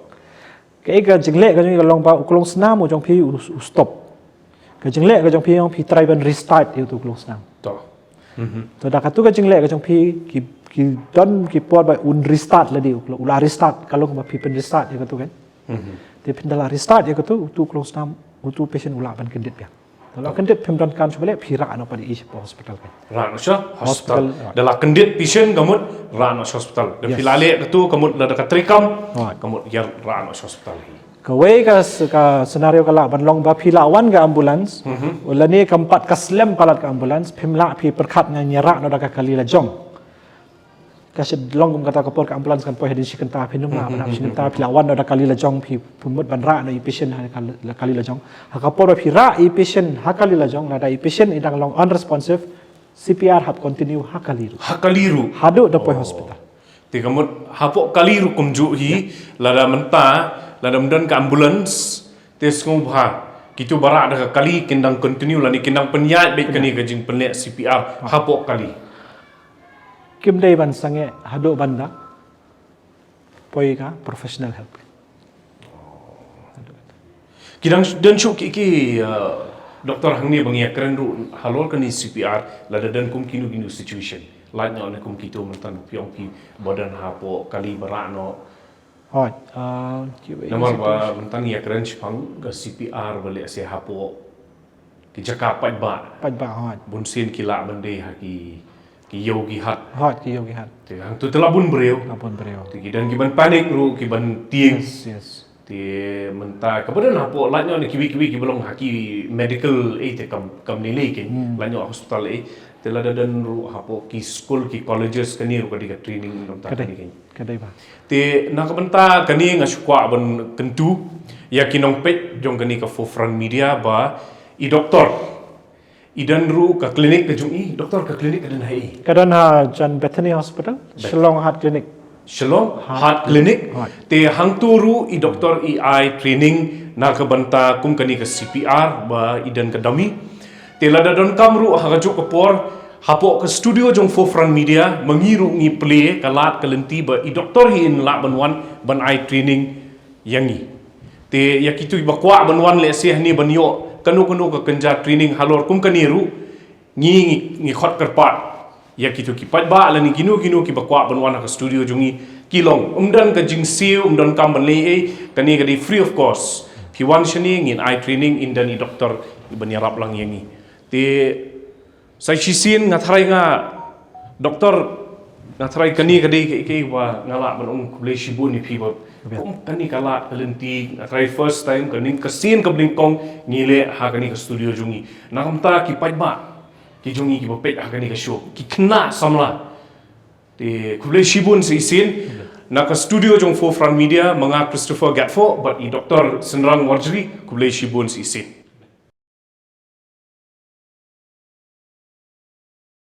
Ka, ka jingleh ka jong i ka long ba u klong snam u jong phi u, u stop. Ka jingleh ka jong phi, jong phi try ban restart ïa utu u klong snam. To. To da katu ka jingleh ka jong phi ki, ki don ki por ba un restart lade u klong, u la restart, ka long ba phi pyn restart ïa katu kan. Te phin da la restart ïa katu, utu u klong snam, utu u patient u lah ban kyndit biang. To la kyndit phim donkam shuh ba leh, phi rah noh pat i sha hospital kan. Rah noh sha hospital. Hospital, right. Da la kyndit patient ka mut rah noh sha hospital. Da phi la leh katu ka mut lada ka trei kam, ka mut ïa rah noh sha hospital hi. Kawei ka s-, ka scenario ka lah ban long ba phi la wan ka ambulance, lane kam pat ka slem palat ka ambulance, phim lah phi pyrkhat ngan ïa rah noh da ka kali la jong. Ka shu long kum kata ka por ka ambulance kan poi hadien shi kynta, phin ym lah ban hap shi kynta, phi la wan noh da kali la jong, phi, phi mut ban rah noh i patient ha ka la, kali la jong. Ha ka por ba phi rah i patient ha kali la jong, lada i patient i dang long unresponsive, C P R hap continue ha kali ruh. Ha kali ruh. Haduh da poi hospital. Te ka mut hapoh kali ruh kumjuh hi, lada mynta, lada ym don ka ambulance, te sngewbha kitu ba rah da ka kali kin dang continue lane kin dang pynïaid beit kane ka jingpynleh C P R hapoh kali. Kim dei ban sangeh haduh ban da poi ka professional help. Ki dang don shuh ki, ki, uh, doktor hangne ba ngi ïakren ruh halor kane C P R, lada don kum kino kino situation. Lait noh ne kum kitu mynta phi ong phi ba don hapoh kali ba rah noh. Hooid, uh, kiwei situation. Namar ba mynta ngi ïakren shaphang ka C P R ba lehse hapoh ki jaka paidbah. Paidbah, hooid. Bunsien ki lah ban dei ha ki, ki ïew ki hat. Hooid, ki ïew ki hat. Te hangtu te la bun briew. La bun briew. Te ki don ki ban panic ruh, ki ban tieng. Yes, yes. Te mynta kaba don hapoh, lait noh ne kiwei kiwei kiba long ha ki medical, eh, te kam, kam lei lei kein. Lait noh hospital, eh. Te lada don ruh hapoh ki skul, ki colleges, kane ruh ka dei ka training mynta kane kein. Ka dei ba. Te na ka bynta kane nga shu kwah ban kyntu ïa ki nongpeit jong kane ka Forefront Media ba i doktor i don ruh ka klinik ka jong i, doktor, ka klinik ka don ha ei? Ka don ha John Bethany Hospital, Shillong Heart Clinic. Shillong Heart Clinic. Te hangtu ruh i doktor i ai training na ka bynta kum kane ka C P R ba i don ka dummy. Te lada donkam ruh ha kajuh ka por, hapoh ka studio jong Forefront Media, ma ngi ruh ngi plie ka lad ka lynti ba i doktor hi in lah ban wan ban ai training ïa ngi. Te ïa kitu ba kwah ban wan lehse hangne ban ïoh kano kano ka kynja training halor kum kane ruh, ngi, ngi, ngi khot kyrpad ïa kitu ki paidbah lane kino kino kiba kwah ban wan ha ka studio jong ngi, ki long, ym don ka jingsiew, ym donkam ban leh ei, kane ka dei free of cost. Phi wan shane ngin ai training, in don i doktor ban ïarap lang ïa ngi. Te sa shisien nga tharai nga, doktor, nga tharai kane ka dei kaei kaei ba nga lah ban ong khublei shibun ïa phi ba kum kane ka lad ka lynti, nga tharai first time, kane ka sien kaba nyngkong ngi leh ha kane ka studio jong ngi. Na ka bynta ki paidbah ki jong ngi kiba peit ha kane ka show, ki khynnah samla, te khublei shibun sa shisien. Na ka studio jong Forefront Media, ma nga Christopher Gatfo bad i doktor Synrang Warjri, khublei shibun sa shisien.